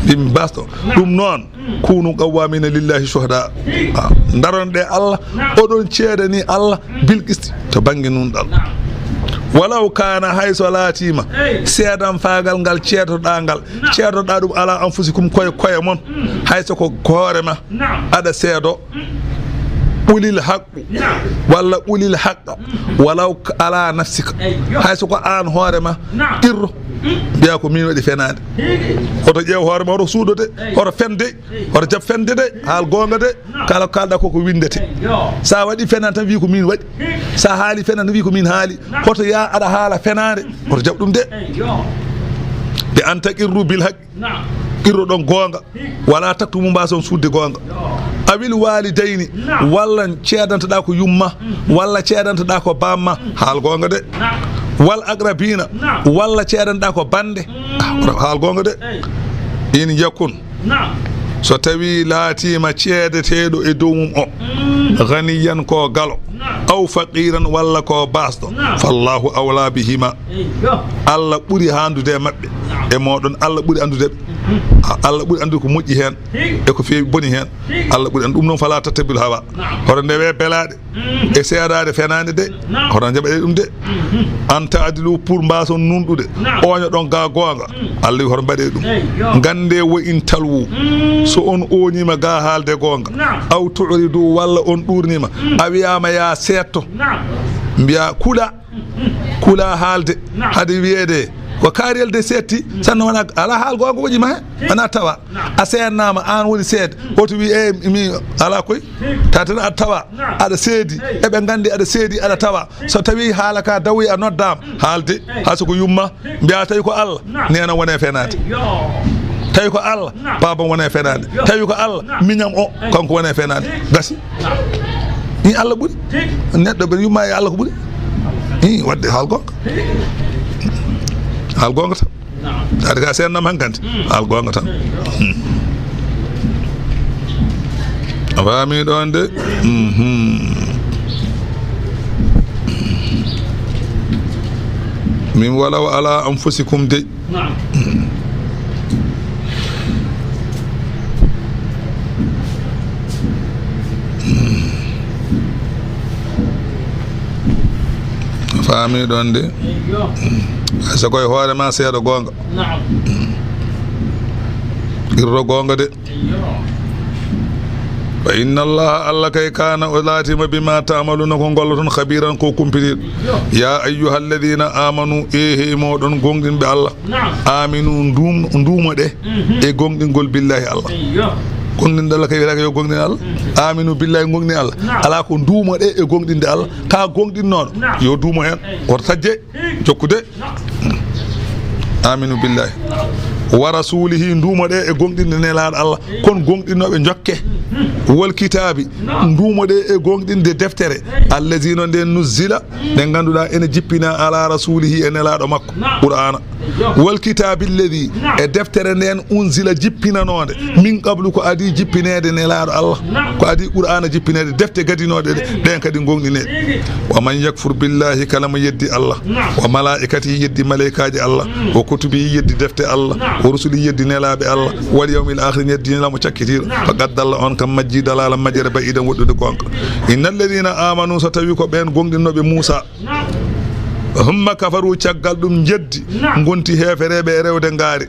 Ɗum baasɗo. Ɗum noon, kunu qawwamina lillahi shuhada. Ah, daron ɗe Allah, oɗon ceedani Allah bil qisti to bannge nunɗal. Walaw kana, hay so laatiima, seedan faagal ngal ceedoɗaa ngal, ceedoɗaa ɗum ala anfusikum, koye koye mon, hay so ko hoore ma aɗa seedo, ulil haq walla ulil haqqa, walaw k-, ala nafsika. Hay so ko aan hoore ma, qirro, mbiya ko min waɗi fenaande. Hoto ƴeew hoore ma, hoto suuɗo de, hoto fen de, hoto jaɓ fende de, haal goonga de. Kala ko kaalɗa ko, ko winndete. Sa waɗi fenaande tan, wi ko min waɗi. Sa haali fenaande tan, wi ko min haali. Hoto yaa aɗa haala fenaande, hoto jaɓ ɗum de. Bi an taqirru bil haqq. Qirroɗon goonga. Wala taktumu, mbaason suuɗde goonga. Awil walidayni, walla ceedantoɗaa ko yumma, walla ceedantoɗaa ko bamma, haal goonga de. Wal aqrabina, walla ceedantoɗaa ko bande, haal goonga de. In yakun, so tawi laatiima ceedeteeɗo e dow mum o, ghaniyan, ko galo, aw faqiran, walla ko baasɗo, fallahu awla bihima. Allah ɓuri haandude e maɓɓe. E mooɗon, Allah ɓuri anndude ɓe. A-, Allah ɓuri anndude ko moƴƴi heen e ko feewi boni heen. Allah ɓuri anndude ɗum. Noon, fala tattabi'ul hawa. Hoto ndewe belaaɗe e seedaade fenaande de. Hoto njaɓe ɗum de. An ta'dilu, pour mbaason nunɗude. Ooñoɗon ga goonga. Allah wi hoto mbaɗe ɗum. Ngannde wo in talwu. So on ooñiima ga haalde goonga. Aw tu'ridu, walla on ɗuurniima. A wiyaama yaa seetto. Mbiya kula. Kula haalde. Hade wiyeede ko kaariyel de seetti, sanno wona ala haal goonga woƴi ma he. Ana tawa a seennaama, aan woni seed. Hoto wi e mi ala koy. Taten a tawa aɗa seedi. Eɓe nganndi aɗa seedi, aɗa tawa. So tawi haala ka dawoyi, a noddaama haalde. Hay so ko yumma, mbiya tawi ko Allah, neena wone fenaande. Tawi ko Allah, baaba wone fenaande. Tawi ko Allah, miñam o, kanko wone fenaande. Gasi. Ni Allah ɓuri. Neɗɗo ɓe yumma e Allah ko ɓuri. Ni wadde haal goonga. Haal goonga tan. Ade ka seennam hankante. Haal goonga tan. Hmm. A faami ɗon de? Mhm. Min walaw ala anfusikum de. Naam. Faami ɗon de. Eyyo. Hay so koye hoore ma seeɗa goonga. Naam. Qirro goonga de. Fa inna Allaha, Allah kay, kana, o laatima, bima ta'maluna, ko golloton, khabiran, ko kumpitiiɗo. Ya ayyuhalladhina amanu, e hey moɗon gonɗinɓe Allah. Naam. Aminu, ndum-, nduumoɗe e gonɗingol billahi Allah. Gonɗinɗo Allah kay wiyata ko yo gonɗin Allah. Aminu billahi, gonɗin Allah. Naam. Ala ko nduumoɗe e gonɗinde Allah. Ka gonɗinnoɗo yo duumo hen. Woto tajje. Jokkude. Aminu billahi. Wa rasulihi, nduumoɗe e gonɗinde Nelaaɗo Allah. Kon gonɗinnoɓe jokke. Wal kitaabi, nduumo ɗe e gooŋɗinde deftere, allazi no nde nuzzila, nde ngannduɗaa ene jippina ala rasulihi e nelaaɗo makko, Qur'aana. Wal kitaabi allazi, e deftere nden unzila jippinanoonde, min qablu ko adii jippineede nelaaɗo Allah, ko adii Qur'aana jippineede, defte gadinooɗe ɗe, ɗen kadi gooŋɗineede. Wa man yakfur billahi, kala mo yeddi Allah, wa malaikatihi, yeddi malaykaaji Allah, wa kutubihi, yeddi defte Allah, wa rusulihi, yeddi nelaaɓe Allah, wal yawmil akhir, yeddi nelaaɗo cakkitiiɗo, faqad dalla, on kam majji dalaala majjere ba'idan woɗɗude goonga. Innal ladhina amanu, so tawi ko ɓen gooŋɗinnooɓe Muusa, humma kafaru, caggal ɗum njeddi, ngonti heefereeɓe e rewde ngaari.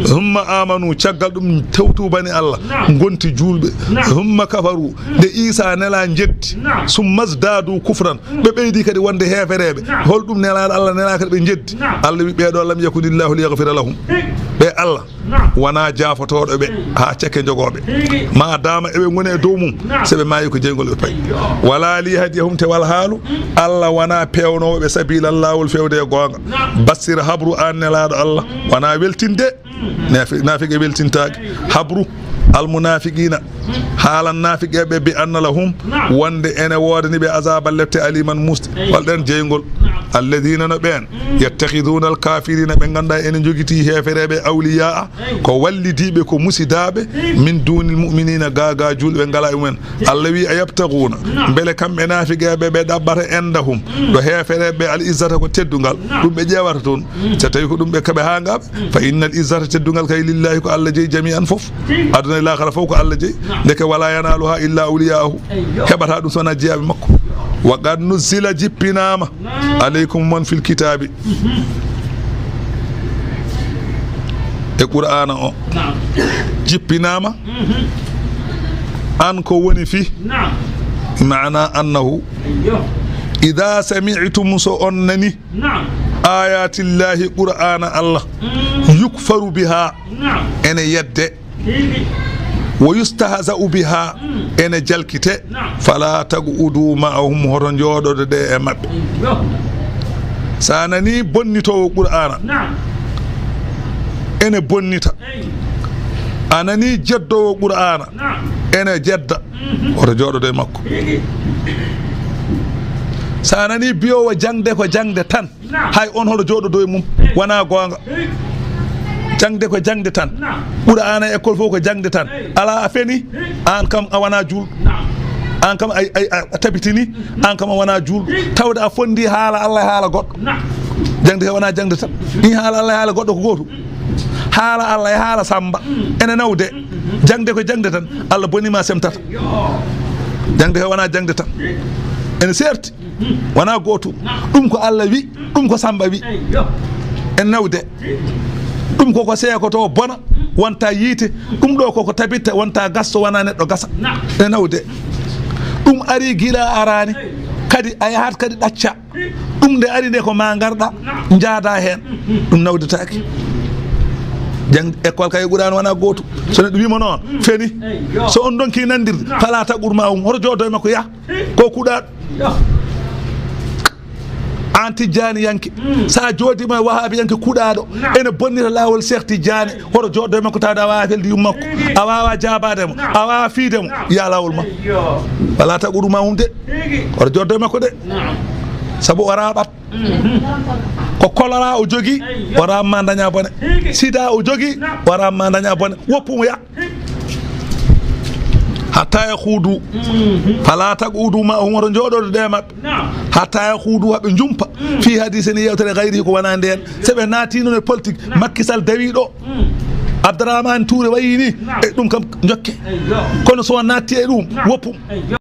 Humma amanu, caggal ɗum tew tuubani Allah, ngonti juulɓe. Humma kafaru, nde Iisa nela njeddi, summa zdadu kufran, ɓe ɓeydi kadi wonde heefereeɓe. Holɗum nelaaɗo Allah nela kadi ɓe njeddi? Allah wi ɓeeɗo lam yakunillahu liyaghfira lahum. Ɓe Allah wona jaafotooɗo ɓe haa ceke jogooɓe. Ma dama eɓe ngoni e dow mum, so ɓe maayi ko jeyngol ɓe payi. Wala liyahdiyahum, te wal haalu Allah wona peewnoowo ɓe sabilan, laawol fewde e goonga. Bassir, habru an nelaaɗo Allah, wona weltinde. Naafi-, naafiqe weltintaake. Habru almunaafiqiina, haalan naafiqeeɓe bi anna lahum, wonde ene woodani ɓe azaaban lepte aliman muusɗe. Holɗen jeyngol? Alladina no ɓeen, yattakhiduna alkafirina, ɓe ngannduɗaa ene njogitii heefereeɓe, awliyaa, ko wallidiiɓe, ko musidaaɓe, min dunil mu'minina, gaa gaa juulɓe ngalaa e mumen. Allah wi, ayabtaghuna, mbele kamɓe naafiqeeɓe ɓe ɗaɓɓata indahum, ɗo heefereeɓe, al izzata, ko teddungal, ɗum ɓe ƴeewata toon? So tawi ko ɗum ɓe kaɓe haa ngaaɓe, fa innal izzata, teddungal kay, lillahi, ko Allah jeyi, jami'an, fof. Aduna e laakhara fof ko Allah jeyi. Ndeke wala yanaluha illa awliya'uhu. Heɓata ɗum so wonaa jeyaaɓe makko. Wa qad nuzzila, jippinaama, alaykum, mon, fil kitaabi, e Qur'aana o, jippinaama, an ko woni fii, maana annahu, idha sami'tum, so on nani, ayatillahi, Qur'aana Allah, yukfaru biha, ene yedde, wa yustahza'u biha, ene jalkite, fala taq'udu ma'ahum, hoto njooɗoɗe e maɓɓe. Sa nani bonnitoowo Qur'aana ene bonnita, a nani jeddoowo Qur'aana ene jedda, hoto njooɗoɗe e makko. Sa nani biyoowo jaŋde ko jaŋde tan, hay on hoto jooɗodo e mum, wona goonga. Jaŋde ko jaŋde tan. Qur'aana e école fof ko jaŋde tan. Alaa, a feni, aan kam a wona juulɗo. Aan kam a, a, a tabitini, aan kam a wona juulɗo. Tawde a fondi haala Allah e haala goɗɗo. Jaŋde ko wona jaŋde tan. Ɗi haala Allah e haala goɗɗo ko gootum. Haala Allah e haala Samba ene nawde. Jaŋde ko jaŋde tan. Allah bonima semtata. Jaŋde ko wona jaŋde tan. Ene seerti. Wona gootum. Ɗum ko Allah wi, ɗum ko Samba wi. En nawde. Ɗum koko seekoto bona, wonta yiite. Ɗum ɗo koko tabitta, wonta gas, so wona neɗɗo gasa. En nawde. Ɗum ari gila arani. Kadi a yahat kadi ɗacca. Ɗum nde ari nde ko ma ngarɗa, njaada heen. Ɗum nawdetaake. Jang école kay Qur'aana wona gootum. So neɗɗo wiima noon, feni. So on donki nandirde, fala taq'ud ma'ahum, hoto jooɗo e makko, yah. Ko kuɗaaɗo. An tijjaaniyanke, sa jooɗiima e wahaabiyanke kuɗaaɗo, ene bonnita laawol Cheikh Tidiane, hoto jooɗo e makko tawde a waawaa felde yumma makko, a waawaa jaabaade mo, a waawaa fiide mo, yaa laawol ma. Fala taq'ud ma'ahum de, hoto jooɗo e makko de. Sabu o raaɓat. Ko kolora o jogi, o raɓma daña bone. Sida o jogi, o raɓma daña bone. Woppu mo ya. Hatta yahuudu. Fala taq'udu ma'ahum, hoto jooɗoɗo de maɓɓe. Hatta yahuudu, haɓe jumpa. Fi hadiisin, yewtere, gayrihi, ko wona ndeen. So ɓe naati noon e politique, Macky Sall dawi ɗo. Abdourahmane Touré wayi ni. E ɗum kam jokke. Kono so naatti e ɗum, woppu.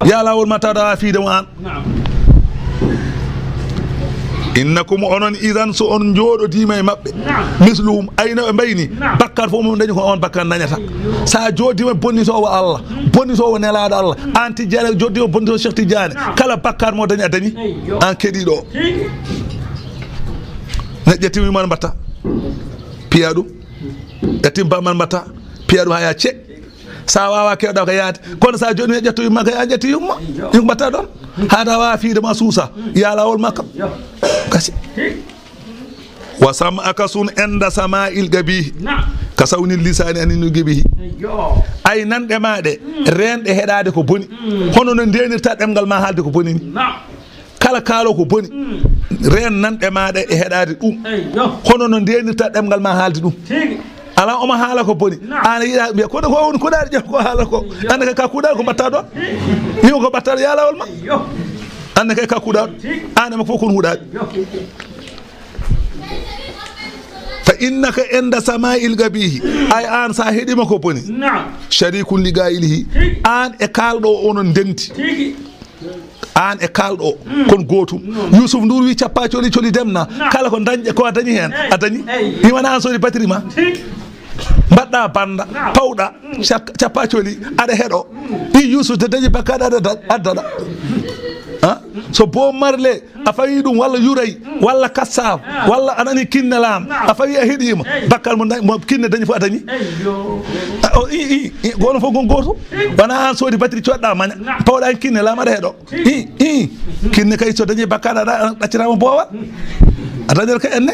Ya laawol ma tawde a fiide mo an. Innakum, onon, idan, so on jooɗodiima e maɓɓe, misluhum, ayno ɓe mbayni, bakkar fof mo dañi ko on bakkar dañata. Sa jooɗiima bonnitoowo Allah, bonnitoowo nelaaɗo Allah, an Tijjaani jooɗiima bonnitoowo Cheikh Tijjaani, kala bakkar mo dañi a dañi, an keɗiiɗo o. Ne ƴetti wiima mbatta, piya ɗum, ƴetti bamman mbatta, piya ɗum haa yaa ce. Sa wawa kewɗa ko yaade. Kono sa joni mi ƴetto yumma kay, a ƴetti yumma. Yumma batta ɗon. Haɗa wawa fiide ma suusa. Ya lawol makka. Kasi. Wa sam'aka, sun inda sama'il qabihi. Ka sawni lisaani ani nugi bihi. Ay nanɗe maa ɗe, reenɗe heɗaade ko boni. Hono no ndeenirta ɗemngal maa haalde ko boni ni. Kala kaalo ko boni, reen nanɗe maa ɗe e heɗaade ɗum. Hono no ndeenirta ɗemngal maa haalde ɗum. Alaa omo haala ko boni. Aan a yiɗa mbiya, kono ko woni kuɗaaɗo ƴeew ko haala ko. Aan kay ka kuɗaaɗo ko mbaɗtaa ɗoon. Wiimo ko mbaɗtaa ɗo yaalawol ma. Aan kay ka kuɗaaɗo. Aan e makko fof kon huɗaaɓe. Fa innaka inda sama'il gabihi. Ay aan sa heɗima ko boni. Sharikun li ga'ilihi. Aan e kaalɗo o onon ndendi. Aan e kaalɗo o kon gootum. Yusuf Nduur wi cappa coli coli demna. Kala ko dañɗe ko a dañi heen a dañi. Iwana aan sodi batiri ma. Mbaɗɗa banda pawɗa. Cak-, cappa coli aɗa heɗo. I Yusuf te dañi bakkaɗe aɗa da-, addana. Ha? So Bob Marley a fawi ɗum walla Yuray walla Kassaaf walla a nani Kinne Laam a fawi a heɗima bakkal mo dañ-, mo Kinne dañi fof a dañi. A, o, i, i, i, gono fof gon gooto. Wona aan soodi batiri coɗɗa maña pawɗa en Kinne Laam aɗa heɗo. I, i, Kinne kay so dañi bakkaɗe aɗa ɗaccirama boowal. A dañat ka enne.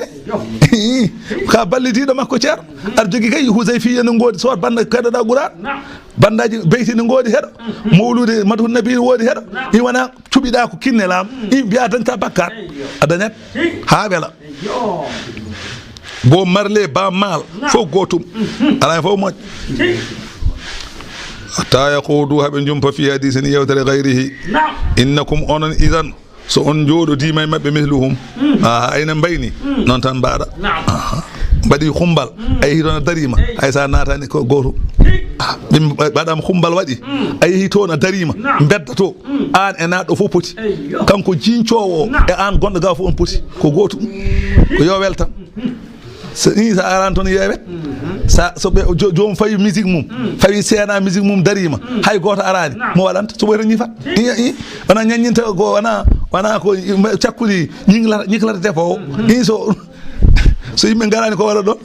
I, i, ka ballitiɗo makko ceer. Aɗa jogi kay Husayfiya no ngoodi so banda kaɗoɗa Qur'an. Bandaaji beyti ne ngoodi heɗo. Mawlude Madhu Nabi ne woodi heɗo. I wana cuɓiɗa ko Kinne Laam. I mbiya dañta bakkaat. A dañat. Haa wela. Bo Marle ba maal. Fof gootum. Alaa fof moƴƴo. Hatta yaquudu haɓe jumpa fi hadiisin yewtere gayrihi. Innakum onon idan. So on njooɗodiima e maɓɓe misluhum, a, ayna mbayni, noon tan mbaɗa. Aha. Mbaɗi xumbal, a yehi toon a dariima, hay so a naataani ko gooto. A, ɓe mbaɗaama xumbal waɗi, a yehi toon a dariima, mbedda to, aan e naatɗo fof poti. Kanko jiiñcoowo o e aan gonɗo ga fof on poti. Ko gootum. Ko yo wel tan. So, i, so a araani toon yeewet. Sa, so ɓe, jo-, joom fawi musique mum, fawi seena musique mum dariima, hay gooto araani, mo waɗanta? So ɓoyta ñifa. I, i, wona ñaññinta ko, wona, wona ko cakkudi ñiklata, ñiklata defoowo. I, so, so yimɓe ngaraani ko waɗa ɗon?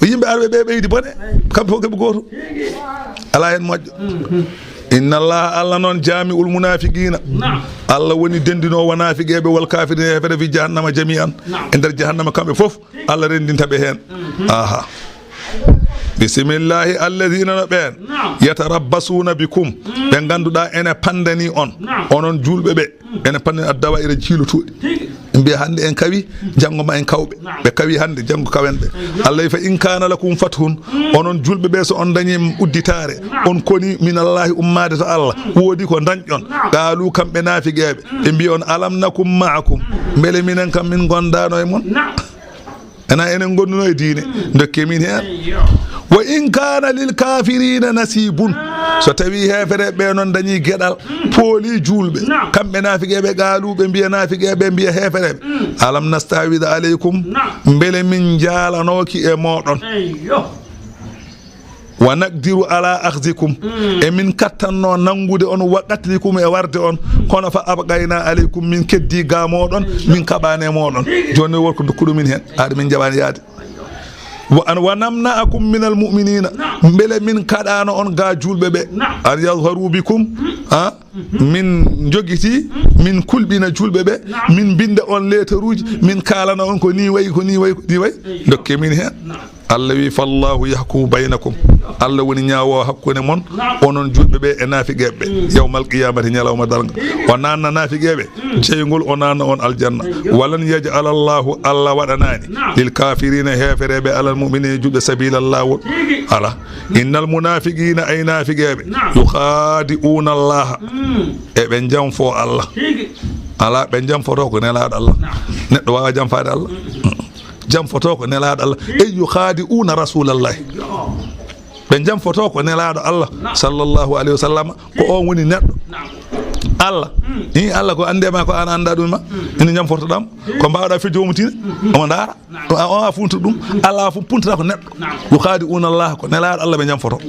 Yimɓe arɓe ɓe ɓeydi bone, kamɓe fof keɓe gooto. Alaa heen moƴƴo. Inna Allaha, Allah noon, jaami'ul munaafiqiina. Naam. Allah woni denndinoowo naafiqeeɓe wal kaafiriina e heefere fi jahannama jamii'an. Naam. E nder jahannama kamɓe fof, Allah renndinta ɓe heen. Mhm. Aha. Bisimillahi, alladhiina no ɓeen. Naam. Yatarabbasuuna bikum. Mm. Ɓe ngannduɗaa ene panndani on. Naam. Onon juulɓe ɓe. Ene panndani addawa'ira jiilotooɗi. Tigi. Ɓe mbiya hannde en kawi, janngo ma en kawɓe. Naam. Ɓe kawi hannde, janngo kawen ɓe. Eyyo. Allah wi fa in kaana lakum fathun, onon julɓe ɓe, so on dañi udditaare, naam, on koni minallahi ummaade to Allah, woodi ko dañɗon. Naam. Qaalu, kamɓe naafiqeeɓe, ɓe mbiya on, alam nakum ma'akum, mbele minen kam min ngondaano e mon? Naam. Ena enen ngonduno e diine, dokke min heen. Eyyo. Wa in kaana lil kaafiriina nasiibun. So tawii heefereeɓe ɓe noon dañii geɗal, pooli juulɓe, naam, kamɓe naafiqeeɓe, qaalu, ɓe mbiya naafiqeeɓe, ɓe mbiya heefereeɓe, mm, alam nastahwid aleykum, naam, mbele min njaalanooki e mooɗon? Eyyo. Wa naqdiru ala akhzikum, mm, e min kattanno nanngude on, wa qatlikum, e warde on, kono fa abqayna aleykum, min keddi ga mooɗon, min kaɓaani e mooɗon. Jooni won ko ndokkuɗo min heen, aɗa min njaɓaani yaade. Wa an, wa namna'akum minal mu'minina, mbele min kaɗaano on ga julɓe ɓe, an yazharu bikum, ha? Min jogiti, min kulɓina julɓe ɓe, min binda on leetaruuji, min kaalana on ko ni wayi, ko ni wayi, ko ni wayi. Dokke min heen. Allah wi, fallahu yahkumu baynakum. Allah woni ñaawoowo hakkunde mon, onon julɓe ɓe e naafiqeeɓe ɓe. Yawmal qiyamati, ñalawma darnga. O naanna naafiqeeɓe. Ceyngol o naanna on aljanna. Walan yaj'ala Allahu, Allah waɗanaani, lil kaafiriina, heefereeɓe, alal mu'miniina, julɓe, sabiilan, laawol. Alaa. Innal munaafiqiina, ay naafiqeeɓe, yukhaadi'uuna Allaha, eɓe jamfo Allah. Alaa, ɓe jamfoto ko Nelaaɗo Allah. Neɗɗo waawaa jamfaade Allah. Jamfoto ko Nelaaɗo Allah. Ey, yukhaadi'uuna Rasuulallahi. Ɓe jamfoto ko Nelaaɗo Allah, sallallahu alayhi wa sallam, ko on woni neɗɗo. Allah, i Allah ko annde ma, ko an annda ɗum ma. Ina jamforto ɗam, ko mbaawɗa fijjo omo tina, omo ndaara. O, o, a funtu ɗum, Allah fu puntata ko neɗɗo. Yukhaadi'uuna Allah, ko Nelaaɗo Allah ɓe jamfoto.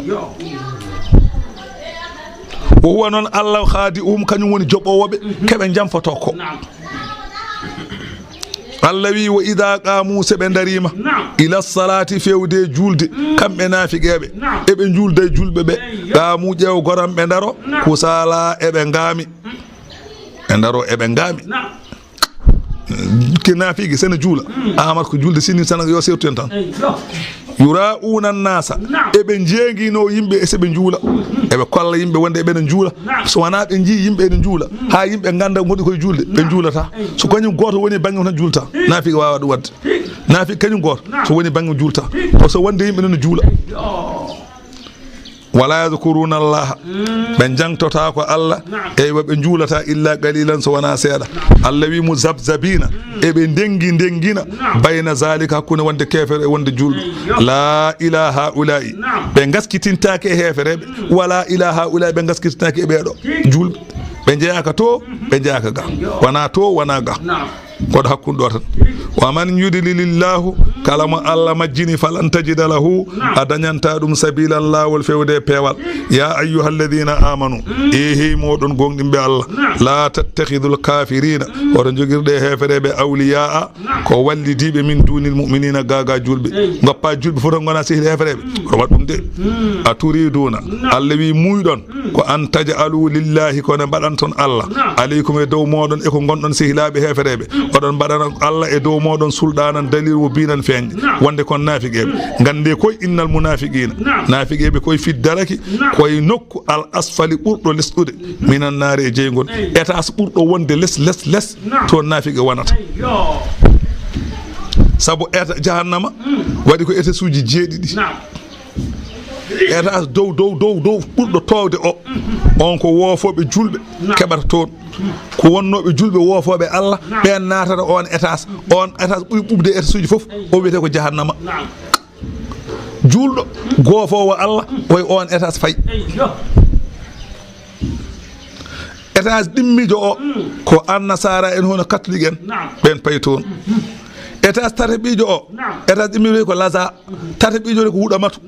Wa huwa noon Allah khaadi'uhum, kañum woni joɓoowo ɓe, keɓe jamfoto ko. Allah wi, wa idaa qaamu, so ɓe ndariima, ila salaati, fewde julde, kamɓe naafiqeeɓe, eɓe julda e julɓe ɓe, qaamu, ƴeew goram, ɓe ndaro, kusaala, eɓe ngaami. Ɓe ndaro, eɓe ngaami. Ke naafiqi, sene juula. Ahmad ko julde sini sana yo sewtu en tan. Yura'una nnasa, eɓe njeeginoo yimɓe e so ɓe njuula. Eɓe kolla yimɓe wonde eɓe no njuula. So wonaa ɓe njii yimɓe ene njuula, haa yimɓe ngannda ngoɗi koye juulde, ɓe njuulata. So kañum gooto woni bannge mum tan juulta. Naafiq waawa ɗum waɗde. Naafiq kañum gooto, so woni bannge mum juulta. Ko so wonde yimɓe no juula. Wala yadhkuruna Allaha. Ɓe jangtota ko Allah. Eywa, ɓe njuulata illa qalilan, so wonaa seeɗa. Allah wi muzabzabina, eɓe ndengi ndengina, bayna zalika, hakkunde wonde keefeero e wonde juulɗo. La ila haula'i, ɓe ngaskitintaake e heefereɓe. Wala ila haula'i, ɓe ngaskitintaake e ɓeeɗo juulɓe. Ɓe njeyaaka to, ɓe njeyaaka ga. Wonaa to, wonaa ga. Koɗo hakkunde ɗo tan. Wa man yudlilillahu, kala mo Allah majjini, falan tajida lahu, a dañanta ɗum, sabilan, laawol fewde e peewal. Ya ayyuhalladhina amanu, e hey moɗon gonɗinɓe Allah, la tattakhidhul kafirina, oto jogirɗe heefereɓe, awliya'a, ko wallidiɓe, min dunil mu'minina, gaga julɓe. Goppa julɓe fof tan gona sehil heefereɓe. Oto waɗ ɗum de. A turiduna, Allah wi muyɗon, ko an taj'alu lillahi, ko ne mbaɗanton Allah, alaykum, e dow moɗon, e ko gonɗon sehilaaɓe heefereɓe, oɗon mbaɗana Allah e dow moɗon sulɗanan, dalil wo binan feeñde, wonde kon naafiqeɓe. Gande koy, innal munafiqina, naafiqeɓe koy, fi daraki, koye nokku al asfali, ɓurɗo lesɗude, minan naari, e jeygol, étage ɓurɗo wonde les, les, les, toon naafiqe wonata. Sabu eta-, jahannama waɗi ko étage uji jeeɗiɗi. Étage dow, dow, dow, dow, ɓurɗo toowde o, on ko woofooɓe julɓe keɓata toon. Ko wonnooɓe julɓe woofooɓe Allah, ɓeen naatata on étage. On étage ɓuri ɓuuɓde étage uji fof, o wiyetee ko jahannama. Juulɗo goofoowo Allah, koye on étage fayi. Étage ɗimmiijo o, ko annasara en, hono catholique en, ɓeen payi toon. Étage tataɓiijo o, étage ɗimmiijo ko Laza. Tataɓiijo o ko Wuɗamatu.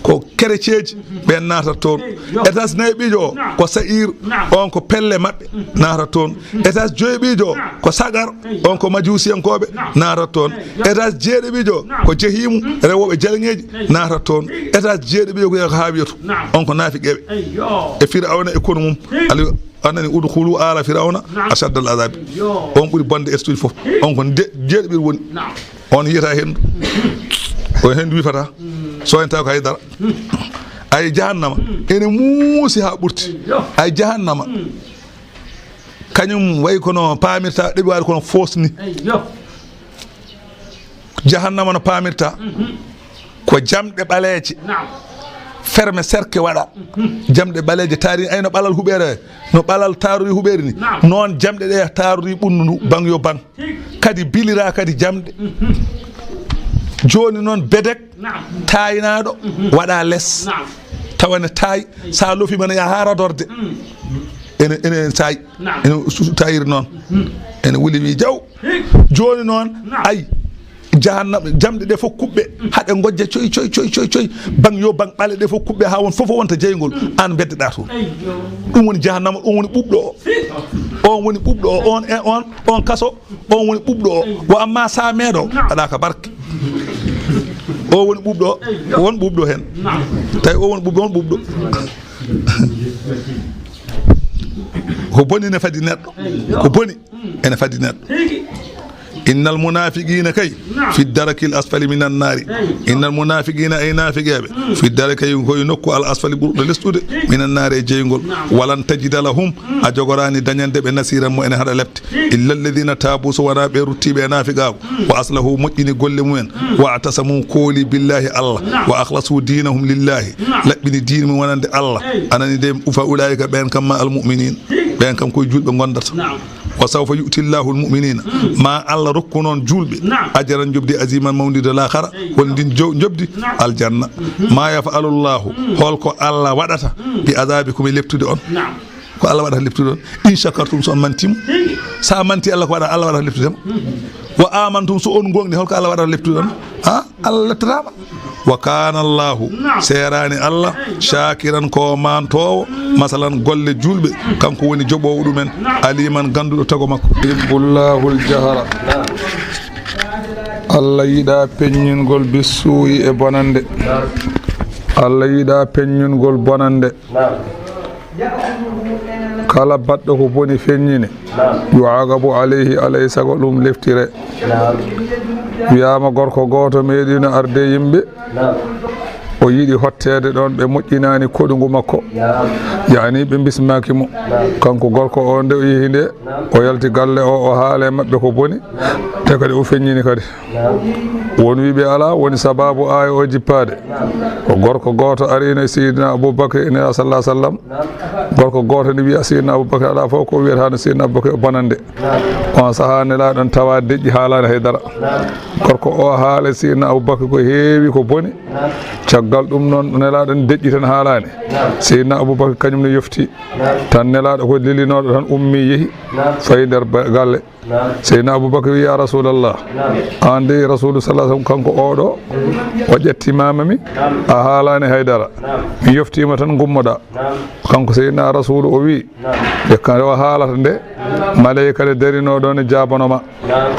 Ko kerecieeji, ɓeen naatata toon. Étage nayaɓiijo o, ko Sa'ir, on ko pelle maɓɓe, naatata toon. Étage joyaɓiijo o, ko Sagar, on ko majuusiyankooɓe, naatata toon. Étage jeeɗiɗiijo o, ko Jehimu, rewooɓe jaleŋeeji, naatata toon. Étage jeeɗiɗiijo o ko Haawiyatu, on ko naafiqeeɓe. E Firawna e konu mum. Ali, a nani, "Udkhulu ala Firawna ashadda al azabi." On ɓuri bonde étage uji fof. On ko nde-, jeeɗiɗiijo woni. On yiyata henndu. Ko henndu wifata. Soyanta ko haydara. Ay jahannama. Ene muusi haa ɓurti. Ay jahannama. Kañum wayi kono paamirta ɗeɓi waade kono foos ni. Jahannama no paamirta. Ko jamɗe ɓaleeje. Ferme cercle waɗa. Jamɗe ɓaleeje taari, ay no ɓalal huɓeere, no ɓalal taarori huɓeere ni. Noon jamɗe ɗe taarori ɓundu ndu, bang yo bang. Kadi bilira kadi jamɗe. Jooni noon bedek taayinaaɗo waɗa les. Tawa ne taay, sa lofi mana ya haa radorde. Ene, ene taay. Ene su-, taayiri noon. Ene wuli wi jaw. Jooni noon, ay, jahannama, jamɗe ɗe fof kuɓɓe, haɗe ngojja coy, coy, coy, coy, coy. Bang yo bang ɓale ɗe fof kuɓɓe haa won fof wonta jeygol. An beddeɗa toon. Ɗum woni jahannama, ɗum woni ɓuuɓɗo o. On woni ɓuuɓɗo o, on e on, on kaso, on woni ɓuuɓɗo o. Wa amma sa meeɗo, aɗa ka barke. O woni ɓuuɓɗo o, won ɓuuɓɗo heen. Tawi o woni ɓuuɓɗo, won ɓuuɓɗo. Ko boni ne fadi neɗɗo. Ko boni ene fadi neɗɗo. Innal munafiqina kay fi darakil asfali minan nari. Innal munafiqina, ay naafiqeeɓe, fi daraki, koye nokku al asfali ɓurɗo lesɗude, minan nari, e jeygol. Walan tajida lahum, a jogoraani dañande ɓe nasiran mo ene haɗa lepte. Illa alladhina tabu, so wonaa ɓe ruttiiɓe e naafiqaagu, wa aslahu, moƴƴini golle mumen, wa atasamu, kooli billahi Allah, wa akhlasu dinahum lillahi, laɓɓini diine mum wonande Allah. Anani de, fa ulaika, ɓen kam ma al mu'minin, ɓen kam koye julɓe ngondata. Wa sawfa yu'ti Allahu al mu'minina, ma Allah rokku noon julɓe, ajran, njoɓdi, aziman, mawndi de laakhara, woni ndin jo-, njoɓdi aljanna. Ma yaf'alu Allahu, holko Allah waɗata, bi azabikum, e leptude on? Ko Allah waɗata leptude on. In shakartum, so on mantiima. Sa manti Allah, ko waɗa, Allah waɗata leptude ma. Wa amantum, so on gomɗini, holko Allah waɗata leptude on? Ha? Allah leptataama. Wa kana Allahu, seeraani Allah, shakiran, ko mantoowo, masalan, golle julɓe, kanko woni joɓoowo ɗumen, aliman, ganduɗo tago makko. Yuhibbullahu al-jahra. Allah yiɗa peññingol, bissuu'i, e bonande. Allah yiɗa peññingol bonande. Kala baɗɗo ko boni feññini, yu'aqabu alayhi, alay sago ɗum leftire. Wiyaama gorko gooto meeɗiino arde yimɓe. O yiɗi hotteede ɗoon, ɓe moƴƴinaani koɗungu makko. Yaani ɓe mbismaaki mo. Kanko gorko o, nde o yehi nde, o yalti galle o, o haala e maɓɓe ko boni. Te kadi o feññini kadi. Won wiiɓe alaa, woni sabaabu aaya o jippaade. Ko gorko gooto ariino e Seydina Abubakar e Nelaaɗo sallallahu alaihi wasallam. Gorko gooto ne wiya Seydina Abubakar alaa fof ko wiyata no Seydina Abubakar o bonande. On sahaa Nelaaɗo on tawa deƴƴi, haalaani hay dara. Gorko o haala Seydina Abubakar ko heewi ko boni. Caggal ɗum noon Nelaaɗo on deƴƴi tan haalaani. Seydina Abubakar kañum ne yofti. Tan Nelaaɗo ko lilinooɗo tan ummi yehi fayi nder ba-, galle. Seydina Abubakar wi, "Ya Rasulallah, an dey Rasulu sallallahu alaihi wasallam kanko oɗo o ƴettimaama mi, a haalaani hay dara. Mi yoftiima tan ngummoɗa." Kanko Seydina Rasulu o wi, "Nde ka o haalata nde, maleyka nde darinoo ɗo ne jaabanoo ma.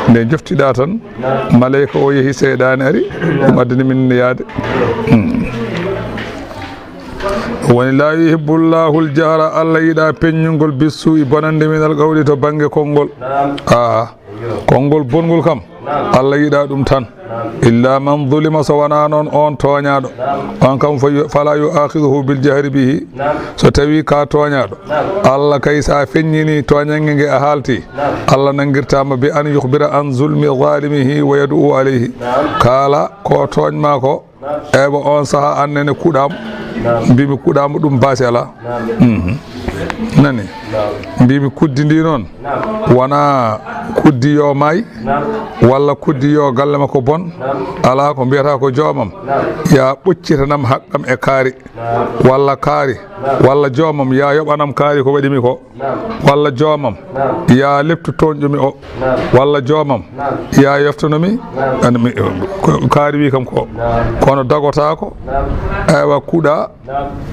Nde joftiɗa tan, maleyka o yehi, seyɗaane ari, ɗum addani min nde yaade." Hmm. Woni, "La yuhibbullahu al-jahra", Allah yiɗa peññungol, "bissu'i", bonande, "minal qawli", to bannge konngol. A, konngol bongol kam, Allah yiɗa ɗum tan. "Illa man zulima", so wonaa noon on tooñaaɗo. On kam, fa yu-, "fala yu'akhiduhu bil jahri bihi", so tawi ka tooñaaɗo. Allah kay, sa feññini tooñannge nge a haalti, Allah nanngirtaama bi an yukhbira an zulmi zalimihi wa yad'u alayhi. Kaala ko tooñ ma ko, eywa, on saha an nene kuɗaam. Mbimi kuɗaam ɗum baasi alaa. Mhm. Nani? Mbimi kuddi ndi noon, wona kuddi yo maay, walla kuddi yo galle makko bon. Alaa ko mbiyata ko joomam, ya ɓoccitanam haqqam e kaari, walla kaari, walla joomam ya yoɓanam kaari ko waɗi mi ko. Walla joomam, ya leptu tooñɗo mi o. Walla joomam, ya yoftano mi. An mi, ko, kaari wi kam ko. Kono dagotaako, eywa, kuɗa,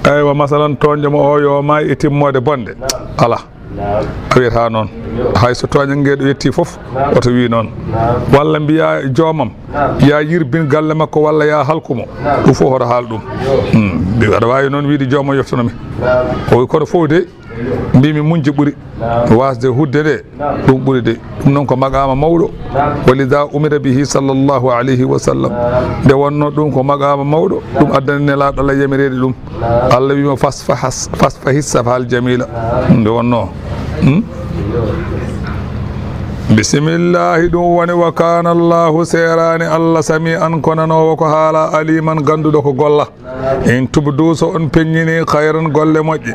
eywa, masalan, tooñɗo mo o yo maay e timmoode bonde. Alaa. A wiyata noon. Hay so tooñannge ɗo yetti fof, oto wi noon. Walla mbiya joomam, ya yirbin galle makko, walla ya halku mo. Ɗum fof hoto haal ɗum. Hmm. Mbi aɗa waawi noon wiide joomam yoftano mi. O wi kono fof de, mbimi muñje ɓuri. Waasde hudde nde, ɗum ɓuri de. Ɗum noon ko maqaama mawɗo. Wa lidha umira bihi sallallahu alayhi wa sallam. Nde wonno ɗum ko maqaama mawɗo, ɗum addani Nelaaɗo Allah yamireede ɗum. Allah wiima, "Fasfahas-, fasfahi safhal jamila." Ɗum nde wonno. Hmm? Bisimillahi, ɗum woni, "Wa kana Allahu", seeraani Allah, "sami'an", ko nanoowo ko haala, "aliman", gannduɗo ko golla. "In tubdu", so on peññini, "khayran", golle moƴƴe,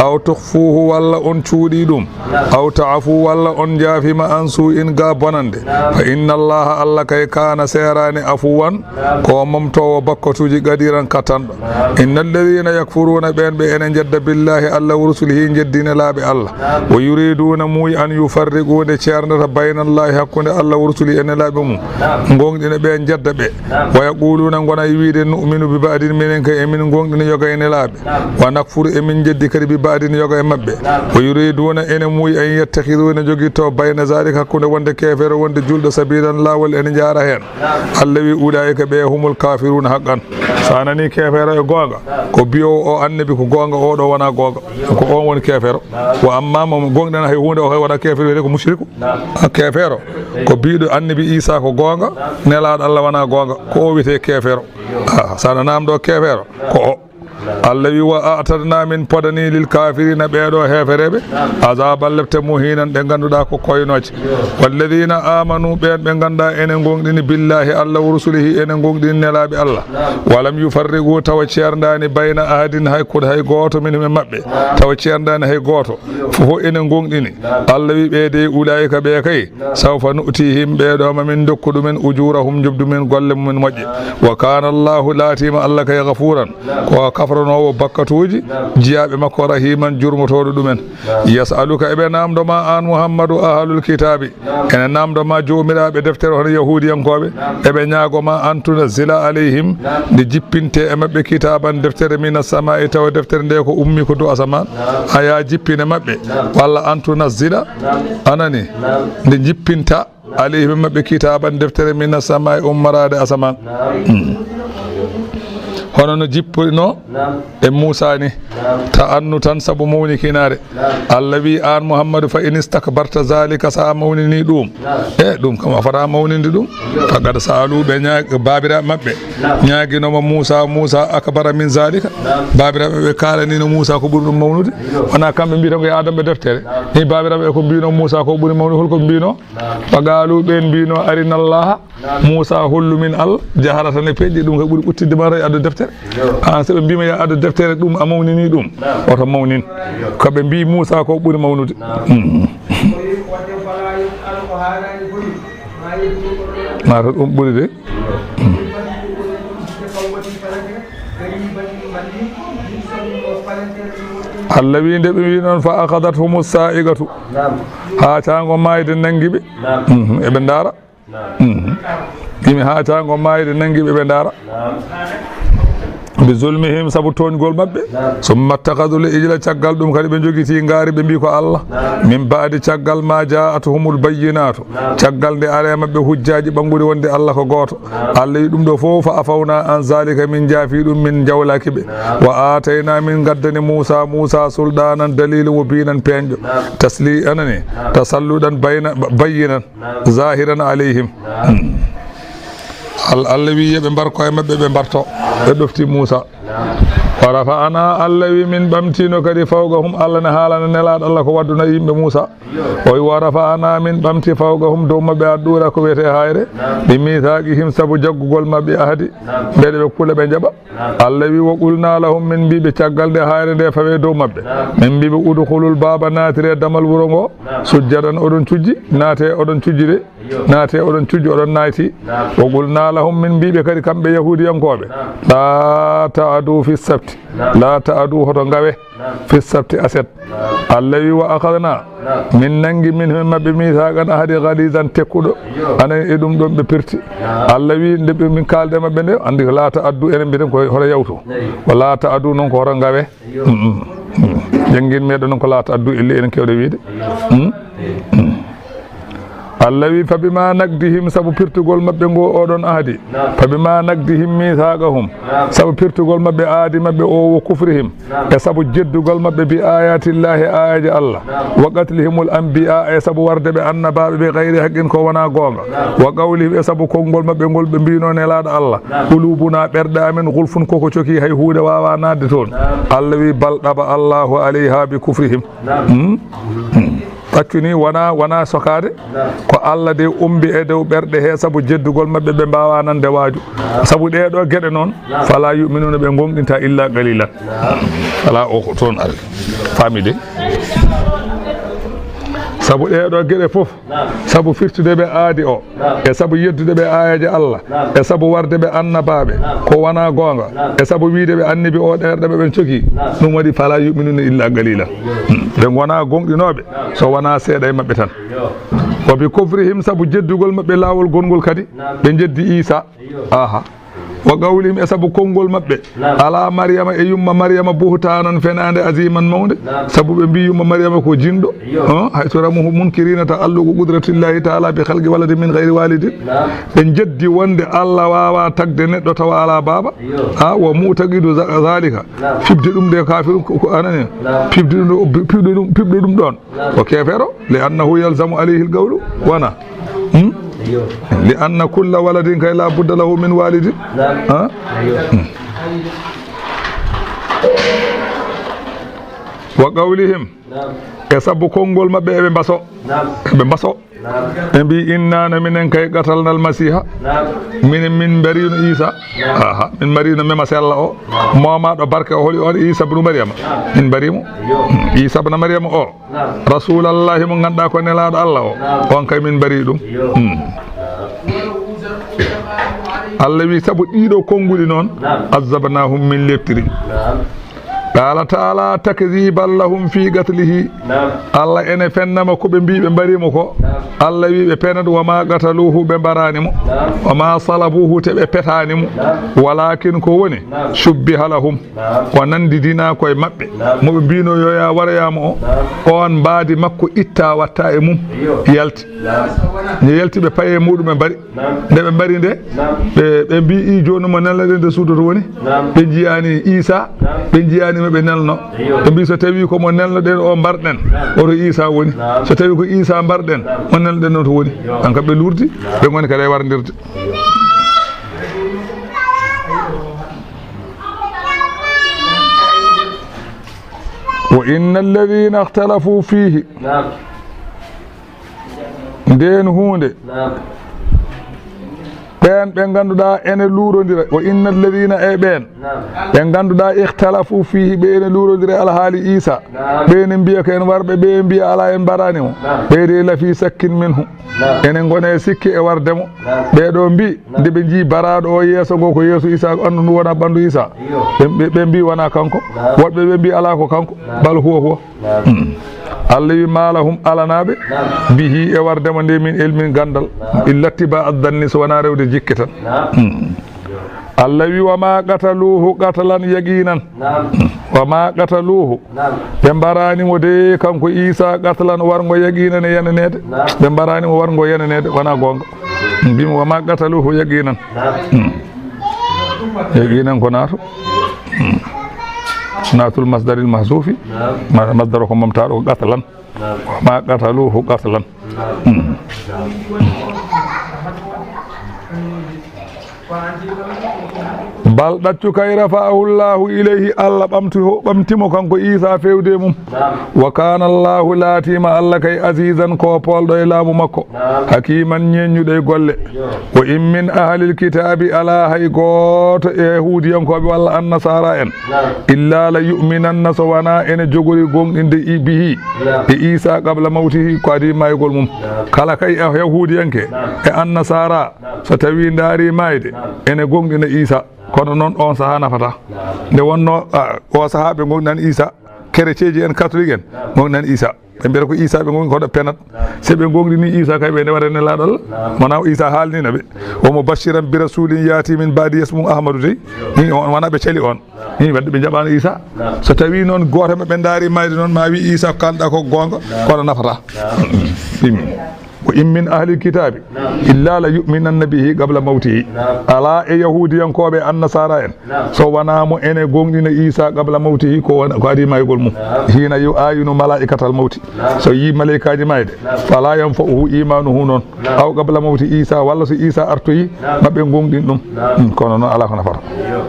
"aw tukhfuhu", walla on cuuɗi ɗum, "aw ta'fu", walla on njaafiima, "an su'in", ga bonande, "fa inna Allaha", Allah kay, "kana", seeraani, "afuwan", ko momtoowo bakkatuuji, "qadiran", kattanɗo. "Inna alladhina yakfuruna", ɓeen ɓe ene njedda, "billahi", Allah, "wa rusulihi", njeddi nelaaɓe Allah, "wa yuriduna", muuyi, "an yufarriqu", nde ceerndata, "bayna Allahi", hakkunde Allah, "wa rusulihi", e nelaaɓe mum, ngoongɗina ɓe, njedda ɓe. "Wa yaquluna", ngona e wiide, "nu'minu bi ba'din", minen kay emin ngoongɗini yoga e nelaaɓe. "Wa nakfuru", emin njeddi kadi, "bi ba'din", yoga e maɓɓe. "Wa yuriduna", ene muuyi, "an yattakhidhu", ene jogitto, "bayna zalika", hakkunde wonde keefeero, wonde julɗo, "sabilan", laawol, ene njaara heen. Allah wi, "Ulaika", ɓe, "humul kafiruna haqqan". So a nani keefeero e goonga, ko biyowo o annabi ko goonga, oɗo wona goonga. Ko on woni keefeero. Wa amma mo goongɗina hay huunde, o hay wona keefeero, wiyete ko mushriku. A keefeero, ko biiɗo annabi Isa ko goonga, nelaaɗo Allah wona goonga, ko o wiyete keefeero. A, so a nanaama ɗo keefeero, ko o. Allah wi, "Wa a'tadna", min podani, "lil kafirina", ɓeeɗo heefereɓe, "azaban", lepte, "muhinan", ɗe ngannduɗaa ko koynooje. "Walladhina amanu", ɓeen ɓe ngannduɗaa ene ngoongɗini, "billahi", Allah, "wa rusulihi", ene ngoongɗini nelaaɓe Allah, "wa lam yufarriqu", tawa ceerndaani, "bayna ahadin", hay kuɗa hay gooto, "minhum", e maɓɓe, tawa ceerndaani hay gooto, fof ene ngoongɗini. Allah wi, "Ɓe dey, ulaika", ɓe kay, "sawfa nu'tihim", ɓeeɗo ma min ndokku ɗumen, "ujurahum", njoɓdi mumen, golle mumen moƴƴe. "Wa kana Allahu", laatiima Allah kay, "ghafuran", ko kafranoowo bakkatuuji jiyaaɓe makko, "rahiman", jurmotooɗo ɗumen. "Yas'aluka", eɓe naamndo ma aan Muhammadu, "ahlul kitaabi", ene naamndo ma joomiraaɓe deftere, hono yahuudiyankooɓe, eɓe ñaago ma, "an tunazzila alayhim", nde jippinte e maɓɓe, "kitaaban", deftere, "mina samaa'i", tawa deftere nde ko ummi ko dow asamaan, a ya jippine maɓɓe, walla "an tunazzila", anani, nde jippinta, "alayhim", e maɓɓe, "kitaaban", deftere, "mina samaa'i", ummoraade asamaan. Hmm. Hono no jippirno e Muusa ni. Ta'annutan sabu mawnikinaare. Allah wi aan Muhammadu, "Fa in istakbarta zalika", so a mawnini ɗum. E ɗum kam a fota mawninde ɗum. Faqad sa'alu, ɓe ñaag-, baabiraaɓe maɓɓe ñaaginoma Muusa, Muusa akbara min zalika. Baabiraaɓe ɓe kaalanino Muusa ko ɓuri ɗum mawnude. Wona kamɓe mbi tan ko yo adan ɓe deftere. Ni baabiraaɓe ɓe ko mbino Muusa ko ɓuri mawnude, holko mbino? Faqalu, ɓen mbino, "Arina Allaha." Muusa hollu min Allah, jaharatan e peeje, ɗum ko ɓuri ɓuttidde ma tawi addu deftere. An so ɓe mbima ya addu deftere, ɗum a mawnini ɗum, oto mawnin. Ko ɓe mbi Muusa ko ɓuri mawnude. Mm. Mata ɗum ɓuri de. Mm. Allah wi nde ɓe wi noon, "Fa akhadhathumu sa'iqatu." Ha caango maayde nangi ɓe. Mhm, eɓe ndaara. Mhm. Yimi ha caango maayde nangi ɓe, ɓe ndaara. Bi zulmihim, sabu tooñgol maɓɓe. Summa ittakhadhul ijla, caggal ɗum kadi ɓe jogiti ngaari, ɓe mbi ko Allah. Min ba'di, caggal ma ja'athumul bayyinatu, caggal nde ari e maɓɓe hujjaaji ɓannguɗi wonde Allah ko gooto. Allah wi ɗum ɗo fof, "Fa afawna an zalika", min jaafi ɗum, min jawlaki ɓe. "Wa atayna", min gaddani Muusa, Muusa sulɗaanan, daliila, mubiinan, peeñɗo. Tasli-, anani, tasalluɗan bayna-, bayyinan, zahiran alayhim. Hmm. Al-, Allah wi, "Yo ɓe mbar koye maɓɓe, ɓe mbarto." Ɓe ɗofti Muusa. "Wa rafa'na", Allah wi, "min ɓamtino kadi fawqahum", Allah ne haalana Nelaaɗo Allah ko wadduna yimɓe Muusa. O wi, "Wa rafa'na", min ɓamti, "fawqahum", dow maɓɓe, "ad-duura", ko wiyetee haayre, "bi mithaqihim", sabu jaggugol maɓɓe ahdi, mbeɗe ɓe kula ɓe jaɓa. Allah wi, "Wa qulna lahum", min mbi ɓe caggal nde haayre nde fawe dow maɓɓe. Min mbi ɓe, "Udkhulul baaba", naatire damal wuro ngo, "sujjadan", oɗon cujji, naate oɗon cujji de. Naate, oɗon cujji, oɗon nayti. Wa qulna lahum, min mbi ɓe kadi kamɓe Yahuudiyankooɓe, "La ta'adu fi sabti." La ta'adu, hoto ngawe, fi sabti, aset. Allah wi, "Wa akhadna", min nangi, "minhum", maɓɓe, "mithaqan", ahdi, "ghalizan", tekkuɗo. Anan e ɗum ɗon ɓe pirti. Allah wi, nde ɓe min kaalde maɓɓe nde, andi ko "La ta'adu", enen mbiɗen ko hoto yawtu. Ko "La ta'adu" noon ko hoto ngawe. Mm, mm, mm. Janngin meɗen noon ko "La ta'adu", elli enen kewɗe wiide. Mm, mm. Allah wi, "Fa bima naqdihim", sabu pirtugol maɓɓe ngo oɗon ahdi. "Fa bima naqdihim mithaqahum", sabu pirtugol maɓɓe ahdi maɓɓe o, "wa kufrihim", e sabu jeddugol maɓɓe, "bi ayatillahi", ayaji Allah, "wa qatlihimul anbiya", e sabu warde ɓe annabaaɓe, "bi ghayri haqqin", ko wona goonga, "wa qawlihim", e sabu konngol maɓɓe ngol ɓe mbino Nelaaɗo Allah, "qulubuna", ɓerɗe amen, "ghulfun", koko coki, hay huunde waawa naatde toon. Allah wi, "Bal", ɗaɓa, "Allahu alayha bi kufrihim." Hmm? Hmm. Ɗaccu ni wona, wona sokaade. Ko Allah de umbi e dow ɓerɗe he sabu jeddugol maɓɓe, ɓe mbaawa nande waaju. Sabu ɗee ɗoo geɗe noon, "fala yu'minuna", ɓe ngoonɗinta "illa qalilan". Ala o ko toon ari. Faami de? Sabu ɗee ɗoo geɗe fof, sabu firtude ɓe aadi o, e sabu yeddude ɓe aayeeje Allah, e sabu warde ɓe annabaaɓe ko wona goonga, e sabu wiide ɓe annabi o ɗerɗe ɓe ɓen coki, ɗum waɗi "fala yu'minuna illa qalilan". Hmm. Ɓe ngona gonɗinooɓe so wona seeɗa e maɓɓe tan. "Wa bi kufrihim", sabu jeddugol maɓɓe laawol gongol kadi, ɓe jeddi Iisa. Aha. "Wa qawlihim", e sabu konngol maɓɓe, "ala Maryama", e yumma Maryama, "buhtaanan", fenaande, "aziman", mawnde, sabu ɓe mbi yumma Maryama ko jinɗo. Hon? "Haythu ramuhu munkirina ta'alluqu qudratillahi ta'ala bi khalqi waladin min ghayri walidin." Ɓe jeddi wonde Allah waawa tagde neɗɗo tawa ala baaba. Ha, "wa mu'taqidu za-, zalika", fibde ɗum de kafirun ko, ko anani. Fibde ɗum ɗo, fibde ɗum, fibde ɗum ɗon. Ko keefeero, "li annahu yalzamu alayhi al-qawlu", wona? Hmm? "Li anna kulla waladin kay la budda lahu min walidin." Ha? Hmm. "Wa qawlihim", e sabu konngol maɓɓe, eɓe mbaso. Eɓe mbaso. Ɓe mbi, "Inna, no minen kay, qatalna al-Masiha." Minen min mbarino Iisa. Aha, min mbarino mema sella o. Momaɗo barke o, holi on? Iisa bnu Maryama. Min mbari mo. Iisa bna Maryama o. Rasulallahi mo ganduɗa ko nelaɗo Allah o. On kay min mbari ɗum. Hmm. Allah wi, sabu ɗiɗo konguɗi noon, azabnahum, min leptiri. Qala taala takdhiban lahum fi qatlihi. Naam. Allah ene fennama ko ɓe mbi ɓe mbari mo ko. Naam. Allah wi ɓe penat, wa ma qataluhu, ɓe mbarani mo. Naam. Wa ma salabuhu, te ɓe petani mo. Naam. Walakin ko woni, naam, shubbiha lahum. Naam. O nandidina koye maɓɓe. Naam. Mo ɓe mbino yo ya waroya mo o. Naam. On mbaadi makko itta watta e mum. Iyo. Yalti. Naam. Nde yalti ɓe paye muɗum ɓe mbari. Naam. Nde ɓe mbari nde, naam, ɓe, ɓe mbi i joni mo nelnoɗen nde suudu to woni. Naam. Ɓe njiyani Isa, naam, ɓe njiyani mo ɓe nelno. Iyo. Ɓe mbi so tawi ko mo nelnoɗen o mbarɗen, naam, oto Isa woni. Naam. So tawi ko Isa mbarɗen, naam, mo nelnoɗen o to woni. Iyo. An kam ɓe lurdi, naam, ɓe ngoni kadi e wardirde. Wa inna alladhina ikhtalafu fihi. Naam. Nden huunde. Naam. Ɓeen ɓe ngannduɗaa ene luurondira, wa inna alladhina, e ɓeen. Naam. Ɓe ngannduɗaa ikhtalafu fihi, ɓe ene luurondira e alhaali Isa. Naam. Ɓe ene mbiya ko en warɓe, ɓe mbiya alaa, en mbaraani mo. Naam. Ɓe de lafi shakkin minhu. Naam. Ene ngona e sikke e warde mo. Naam. Ɓee ɗo mbi, naam, nde ɓe njii baraaɗo o yeeso ngo ko yeeso Isa, ɓanndu ndu wona ɓanndu Isa. Iyo. Ɓe, ɓe, ɓe mbi wona kanko. Naam. Woɗɓe ɓe mbi alaa ko kanko. Naam. Bal huwa huwa. Naam. Mm. Allah wi ma lahum alanaaɓe, naam, bihi e warde mo nde min ilmin ganndal. Naam. Illa ittiba adh-dhanni, so wona rewde jikke tan. Naam. Mm. Allah wi wa ma qataluhu qatlan yaqinan. Naam. Wa ma qataluhu. Naam. Ɓe mbaraani mo de kanko Isa qatlan warngo yaqinan e yeneneede. Naam. Ɓe mbaraani mo warngo yeneneede, wona goonga. Mbimi wa ma qataluhu yaqinan. Naam. Mm. Yaqinan ko naato. Mm. Naatul masdaril mahzufi. Naam. Ma-, masdar ko momtaaɗo ko qatlan. Naam. Wa ma qataluhu qatlan. Naam. Mm. Bal ɗaccu kay rafa'ahu Allahu ilayhi, Allah ɓamti ho-, ɓamti mo kanko Isa fewde mum. Naam. Wa kana Allahu, laatima Allah kay azizan ko poolɗo e laamu makko. Naam. Hakiman, ñeeññuɗo e golle. Yo. Wa in min ahlil kitaabi, alaa hay gooto e Yahuudiyankooɓe walla Annasaara en, naam, illa la yu'minanna, so wonaa ene jogori goongɗinde i-, bihi, naam, e Iisaa, qabla mawtihi, ko adii maayugol mum. Naam. Kala kay e Yahuudiyanke, naam, e Annasaara, naam, so tawii ndaarii maayde, naam, ene goongɗina Iisaa. Kono noon, oon sahaa nafataa. Naam. Nde wonnoo, a, oo sahaa ɓe ngoongɗinani Iisaa, kereceeji en, katolik en, naam, ngoongɗinani Iisaa. Ɓe mbiyata ko Iisaa ɓe ngoongɗini, kono ɓe penat. Naam. Se ɓe ngoongɗini Iisaa kay, ɓe ndewata nelaɗo Allah. Naam. Wonaa o Iisaa haalnina ɓe. Naam. Wa mubashiran bi rasulin yaati min baadi yasmu Ahmadu dey. Ni on, wonaa ɓe cali on. Naam. Ni wadde ɓe njaɓaano Iisaa. Naam. So tawii noon gooto e maɓɓe ndaari maayde noon, ma wi Iisaa ko kaalɗaa ko goonga, naam, kono nafataa. Naam. Ɗum. Wa in min ahlil kitaabi, naam, illa la yu'minanna bihi qabla mawtihi. Naam. Alaa e Yahuudiyankooɓe, Annasaara en, naam, so wonaa mo ene goongɗina Iisaa qabla mawtihi, ko wona, ko adii maayugol mum. Naam. Hiina yu'ayinu malaa'ikatal mawti. Naam. So yii maleykaaji maayde, naam, fala yanfa'uhu imanuhu noon. Naam. Aw qabla mawti Iisaa, walla so Iisaa artoyi, naam, maɓɓe goongɗin ɗum. Naam. Hmm, kono noon alaa ko nafata. Iyo.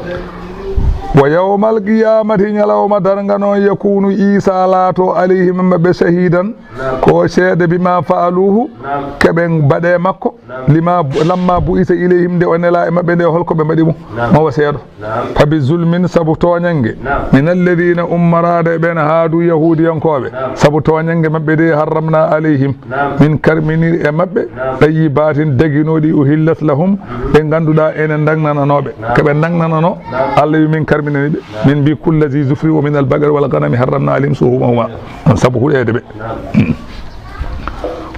Wa yawmal qiyamati, ñalawma darnga noon, yakunu Iisaa laato alayhim maɓɓe shahidan, naam, ko seede bima fa'aluhu, naam, keɓe mbaɗe makko, naam, lima, lamma bu'isa ilayhim, nde o nelaa e maɓɓe nde, holko ɓe mbaɗi mo, naam, mawo seedo. Naam. Fa bi zulmin, sabu tooñannge, naam, min alladina, ummoraade e ɓeen haadu Yahuudiyankooɓe, naam, sabu tooñannge maɓɓe de, harramna alayhim, naam, min karminiri e maɓɓe, naam, tayyibatin, daginooɗi, uhillat lahum, mhm, ɗe ngannduɗaa ene ndagnananooɓe, naam, ko ɓe ndagnanano, naam, Allah wi min karminani ɓe. Min mbi kulla zi zufri wa min al-baqari wal ghanami harramna alayhim shuhumahuma. Sabu huɗeede ɓe. Naam.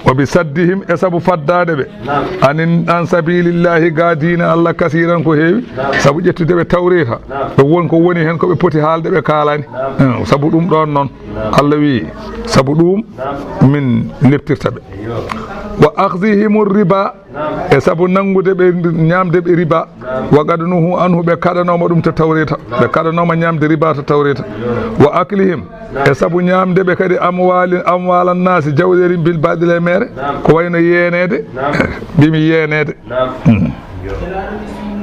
Wa bi saddihim, e sabu faddaade ɓe. Naam. Anin, an sabilillahi, ga diina Allah, kasiran, ko heewi. Naam. Sabu ƴettude ɓe Tawreeta. Naam. Ɓe won ko woni heen ko ɓe poti haalde ɓe kaalaani. Naam. Hmm, sabu ɗum ɗoon noon. Naam. Allah wi, sabu ɗum, naam, min leptirta ɓe. Iyo. Wa akhdhihim riba. Naam. E sabu nanngude ɓe, ñaamde ɓe riba. Naam. Wa qad nuhu anhu, ɓe kaɗanooma ɗum to Tawreeta. Naam. Ɓe kaɗanooma ñaamde riba to Tawreeta. Naam. Wa aklihim, naam, e sabu ñaamde ɓe kadi amwali, amwalan naasi, jawɗeeri bil baɗil e meere. Naam. Ko wayno yeeneede. Naam. Mbimi yeeneede. Naam. Hmm.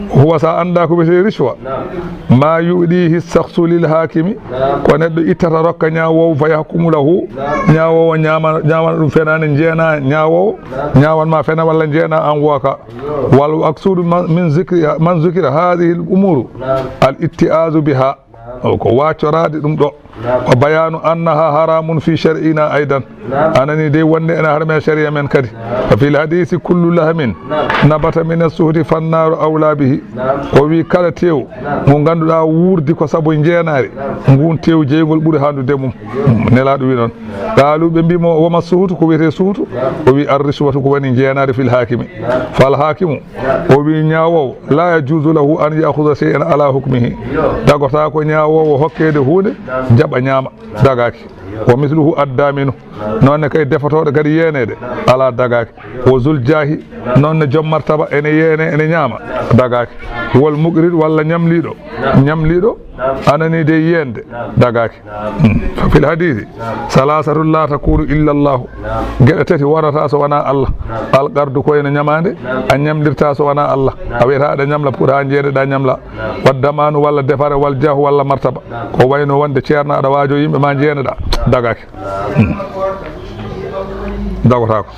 Huwa, sa anndaa ko wiyetee rishwa. Naam. Ma yu'dihi shakhsu lil hakimi. Naam. Ko neɗɗo ittata rokka ñaawoowo, fa yahkumu lahu. Naam. Ñaawoowo ñaama-, ñaamana ɗum fenaande, njeena ñaawoowo. Naam. Ñaawan ma fena walla njeena an wooka. Wal maqsuudu ma-, min zikri, man zukira haadihi l-umuuru, naam, al itti'aazu biha. Naam. O ko waccoraade ɗum ɗo. Wa bayanu annaha haramun fi shar'ina aidan. Anani dey wonde ene harme sharia men kadi. Wa fil hadisi kullu lahamin nabata min as-suhti fannaru awla bihi. O wi kala tew mo ngannduɗaa wuurdi ko sabu njeenaari, ngun tew jeyngol ɓuri handude mum. Nelaaɗo wi noon. Qaalu, ɓe mbi mo, wama suhutu, ko wiyetee suhutu? O wi, ar-rishwatu, ko woni njeenaari fil haakimi. Fal haakimu, o wi ñaawoowo, la yajuuzu lahu an ya'khudha shay'an ala hukmihi. Dagotaako ñaawoowo hokkeede huunde, jaɓa ñaama. Dagaaki. Wa misluhu ad-daaminu. Noon ne kay defotooɗo kadi yeeneede, alaa dagaaki. Wa zul jaahi, noon ne joom martaba ene yeene, ene ñaama, dagaaki. Wal muqrid walla ñamliiɗo, ñamliiɗo anani de yeende, dagaaki. Hmm. Fa fil hadiisi, salaasatun laa takuunu illa Allaahu. Geɗe tati wonata so wonaa Allah. Al qardu ko ene ñamaande, a ñamlirta so wonaa Allah. A wiyata aɗa ñamla pour haa njeeɗeɗaa ñamla. Wa damaanu walla defare, wal jaahu walla martaba. Ko wayno wonde ceerno aɗa waajo yimɓe ma njeeneɗaa, dagaaki. Hmm. Dagotaako.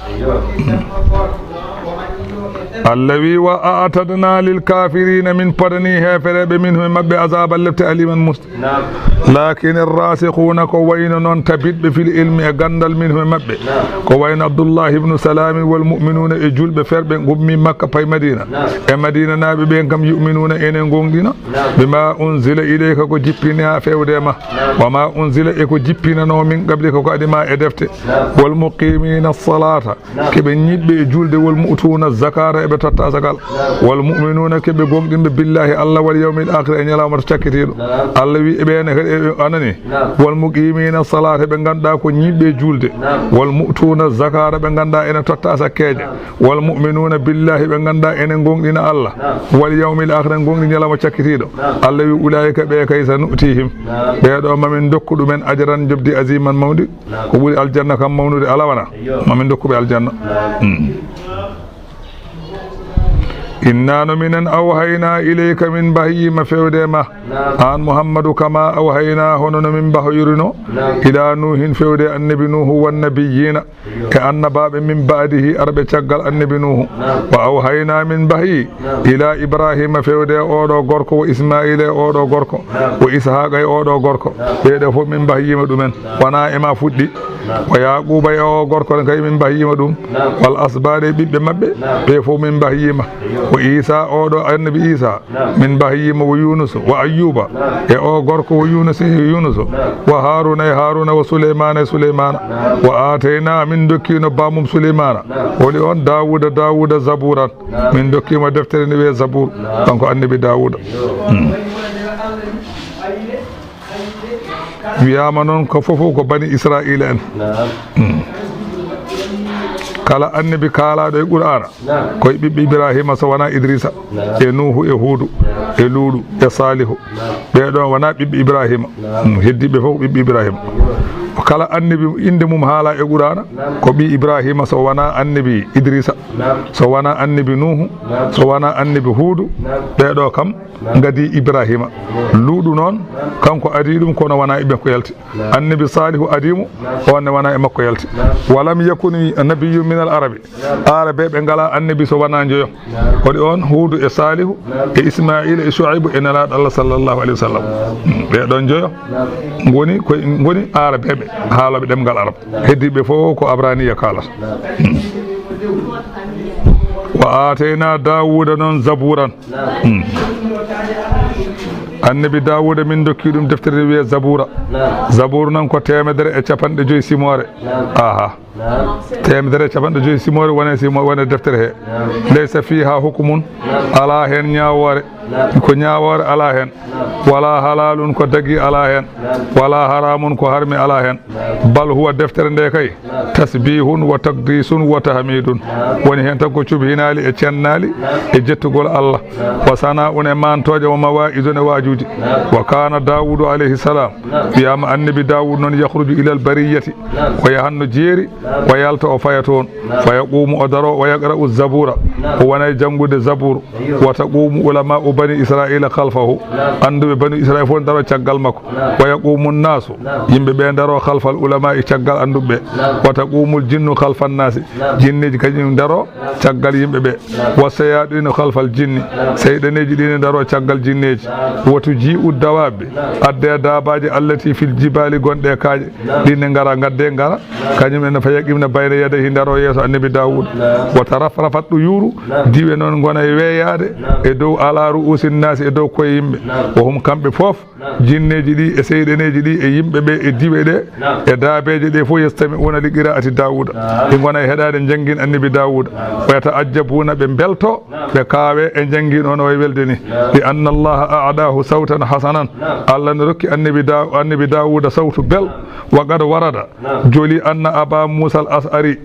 Allah wi, wa a'tadna lil kafirina, min podani heefereɓe minhum e maɓɓe azaban lepte aliman musde. Lakin ar-rasikhuna, ko wayno noon tabitɓe fil ilmi e gandal minhum e maɓɓe. Ko wayno Abdullah ibn Salami wal mu'minuna e julɓe ferɓe gummi Makka pay Madina. E Madina naaɓe ɓen kam yu'minuna ene gongɗina. Bima unzila ilayka, ko jippini ha fewde ma. Wa ma unzila, e ko jippinano min qablika, ko adi ma e defte. Wal muqimina salata, keɓe ñiɓɓe e julde. Wal mu'tuna zakata, eɓe totta zakal. Wal mu'minuna, keɓe gomɗinɓe billahi Allah, wal yawmil akhir, e ñalawma to cakkitiɗo. Allah wi e ɓen kadi, e anani. Wal muqimina salata, ɓe ganduɗa ko ñiɓɓe e julde. Wal mu'tuna zakata, ɓe ganduɗa ene totta sakkeje. Wal mu'minuna billahi, ɓe ganduɗa ene gomɗina Allah. Wal yawmil akhir, ene gomɗi ñalawma cakkitiɗo. Allah wi, ulaika, ɓe kay, sa nu'tihim, ɓe ɗo mamin dokku ɗumen ajran, jobdi, aziman, mawdi. Ko ɓuri aljanna kam mawnude ala wona. Mamin dokku ɓe aljanna. Hmm. Inna no minen awhayna ilayka, min bahyima fewde ma, an Muhammadu, kama awhayna, hono no min bahoyrino, ila Nuhin, fewde annabi Nuhu, wan nabiyina, e annabaaɓe min ba'dihi, arɓe caggal annabi Nuhu. Wa awhayna, min bahyi, ila Ibrahima, fewde e oɗo gorko, wa Ismaila, e oɗo gorko, wa Ishaqa, e oɗo gorko. Ɓeɗo fof min bahyima ɗumen. Wona e ma fuɗɗi. Wa Yaquba, e o gorko ne kay min bahyima ɗum. Wal asbadi, e ɓiɓɓe maɓɓe, ɓe fof min bahyima. Wa Isa, oɗo annabi Isa, min bahyima. Wa Yunus, wa Ayyuba, e o gorko, wa Yunus, e Yunus, wa Haruna, e Haruna, wa Sulaymana, e Sulaymana. Wa atayna, min dokkino bamum Sulaymana, woni on Dawuda, Dawuda, zaburan, min dokkimo deftere nde wiye Zabur, kanko annabi Dawuda. Hmm. Wiyama noon ko fof ko bani Israila en. Hmm. Kala annabi kaalaɗo e Qur'ana, koye ɓiɓɓe Ibrahima, so wona Idrisa, e Nuhu, e Hudu, e Ludu, e Salihu. Ɓeɗo wona ɓiɓɓe Ibrahima. Hmm, heddiɓe fof ko ɓiɓɓe Ibrahima. Kala annabi inde mum haala e Qur'ana, ko ɓi Ibrahima, so wona annabi Idrisa, so wona annabi Nuhu, so wona annabi Hudu. Ɓeɗo kam gadi Ibrahima. Luuɗu noon, kanko adi ɗum, kono wona e makko yalti. Annabi Salihu adi mo, on ne wona e makko yalti. Walam yakun nabiyyun min al arabi. Arabeɓe ngala annabi so wona njoyo. Hoɗi on? Huudu e Salihu e Ismaila e Shuaibu e Nelaɗo Allah sallallahu alaihi wasallam. Ɓeɗo njoyo ngoni ko ngoni Arabeɓe, haaloɓe ɗemngal Arab. Heddiɓe fof ko Abraniya kaalata. Wa atayna Dawuda noon Zaburan. Hmm. Annabi Dawuda, min dokki ɗum deftere nde wiye Zabura. Zabur noon ko teemedere e capanɗe joyi simoore. Aha. Teemedere e capanɗe joyi simoore wone simo-, wone deftere he. Laysa fiha hukmun, ala hen ñaawoore. Ko ñaawoore ala hen. Wala halalun, ko dagi ala hen. Wala haramun, ko harmi ala hen. Bal huwa, deftere nde kay, tasbihun wa taqdisun wa tahmidun. Woni hen tan ko cubhinaali e cennaali e jettugol Allah. Wa sana'un, e mantooje, wa mawa'izun, e waajuuji. Wa kana Dawudu alayhi salam, wiyama annabi Dawud noon, yakhruju ilal bariyati, o yahanno jeeri, O yalta, o faya toon. Fa yaqumu, o daro, wa yaqra'u zabura, o wona e janngude Zaburu. Wa taqumu ulama'u bani Israila khalfahu, annduɓe bani Israila fof daro caggal makko. Wa yaqumu nnasu, yimɓe ɓe daro khalfal ulama'i caggal annduɓe ɓe. Wa taqumul jinnu khalfan nasi, jinneeji kañum daro caggal yimɓe ɓe. Wa sayatinu khalfal jinni, seyɗaneeji ɗi ne daro caggal jinneeji. Wa tuji'u dawabi, adde daabaaji allati fil jibali gonɗe e kaaƴe, ɗi ne ngara, ngadde ngara, kañum en fa yaqimna bayna yadayhi daro yeeso annabi Dawuda. Wa tarafrafat ɗuyuru, diwe noon ngona e weeyaade e dow ala ru'usin nasi e dow koye yimɓe. Wa hum kamɓe fof jinneeji ɗi e seyɗaneeji ɗi e yimɓe ɓe e diwe ɗe e daabeeje ɗe fof yastami'una li qira'ati Dawuda, ɗi ngona e heɗaade njanngin annabi Dawuda. Wa yata'ajjabuna, ɓe mbelto, ɓe kaawe e njanngin o no way welde ni. Li anna Allaha a'dahu sawtan hasanan, Allah no rokki annabi Da-, annabi Dawuda sawtu bel. Wa qad warada, joli anna aba Musa al As'ari,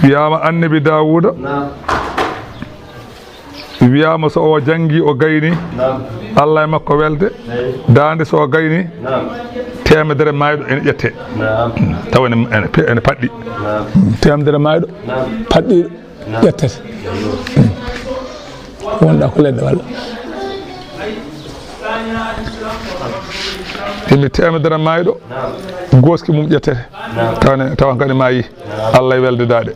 wiyama annabi Dawuda, wiyama so o jangi o gayni, Allah e makko welde, daande so o gayni, temedere mayɗo ene ƴette. Tawa ene, ene, ene paɗɗi. Temedere mayɗo paɗɗiɗo ƴettete. Wonɗa ko leɗɗe walla? Inde temedere mayɗo, gooski mum ƴettete. Tawane, tawa kadi maayi. Allah e welde daade.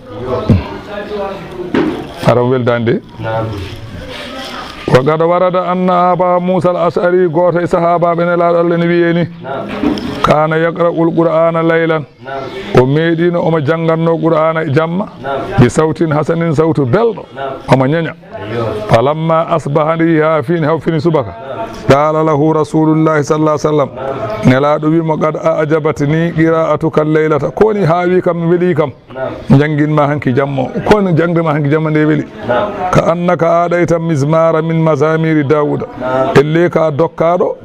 Ara weldaande. Wa qad warada anna aba Musa al Ash'ari, gooto e sahaabaaɓe Nelaaɗo Allah, ne wiyeni, kana yaqra'ul Qur'ana laylan. O meeɗino omo janngannoo Qur'aana e jamma, bi sawtin hasanin, sawtu belɗo, omo ñaña. Falamma asbaha, nde yehi haa fini, haa fini subaka, qala lahu rasulullahi sallallahu alaihi wasallam, Nelaaɗo wi mo, qad a'jabatni qira'atuka laylata, ko woni haawi kam, weli kam. Janngin ma hanki jamma o. Ko woni jangde ma hanki jamma nde weli. Ka annaka a'dayta mizmara min mazamiri Dawuda. Elle ka dokkaaɗo,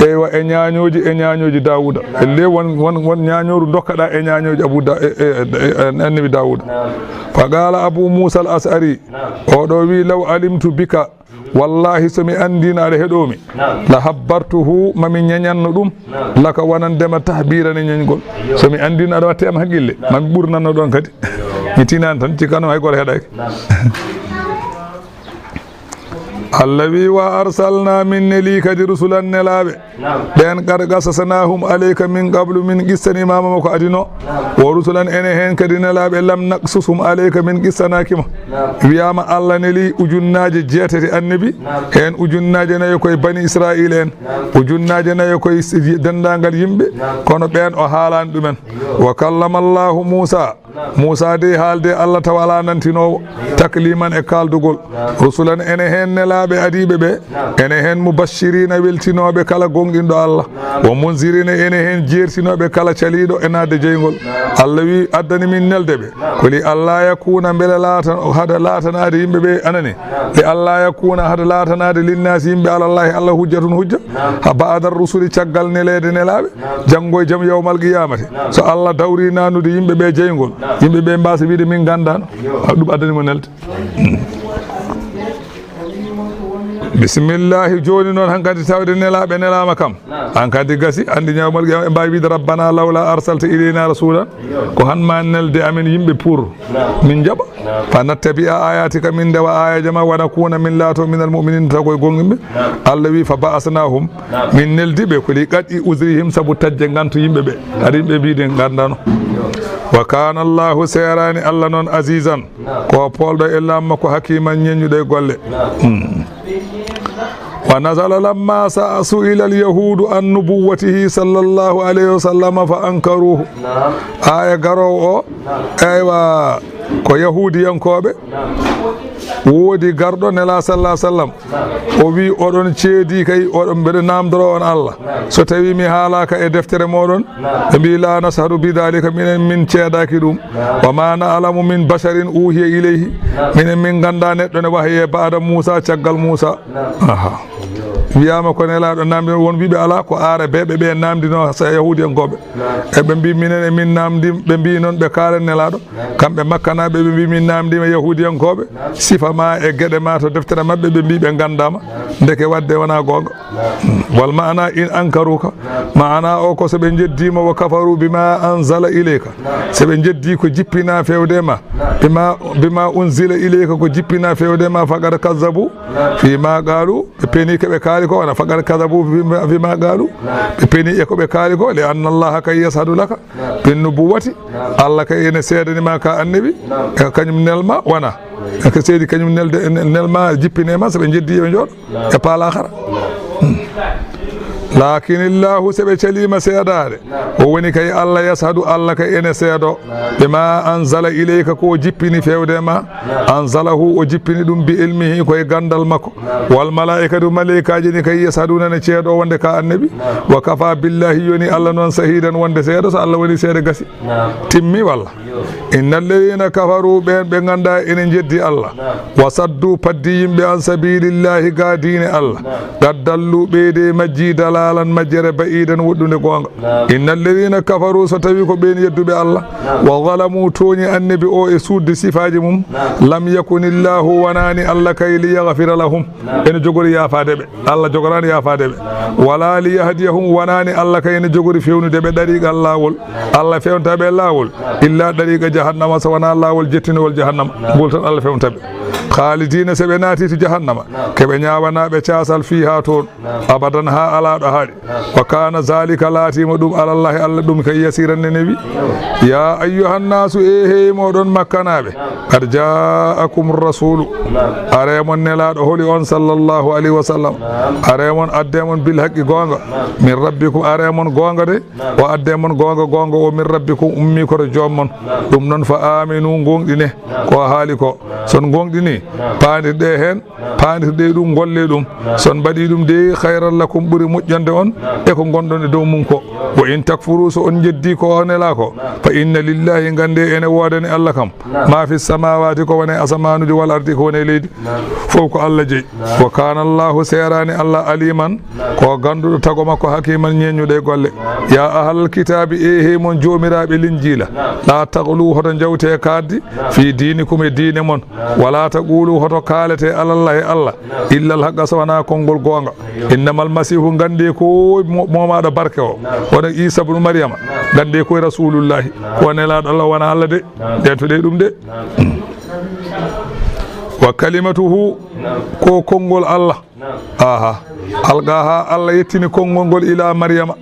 eywa, e ñaañooji, e ñaañooji Dawuda. Elle won, won, won ñaañooru dokkaɗa e ñaañooji Abu Da-, e, e, e, e, annabi Dawuda. Fa qala Abu Musa al Ash'ari, oɗo wi, law alimtu bika, wallahi, so mi anndino aɗa heɗoo mi, la habbartuhu, ma mi ñañanno ɗum, laka, wonandema, tahbiran, e ñañgol. So mi anndino aɗa watte am haqqille, ma mi ɓurnanno ɗon kadi. Mi tinani tan, cikkano hay goto heɗaki. Allah wi, wa arsalna, min neli kadi rusulan, nelaaɓe. Ɓen qad qasasnahum alayka min qablu, min qissanima ma ko adino. Wa rusulan, ene hen kadi nelaaɓe, lam naqsushum alayka, min qissanakima. Wiyama Allah neli ujunnaaje jeetati annabi, hen ujunnaaje nayo koye bani Israila en, ujunnaaje nayo koye s-, denndaangal yimɓe, kono ɓen o haalani ɗumen. Wa kallama Allahu Musa, Muusa dey haalde Allah tawa alaa nantinoowo, takliman, e kaaldugol. Rusulan, ene heen nelaaɓe adiiɓe ɓe, ene heen mubashirina, weltinooɓe kala goonɗinɗo Allah, wa munzirina, ene heen jeertinooɓe kala caliiɗo e naatde jeyngol. Allah wi, addani min nelde ɓe, ko li alla yakuna, mbele laata, hada laatanaade yimɓe ɓe, anani, li alla yakuna, hada laatanaade linnaasi yimɓe, alallahi Allah, hujjatun, hujja, ha ba'da rusuli, caggal neleede nelaaɓe. Janngo e jam yawmal qiyamati, so Allah dawri nanude yimɓe ɓe jeyngol, yimɓe ɓe mbasa wiide min gandano. Ɗum addani mo nelde. Bisimillahi. Joni noon, hankadi tawde nelaɓe nelama kam, hankadi gasi, andi yawmal qiyama ɓe mbawi wiide, rabbana lawla arsalta ilayna rasulan, ko han ma nelde amen yimɓe pour min jaɓa. Fa nattabi'a ayatika, min ndewa ayaji ma, wa nakuna, min laato, minal mu'minin, taw koye gonɗinɓe. Allah wi, fa ba'asnahum, min neldi ɓe, ko li qat'i uzrihim, sabu tajje ngantu yimɓe ɓe. Hari yimɓe mbiɗen gandano. Wa kana Allahu, serani Allah noon, azizan, ko polɗo e laamu makko, hakiman, ñeññuɗo e golle. Hmm. Wa nazala lamma sa-, su'ila al-yahudu an nubuwwatihi sallallahu alayhi wa sallam fa ankaruhu. Aya garowo o, eywa, ko yahudiyankoɓe. Woodi garɗo nela sallallahu alaihi wasallam. O wi, oɗon ceedi kay, oɗon mbeɗa namdoro on Allah. So tawi mi haalaka e deftere moɗon, ɓe mbi, la nashhadu bi dhalika, minen min ceedaki ɗum. Wa ma na'lamu min basharin uhiya ilayhi. Minen min ganda neɗɗo ne wahaye ba'da Musa, caggal Musa. Aha. Wiyama ko nelaɗo namdi, won wiɓe ala, ko arabeɓe ɓe namdino sa yahudiyankoɓe. E ɓe mbi, minen e min namdi, ɓe mbi noon ɓe kaalen nelaɗo. Kamɓe makkanaɓe ɓe mbi, min namdima yahudiyankoɓe. Sifa ma e geɗe ma to deftere maɓɓe, ɓe mbi ɓe gandama. Ndeke wadde wona gonga. Hmm. Wal maana in ankaruka. Maana o ko so ɓe njeddii ma, wa kafaru bima anzala ilayka. So ɓe njeddii ko jippinaa fewde ma. Bima, bima unzila ilayka ko jippinaa fewde ma, faqad kazzabu. Fima qalu, ɓe peni ko ɓe kaali ko, wana faqad kadabu fima, fima qalu. Ɓe peni e ko ɓe kaali ko, li anna Allaha kay yashhadu laka bin nubuwati. Allah kay ene seedani ma ka annabi, e kañum nelma wana. E ko seedi kañum nelde, nelma jippine ma, so ɓe jeddi ɓe jooɗo e paalaaxara. Lakin Illahu, so ɓe caliima seedaade, o woni kay Allah yashhadu, Allah kay ene seedo. Bima anzala ilayka, ko o jippini fewde ma. Anzalahu, o jippini ɗum bi ilmihi, ko e ganndal makko. Wal malaikatu, malaikaaji ni kay yashhaduna ne ceedo wonde ka annabi. Wa kafa billahi, yoni Allah noon shahidan wonde seedo, so Allah woni seede gasi. Timmi walla? Inna alladhina kafaru, ɓen ɓe ngannda ene jeddi Allah. Wa saddu, paddi yimɓe an sabilillahi, ga diine Allah. Qad dallu, ɓeyde majji dalalan majjere ba'idan woɗɗunde goonga. Inna alladhina kafaru, so tawi ko ɓen yedduɓe Allah, wa zalamu, tooñi annabi o e suudde sifaaji mum, lam yakunillahu, wonani Allah kay, li yaghfira lahum, ene jogori yaafaade ɓe, Allah jogoraani yaafaade ɓe, wala li yahdiyahum, wonani Allah kay ene jogori fewnude ɓe dariqal laawol, Allah fewnta ɓe laawol, illa dariqa jahannama, so wona laawol jettinowol jahannama, ngol tan Allah fewnta ɓe. Khalidina, so ɓe naati to jahannama, ko ɓe ñaawanaaɓe caasal fiha toon. Abadan, haa alaa ɗo haaɗi. Wa kana zalika, laatiima ɗum, alallahi, Allah ɗum kay, yasiran, ne newi. Ya ayyuhan nasu, e hey moɗon makkanaaɓe, qad jaakum rasulu, are mon nelaaɗo holi on, sallallahu alayhi wa sallam, are mon adde mon bil haqqi, goonga, min rabbikum, are mon goonga de, o adde mon goonga, goonga o min rabbikum, ummi koto joom mon. Ɗum noon, fa aminu, ngoonɗine ko haali ko. Son ngoonɗini, paandirɗe heen, paandirɗe ɗum, ngolle ɗum. So on mbaɗii ɗum de, khayran lakum, ɓuri moƴƴande on e ko ngonɗon e dow mum ko. Wa in takfuru, so on njeddii ko o nelaa ko, fa inna lillahi, nganndee ene woodani Allah kam, ma fi samawati, ko woni e asamaanuuji, wal ardi, ko woni e leydi. Fof ko Allah jeyi. Wa kana Allahu, seeraani Allah, aliman, ko gannduɗo tago makko, hakiman, ñeeñuɗo e golle. Ya ahlal kitaabi, e hey mon joomiraaɓe Linjiila, la taghlu, hoto njawte kaaddi, fi diinikum, e diine mon. Wala taqulu, hoto kaalete, alallahi, Allah, illa al haqqa, so wonaa konngol goonga. Innamal masihu, nganndee ko mo-, momaaɗo barke o, wona Iisa bnu Maryama, nganndee ko rasulullahi, ko nelaaɗo Allah, wona Allah de. Ndentuɗe ɗum de. Wa kalimatuhu, ko konngol Allah. Aha. Alqaha, Allah yettini konngol ngol ila Maryama.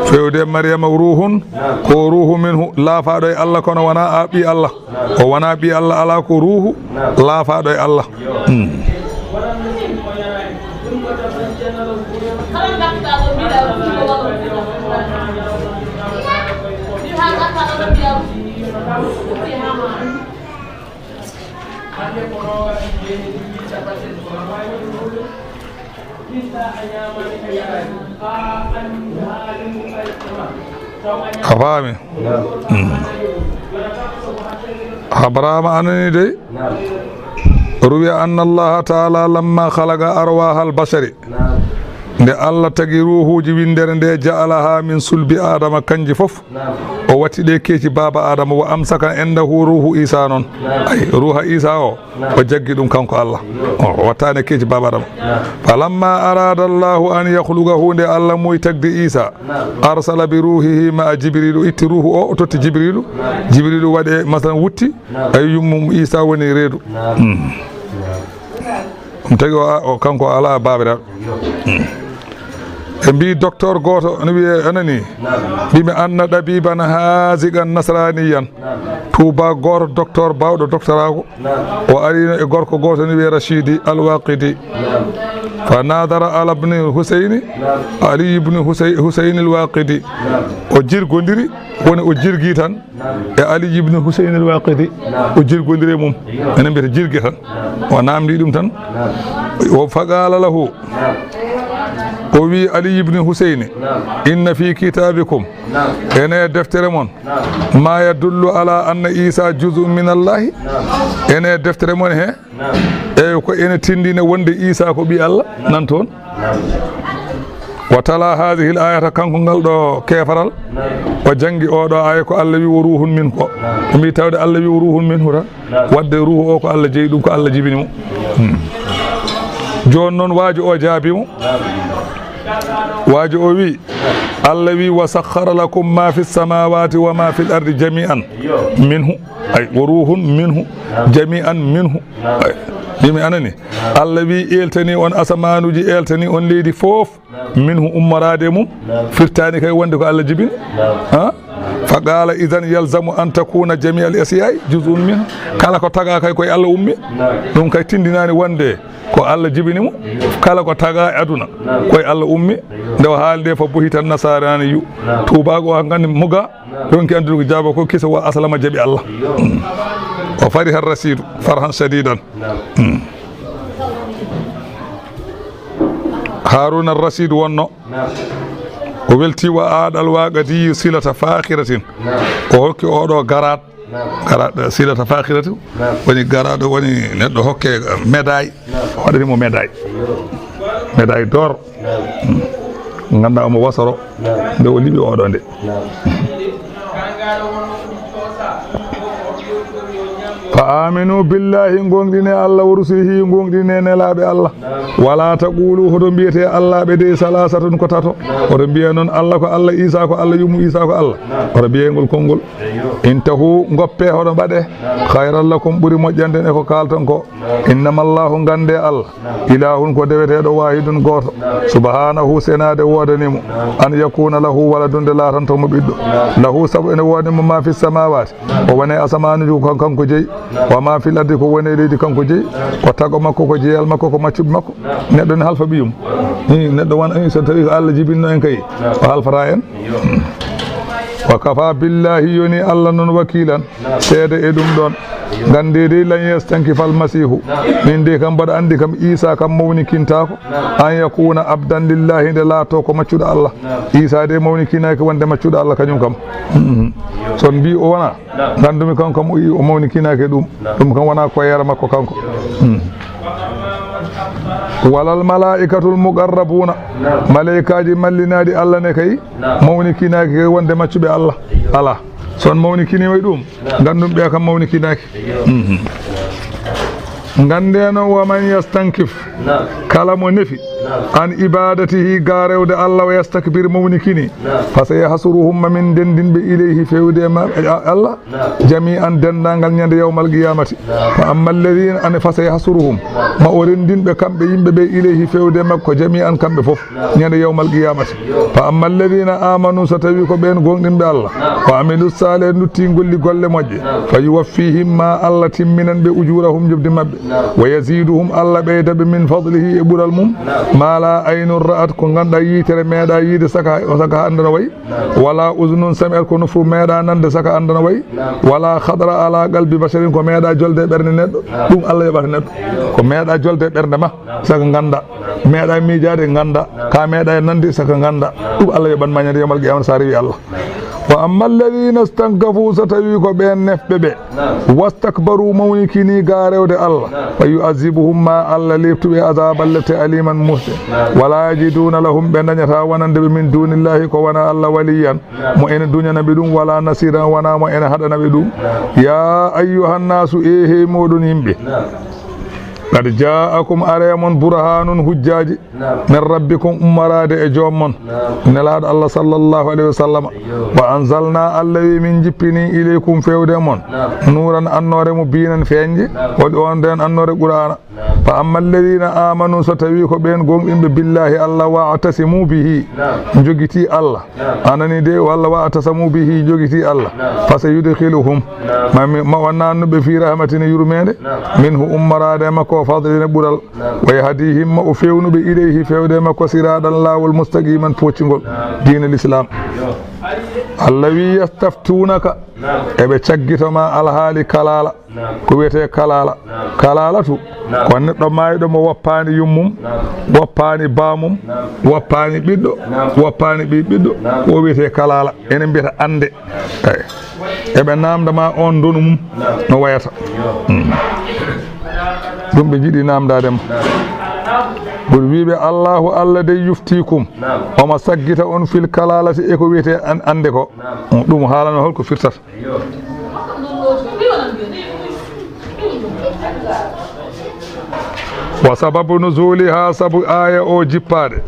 Fewde Maryama, ruhun, ko ruhu minhu, laafaaɗo e Allah, kono wona a ɓii Allah. O wona ɓii Allah, alaa, ko ruhu laafaaɗo e Allah. Hmm. A faami? Mm. Abrahama anani dey. Ruwiya anna Allaha taala lamma khalaqa arwaha albashari. Nde Allah tagi ruhuuji winndere nde, ja'alaha min sulbi Adama, kanji fof o watti ɗe keeci baaba Adama, wa amsaka indahu ruhu Isa noon. Ay, ruha Isa o, o jaggi ɗum kanko Allah. O wattaani keeci baaba Adama. Falamma arada Allahu an yakhluqahu, nde Allah muuyi tagde Isa, arsala bi ruhihi ma'a Jibril, o itti ruhu o, o totti Jibrilu. Jibrilu waɗi, masalan, wutti, ay, yummum Isa woni reedu. Hmm. Ɗum tagi o, o, kanko o alaa baabiraaɗo. Hmm. Ɓe mbii docteur gooto no wiyee, a nanii? Mbimi anna ɗabiiban haaziqan nasraaniyan. Tuuba gooto docteur baawɗo doctoraaku. O arino e gorko gooto no wiyee Rachidi Alwaqidi. Fa nadara ala bni Huseyni, Ali ibni Husey-, Huseyni Alwaqidi. O jirgondiri, woni o jirgi tan e Ali ibn Husayn al-Waqidi, o jirgondiri e mum. Enen mbiyata jirge tan. O namdi ɗum tan. O faqala lahu, o wi Ali ibn Husayn, inna fi kitabikum, ene deftere mon, ma yadullu ala anna Isa juz'un min Allahi, ene deftere mon he, eyi, ko ene tindina wonde Isa ko ɓii Allah nan toon. Wa tala hadhihi al-ayata, kanko ngal ɗo keefaral, o janngi oo ɗo aaya ko Allah wi, "Wa ruhun min" ko. O mbi tawde Allah wi, "Wa ruhun minhu" tan, wadde ruhu o ko Allah jeyi ɗum, ko Allah jibini mo. Hmm. Jooni noon waajo o jaabi mo. Waajo o wi, Allah wi, "Wa sakhkhara lakum ma fi samawati wa ma fil ardi jami'an minhu." Ay, "Wa ruhun minhu, jami'an minhu." Ay, yimi anani. Allah wi, "Eltani on asamanuji, eltani on leydi fof, minhu, ummoraade e mum." Firtani kay wonde ko Allah jibini. Ha? "Fa qala, idhan yalzamu an takuna jami'al ashiya'i juz'un minhu." Kala ko taga kay koye Allah ummi. Ɗum kay tindinani wonde ko Allah jibini mo. Kala ko taga e aduna, koye Allah ummi. Nde o haali nde, fa buhita nasarani yu. Tuubaako o, han kandi muga, yonki andude ko jaaba ko kisa wa aslama jaɓi Allah. O fariha rasidu farhan shadidan. Haruna Rasidu wonno. O welti wa aɗal waqati silata fakhiratin. O hokki oɗo garat. Garat, silata fakhiratin. Woni garat, woni neɗɗo hokke médaille. Waɗani mo médaille. Médaille d'or. Ganduɗa omo wasoro. Nde o liɓi oɗo nde. Fa aminu billahi, gonɗine Allah, wa rusulihi, gonɗine nelaɓe Allah. Wala taqulu, hoto mbiyete Allah ɓe dey salasatun ko tato. Hoto mbiye noon Allah ko Allah, Isa ko Allah, yummu Isa ko Allah. Hoto mbiye ngol konngol. Intahu, ngoppe, hoto mbaɗe. Khayran lakum, ɓuri moƴƴande e ko kalton ko. Innama Allahu, gande Allah. Ilahun, ko deweteɗo, wahidun, goto. Subhanahu, senade wodanimo. An yakuna lahu waladun, nde latanto mo ɓiɗɗo. Lahu, sabu ene wodani mo ma fi samawati. Ko woni e asamanuji ko kan-, kanko jeyi. Wa ma fil ardi, ko woni e leydi kanko jeyi. Ko tago makko, ko jeyal makko, ko maccuɓe makko. Neɗɗo ne halfa ɓiyum. Hi, neɗɗo won, hi, so tawi ko Allah jibinno en kay, o halfata en. Wa kafa billahi, yoni Allah noon wakilan, seede e ɗum ɗon. Gande dey, lan yastankifa al masihu. Min dey kam mbaɗa andi kam Isa kam mawnikintaako. An yakuna abdan lillahi, nde laato ko maccuɗo Allah. Isa dey mawnikinaaki wonde maccuɗo Allah kañum kam. Mhm. So on mbi o wona, gandumi kanko kam o, o mawnikinaaki ɗum. Ɗum kam wona ko yara makko kanko. Mhm. Walal malaikatul muqarrabuna. Malaikaji mallinaɗi Allah ne kay mawnikinaaki kay wonde maccuɓe Allah. Ala. So on mawnikinima e ɗum, gandum ɓe kam mawnikinaaki. Mhm. Gandeno, wa man yastankif, kala mo nefi, an ibadatihi, garewde Allah, wa yastakbir, mawnikini, fa sayahsuruhum, ma min dendinɓe, ilayhi, fewde e ma-, e Allah, jami'an, dendangal ñande yawmal qiyamati. Fa amma alladhina, an fa sayahsuruhum, ma o rendinɓe kamɓe yimɓe ɓe, ilayhi, fewde makko, jami'an, kamɓe fof. Ñande yawmal qiyamati. Fa amma alladhina amanu, so tawi ko ɓen gonɗinɓe Allah, wa amilu salih, lutti golli golle moƴƴe, fa yuwaffihim, ma Allah timminan ɓe, ujurahum, jobdi maɓɓe, wa yaziduhum, Allah ɓeyda ɓe, min fadlihi, e ɓural mum, ma la aynun ra'at, ko ganduɗa yitere meeɗa yiide saka, saka anda no wayi, wala uzunun sami'at, ko nofru meeɗa nande saka anda no wayi, wala khatara ala qalbi basharin, ko meeɗa jolde e ɓernde neɗɗo, ɗum Allah yoɓata neɗɗo, ko meeɗa jolde e ɓernde ma. Saka ganda, meeɗa miijaade ganda, ka meeɗa e nande saka ganda. Ɗum Allah yoɓan ma ñande yawmal qiyamata sa rewi Allah. Wa amma alladhina stankafu, so tawi ko ɓen nefɓe ɓe, wastakbaru, mawnikini ga rewde Allah, fa yu'azzibuhum, ma Allah leptu ɓe azaban lepte aliman musɗe. Wala yajiduna lahum, ɓe dañata wonande ɓe min dunillahi ko wona Allah waliyan, mo ene duñana ɓe ɗum, wala nasiran, wona mo ene haɗana ɓe ɗum. Ya ayyuhan nasu, e hey moɗon yimɓe. Qad ja'akum, are mon, burhanun, hujjaji, min rabbikum, ummoraade e joom mon, nelaaɗo Allah sallallahu alayhi wa sallam. Wa anzalna, Allah wi min jippini, ilaykum, fewde mon, nuuran, annoore, mubiinan, feeñde, waɗi on nden annoore Qur'aana. Fa amma alladhina amanu, so tawi ko ɓeen gonɗinɓe, billahi, Allah, wa'tasimu bihi, njogiti Allah. A nani de, walla wa'tasamu bihi, jogiti Allah. Fa sayudkhiluhum, ma mi, ma o nannu ɓe fi rahmatin, yurmeende, minhu, ummoraade e makko, fadlin, ɓural. Wa yahdihim, ma o fewnu ɓe, ilayhi, fewde e makko, siraɗan, laawol, mustaqiman, poccingol, diina l'islam. Allah wi, yastaftunaka, eɓe caggito ma alhaali kalaala. Ko wiyetee kalaala? Kalaalatu ko neɗɗo maayɗo mo woppaani yummum, woppaani baamum, woppaani ɓiɗɗo, woppaani ɓii ɓiɗɗo. O wiyetee kalaala. Ene mbiyata annde. Eyi. Eɓe naamnda ma on ndonu mum no wayata. Mm. Ɗum ɓe njiɗi naamndaade ma. Ɓuri wiiɓe, Allahu, Allah dey yuftikum. Omo saggita on fil kalaalati, e ko wiyetee an-, annde ko. Ɗum haalano hol ko firtata. Wa sababu nuzuliha, sabu aaya o jippaade.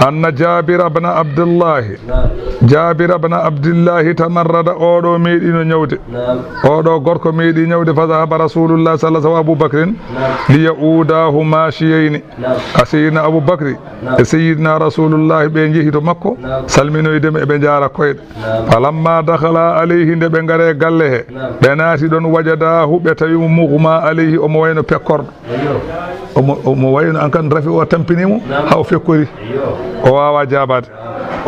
أن جابر بن عبد الله. Naam. Jaabira bna Abdillahi tamarrada, oɗo meeɗino ñawde. Naam. Oɗo gorko meeɗi ñawde, fa zahaba Rasulullah sallallahu alaihi wasallam, Abu Bakrin, Naam. Liya'udahu mashiyayni. Naam. A Seydina Abu Bakri Naam. E Seydina Rasulullah ɓe njehi to makko, Naam. Salminoyde mo, eɓe njaara koyɗe. Naam. Falamma dakhala alayhi, nde ɓe ngari e galle he, Naam. Ɓe naati ɗon, wajadahu, ɓe tawi mo, mughma alayhi, omo wayno pekkorɗo. Ayyo. Omo, omo wayno an kan rafi o tampini mo, Naam. Haa o fekkori. Ayyo. O waawaa jaabaade.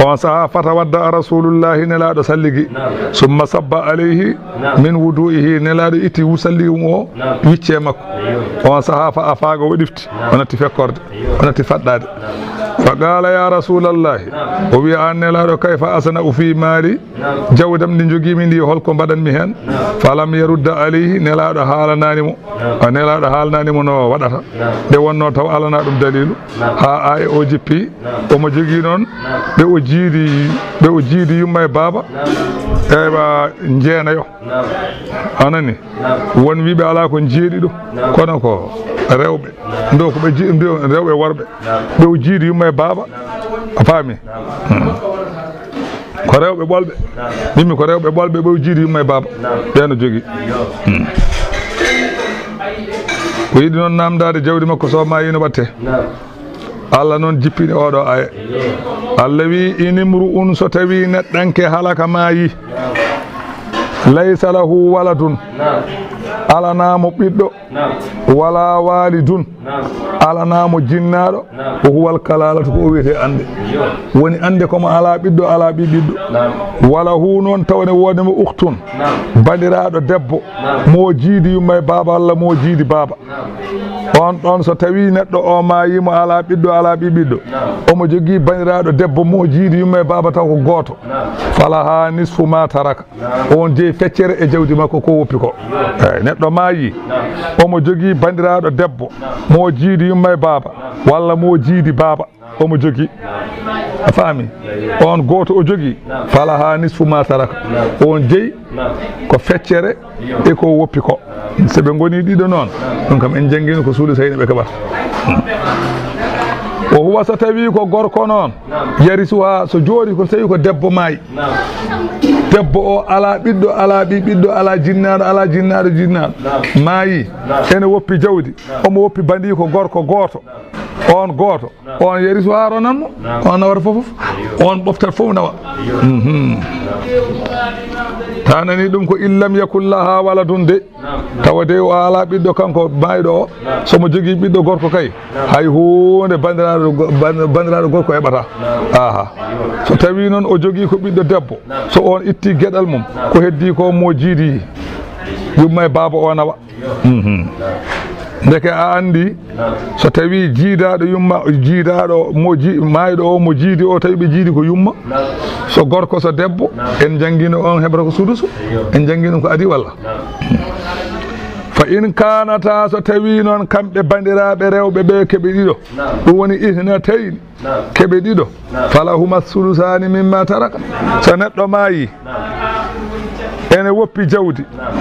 On sahaa, fatawadda Rasulullahi, Nelaaɗo salligi. Naam. Summa sabba alayhi Naam. Min wudu'ihi, Nelaaɗo itti wu-, salligi mum o, Naam. Wicce makko. Ayyo. On sahaa, fa afaaqa, o ɗifti, Naam. O natti fekkorde, Ayyo. O natti faɗɗaade. Naam. Fa qaala, ya Rasulallahi, Naam. O wi'i, an Nelaaɗo, kayfa asna'u fi maali? Naam. Jawdam ndi njogiimi ndi, holko mbaɗanmi heen? Naam. Falam yarudda alayhi, Nelaaɗo haalanaani mo. Naam. A Nelaaɗo haalanaani mo no waɗata. Naam. Nde wonno taw alana ɗum daliilu. Naam. Haa aaya o jippi, Naam. Omo jogii noon, Naam. Ɓe o jiidi, ɓe o jiidi yumma e baaba. Naam. Ewa, njeenayo. Naam. A nani? Naam. Won wiiɓe alaa ko jeeɗiɗo. Naam. Kono ko rewɓe. Naam. Ndo ko ɓe ji-, ndo rewɓe worɓe. Naam. Ɓe o jiidi yumma e baaba. Naam. A faami? Naam. Hmm. Ko rewɓe ɓolɓe. Naam. Mimmi ko rewɓe ɓolɓe, ɓe o jiidi yumma e baaba. Naam. Ɓe no jogii. Yo. Hmm. O yiɗi noon naamndaade jawdi makko, so maayi no waɗte. Naam. Allah noon jippini oɗo aaya. Yo. Allah wi, in imru'un, so tawi neɗɗanke halaka maayi. Naam. Laysa lahu waladun. Naam. Alanaamo ɓiɗɗo. Naam. Wala walidun. Naam. Alanaamo jinnaaɗo. Naam. Wa huwal kalalatu, ko o wiyetee annde. Yo. Woni annde ko mo alaa ɓiɗɗo, alaa ɓii ɓiɗɗo. Naam. Wala hu noon tawa ne woodi mo ukhtun. Naam. Bandiraaɗo debbo. Naam. Mo jiidi yumma e baaba, walla mo jiidi baaba. Naam. On ɗon so tawi neɗɗo o maayi mo alaa ɓiɗɗo, alaa ɓii ɓiɗɗo. Naam. Omo jogii bandiraaɗo debbo mo jiidi yumma e baaba taw ko gooto. Naam. Falaha nisfu ma taraka. Naam. On jeyi feccere e jawdi makko ko woppi ko. Eey, neɗɗo maayi, Naam. Omo jogii bandiraaɗo debbo, Naam. Mo jiidi yumma e baaba, Naam. Walla mo jiidi baaba, Naam. Omo jogii. Naam. A faami? Eey. On gooto o jogii, Naam. Falaha nisfu ma taraka. Naam. On jeyi Naam. Ko feccere Yo. E ko woppi ko. So ɓe ngoni ɗiɗo noon, Naam. Ɗum kam en janngino ko sulusayni ɓe keɓata. Wa huwa, so tawi ko gorko noon, Naam. Yarisuha, so jooɗi ko tawi ko debbo maayi. Naam. Debbo o alaa ɓiɗɗo, alaa ɓii ɓiɗɗo, alaa jinnaaɗo, alaa jinnaaɗo, jinnaaɗo. Naam. Maayi, Naam. Ene woppi jawdi, Naam. Omo woppi bandiiko gorko gooto. Naam. On gooto, Naam. On yarisuha, ronanmo. Naam. On nawata fof, Ayyo. On ɓoftat fof nawa. Ayyo. Mhm. Ta nani ɗum ko in lam yakun laha waladun de. Naam. Tawa de o alaa ɓiɗɗo kanko maayɗo o. Naam. So mo jogii ɓiɗɗo gorko kay, Naam. Hay huunde bandiraaɗo go-, ban-, bandiraaɗo gorko heɓata. Naam. Aha. So tawi noon o jogii ko ɓiɗɗo debbo, Naam. So on itti geɗal mum, Naam. Ko heddi ko mo jiidi yumma e baaba o nawa. Mhm. Ndeke a anndi, Naam. So tawi jiidaaɗo yumma, jiidaaɗo mo ji-, maayɗo o mo jiidi o, tawi ɓe jiidi ko yumma, Naam. So gorko, so debbo, Naam. En janngino on heɓata ko sudusu. Ayyo. En janngino ko adi walla? Naam. Fa in kanata, so tawi noon kamɓe bandiraaɓe rewɓe ɓe keɓe ɗiɗo, Naam. Ɗum woni ithnatayni, Naam. Keɓe ɗiɗo. Naam. Falahuma sulusaani mimma taraka. So neɗɗo maayi, Naam. Ene woppi jawdi. Naam.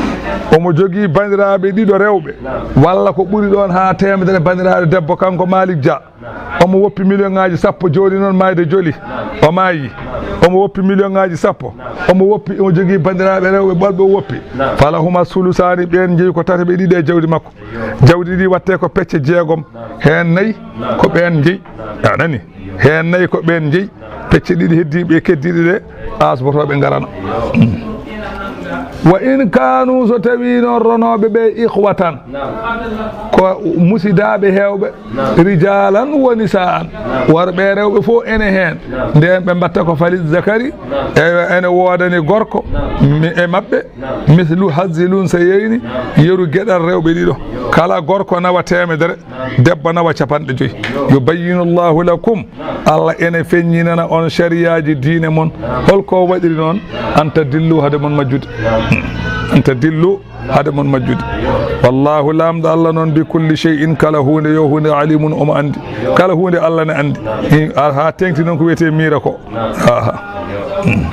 Omo jogii bandiraaɓe ɗiɗo rewɓe. Naam. Walla ko ɓuri ɗoon haa teemedere bandiraaɗo debbo, kanko Malik Dia. Naam. Omo woppi million ŋaaji sappo, jooni noon maayde joli. Naam. O maayi. Naam. Omo woppi million ŋaaji sappo. Naam. Omo woppi, omo jogii bandiraaɓe rewɓe ɓolɓe o woppi. Naam. Falahuma sulusaani, ɓeen njeyi ko tataɓe ɗiɗi e jawdi makko. Ayyo. Jawdi ndi watte ko pecce jeegom. Naam. Heen nayi Naam. Ko ɓeen njeyi. Naam. A nani? Heen nayi ko ɓeen njeyi. Pecce ɗiɗi heddiiɓe, keddiiɗe ɗe, asbotooɓe ngarana. Mm. Wa in kaanu, so tawi noon ronooɓe ɓe, ikhwatan, Naam. Ko musidaaɓe heewɓe, Naam. Rijaalan wa nisaa'an, Naam. Worɓe e rewɓe fof ene heen. Naam. Ndeen ɓe mbatta ko falizzakari, Naam. Ewa, ene woodani gorko, Naam. Mi-, e maɓɓe, Naam. Mislu hazzil unsayayni, Naam. Yeru geɗal rewɓe ɗiɗo. Yo. Kala gorko nawa teemedere, Naam. Debbo nawa capanɗe joyi. Yo. Yubayyinu Allahu lakum. Naam. Allah ene feññinana on sariyaaji diine mon. Naam. Holko waɗiri noon? Naam. An tadillu, hade mon majjude. Naam. An tadillu, hade mon majjude. Yo. Wallahu, Laamɗo Allah noon, bi kulli shay'in, kala huunde, yo huunde, alimun, omo anndi. Yo. Kala huunde Allah ne anndi. Naam. Hi-, a-, haa teeŋti noon ko wiyetee miira ko. Naam. Aha. Yo. Mm.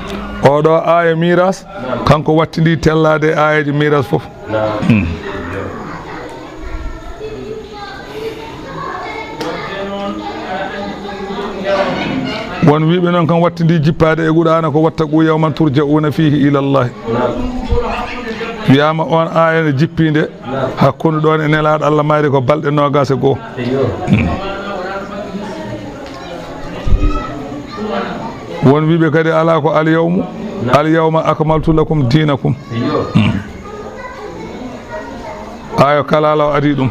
Oɗo aaya miiras, Naam. Kanko wattindi tellaade e aayeeje miiras fof. Naam. Mm. Won wiiɓe noon kam wattindi jippaade e Qur'aana ko: "Wattaqu yawman turja'una fihi ila Allah." Wiyaama on aaya ne jippinde hakkunde ɗoon e Nelaaɗo Allah mayri ko balɗe noogaas e goo. Won wiiɓe kadi alaa ko al yawmu, al yawma akmaltu lakum dinakum. Ayo kala law adi ɗum.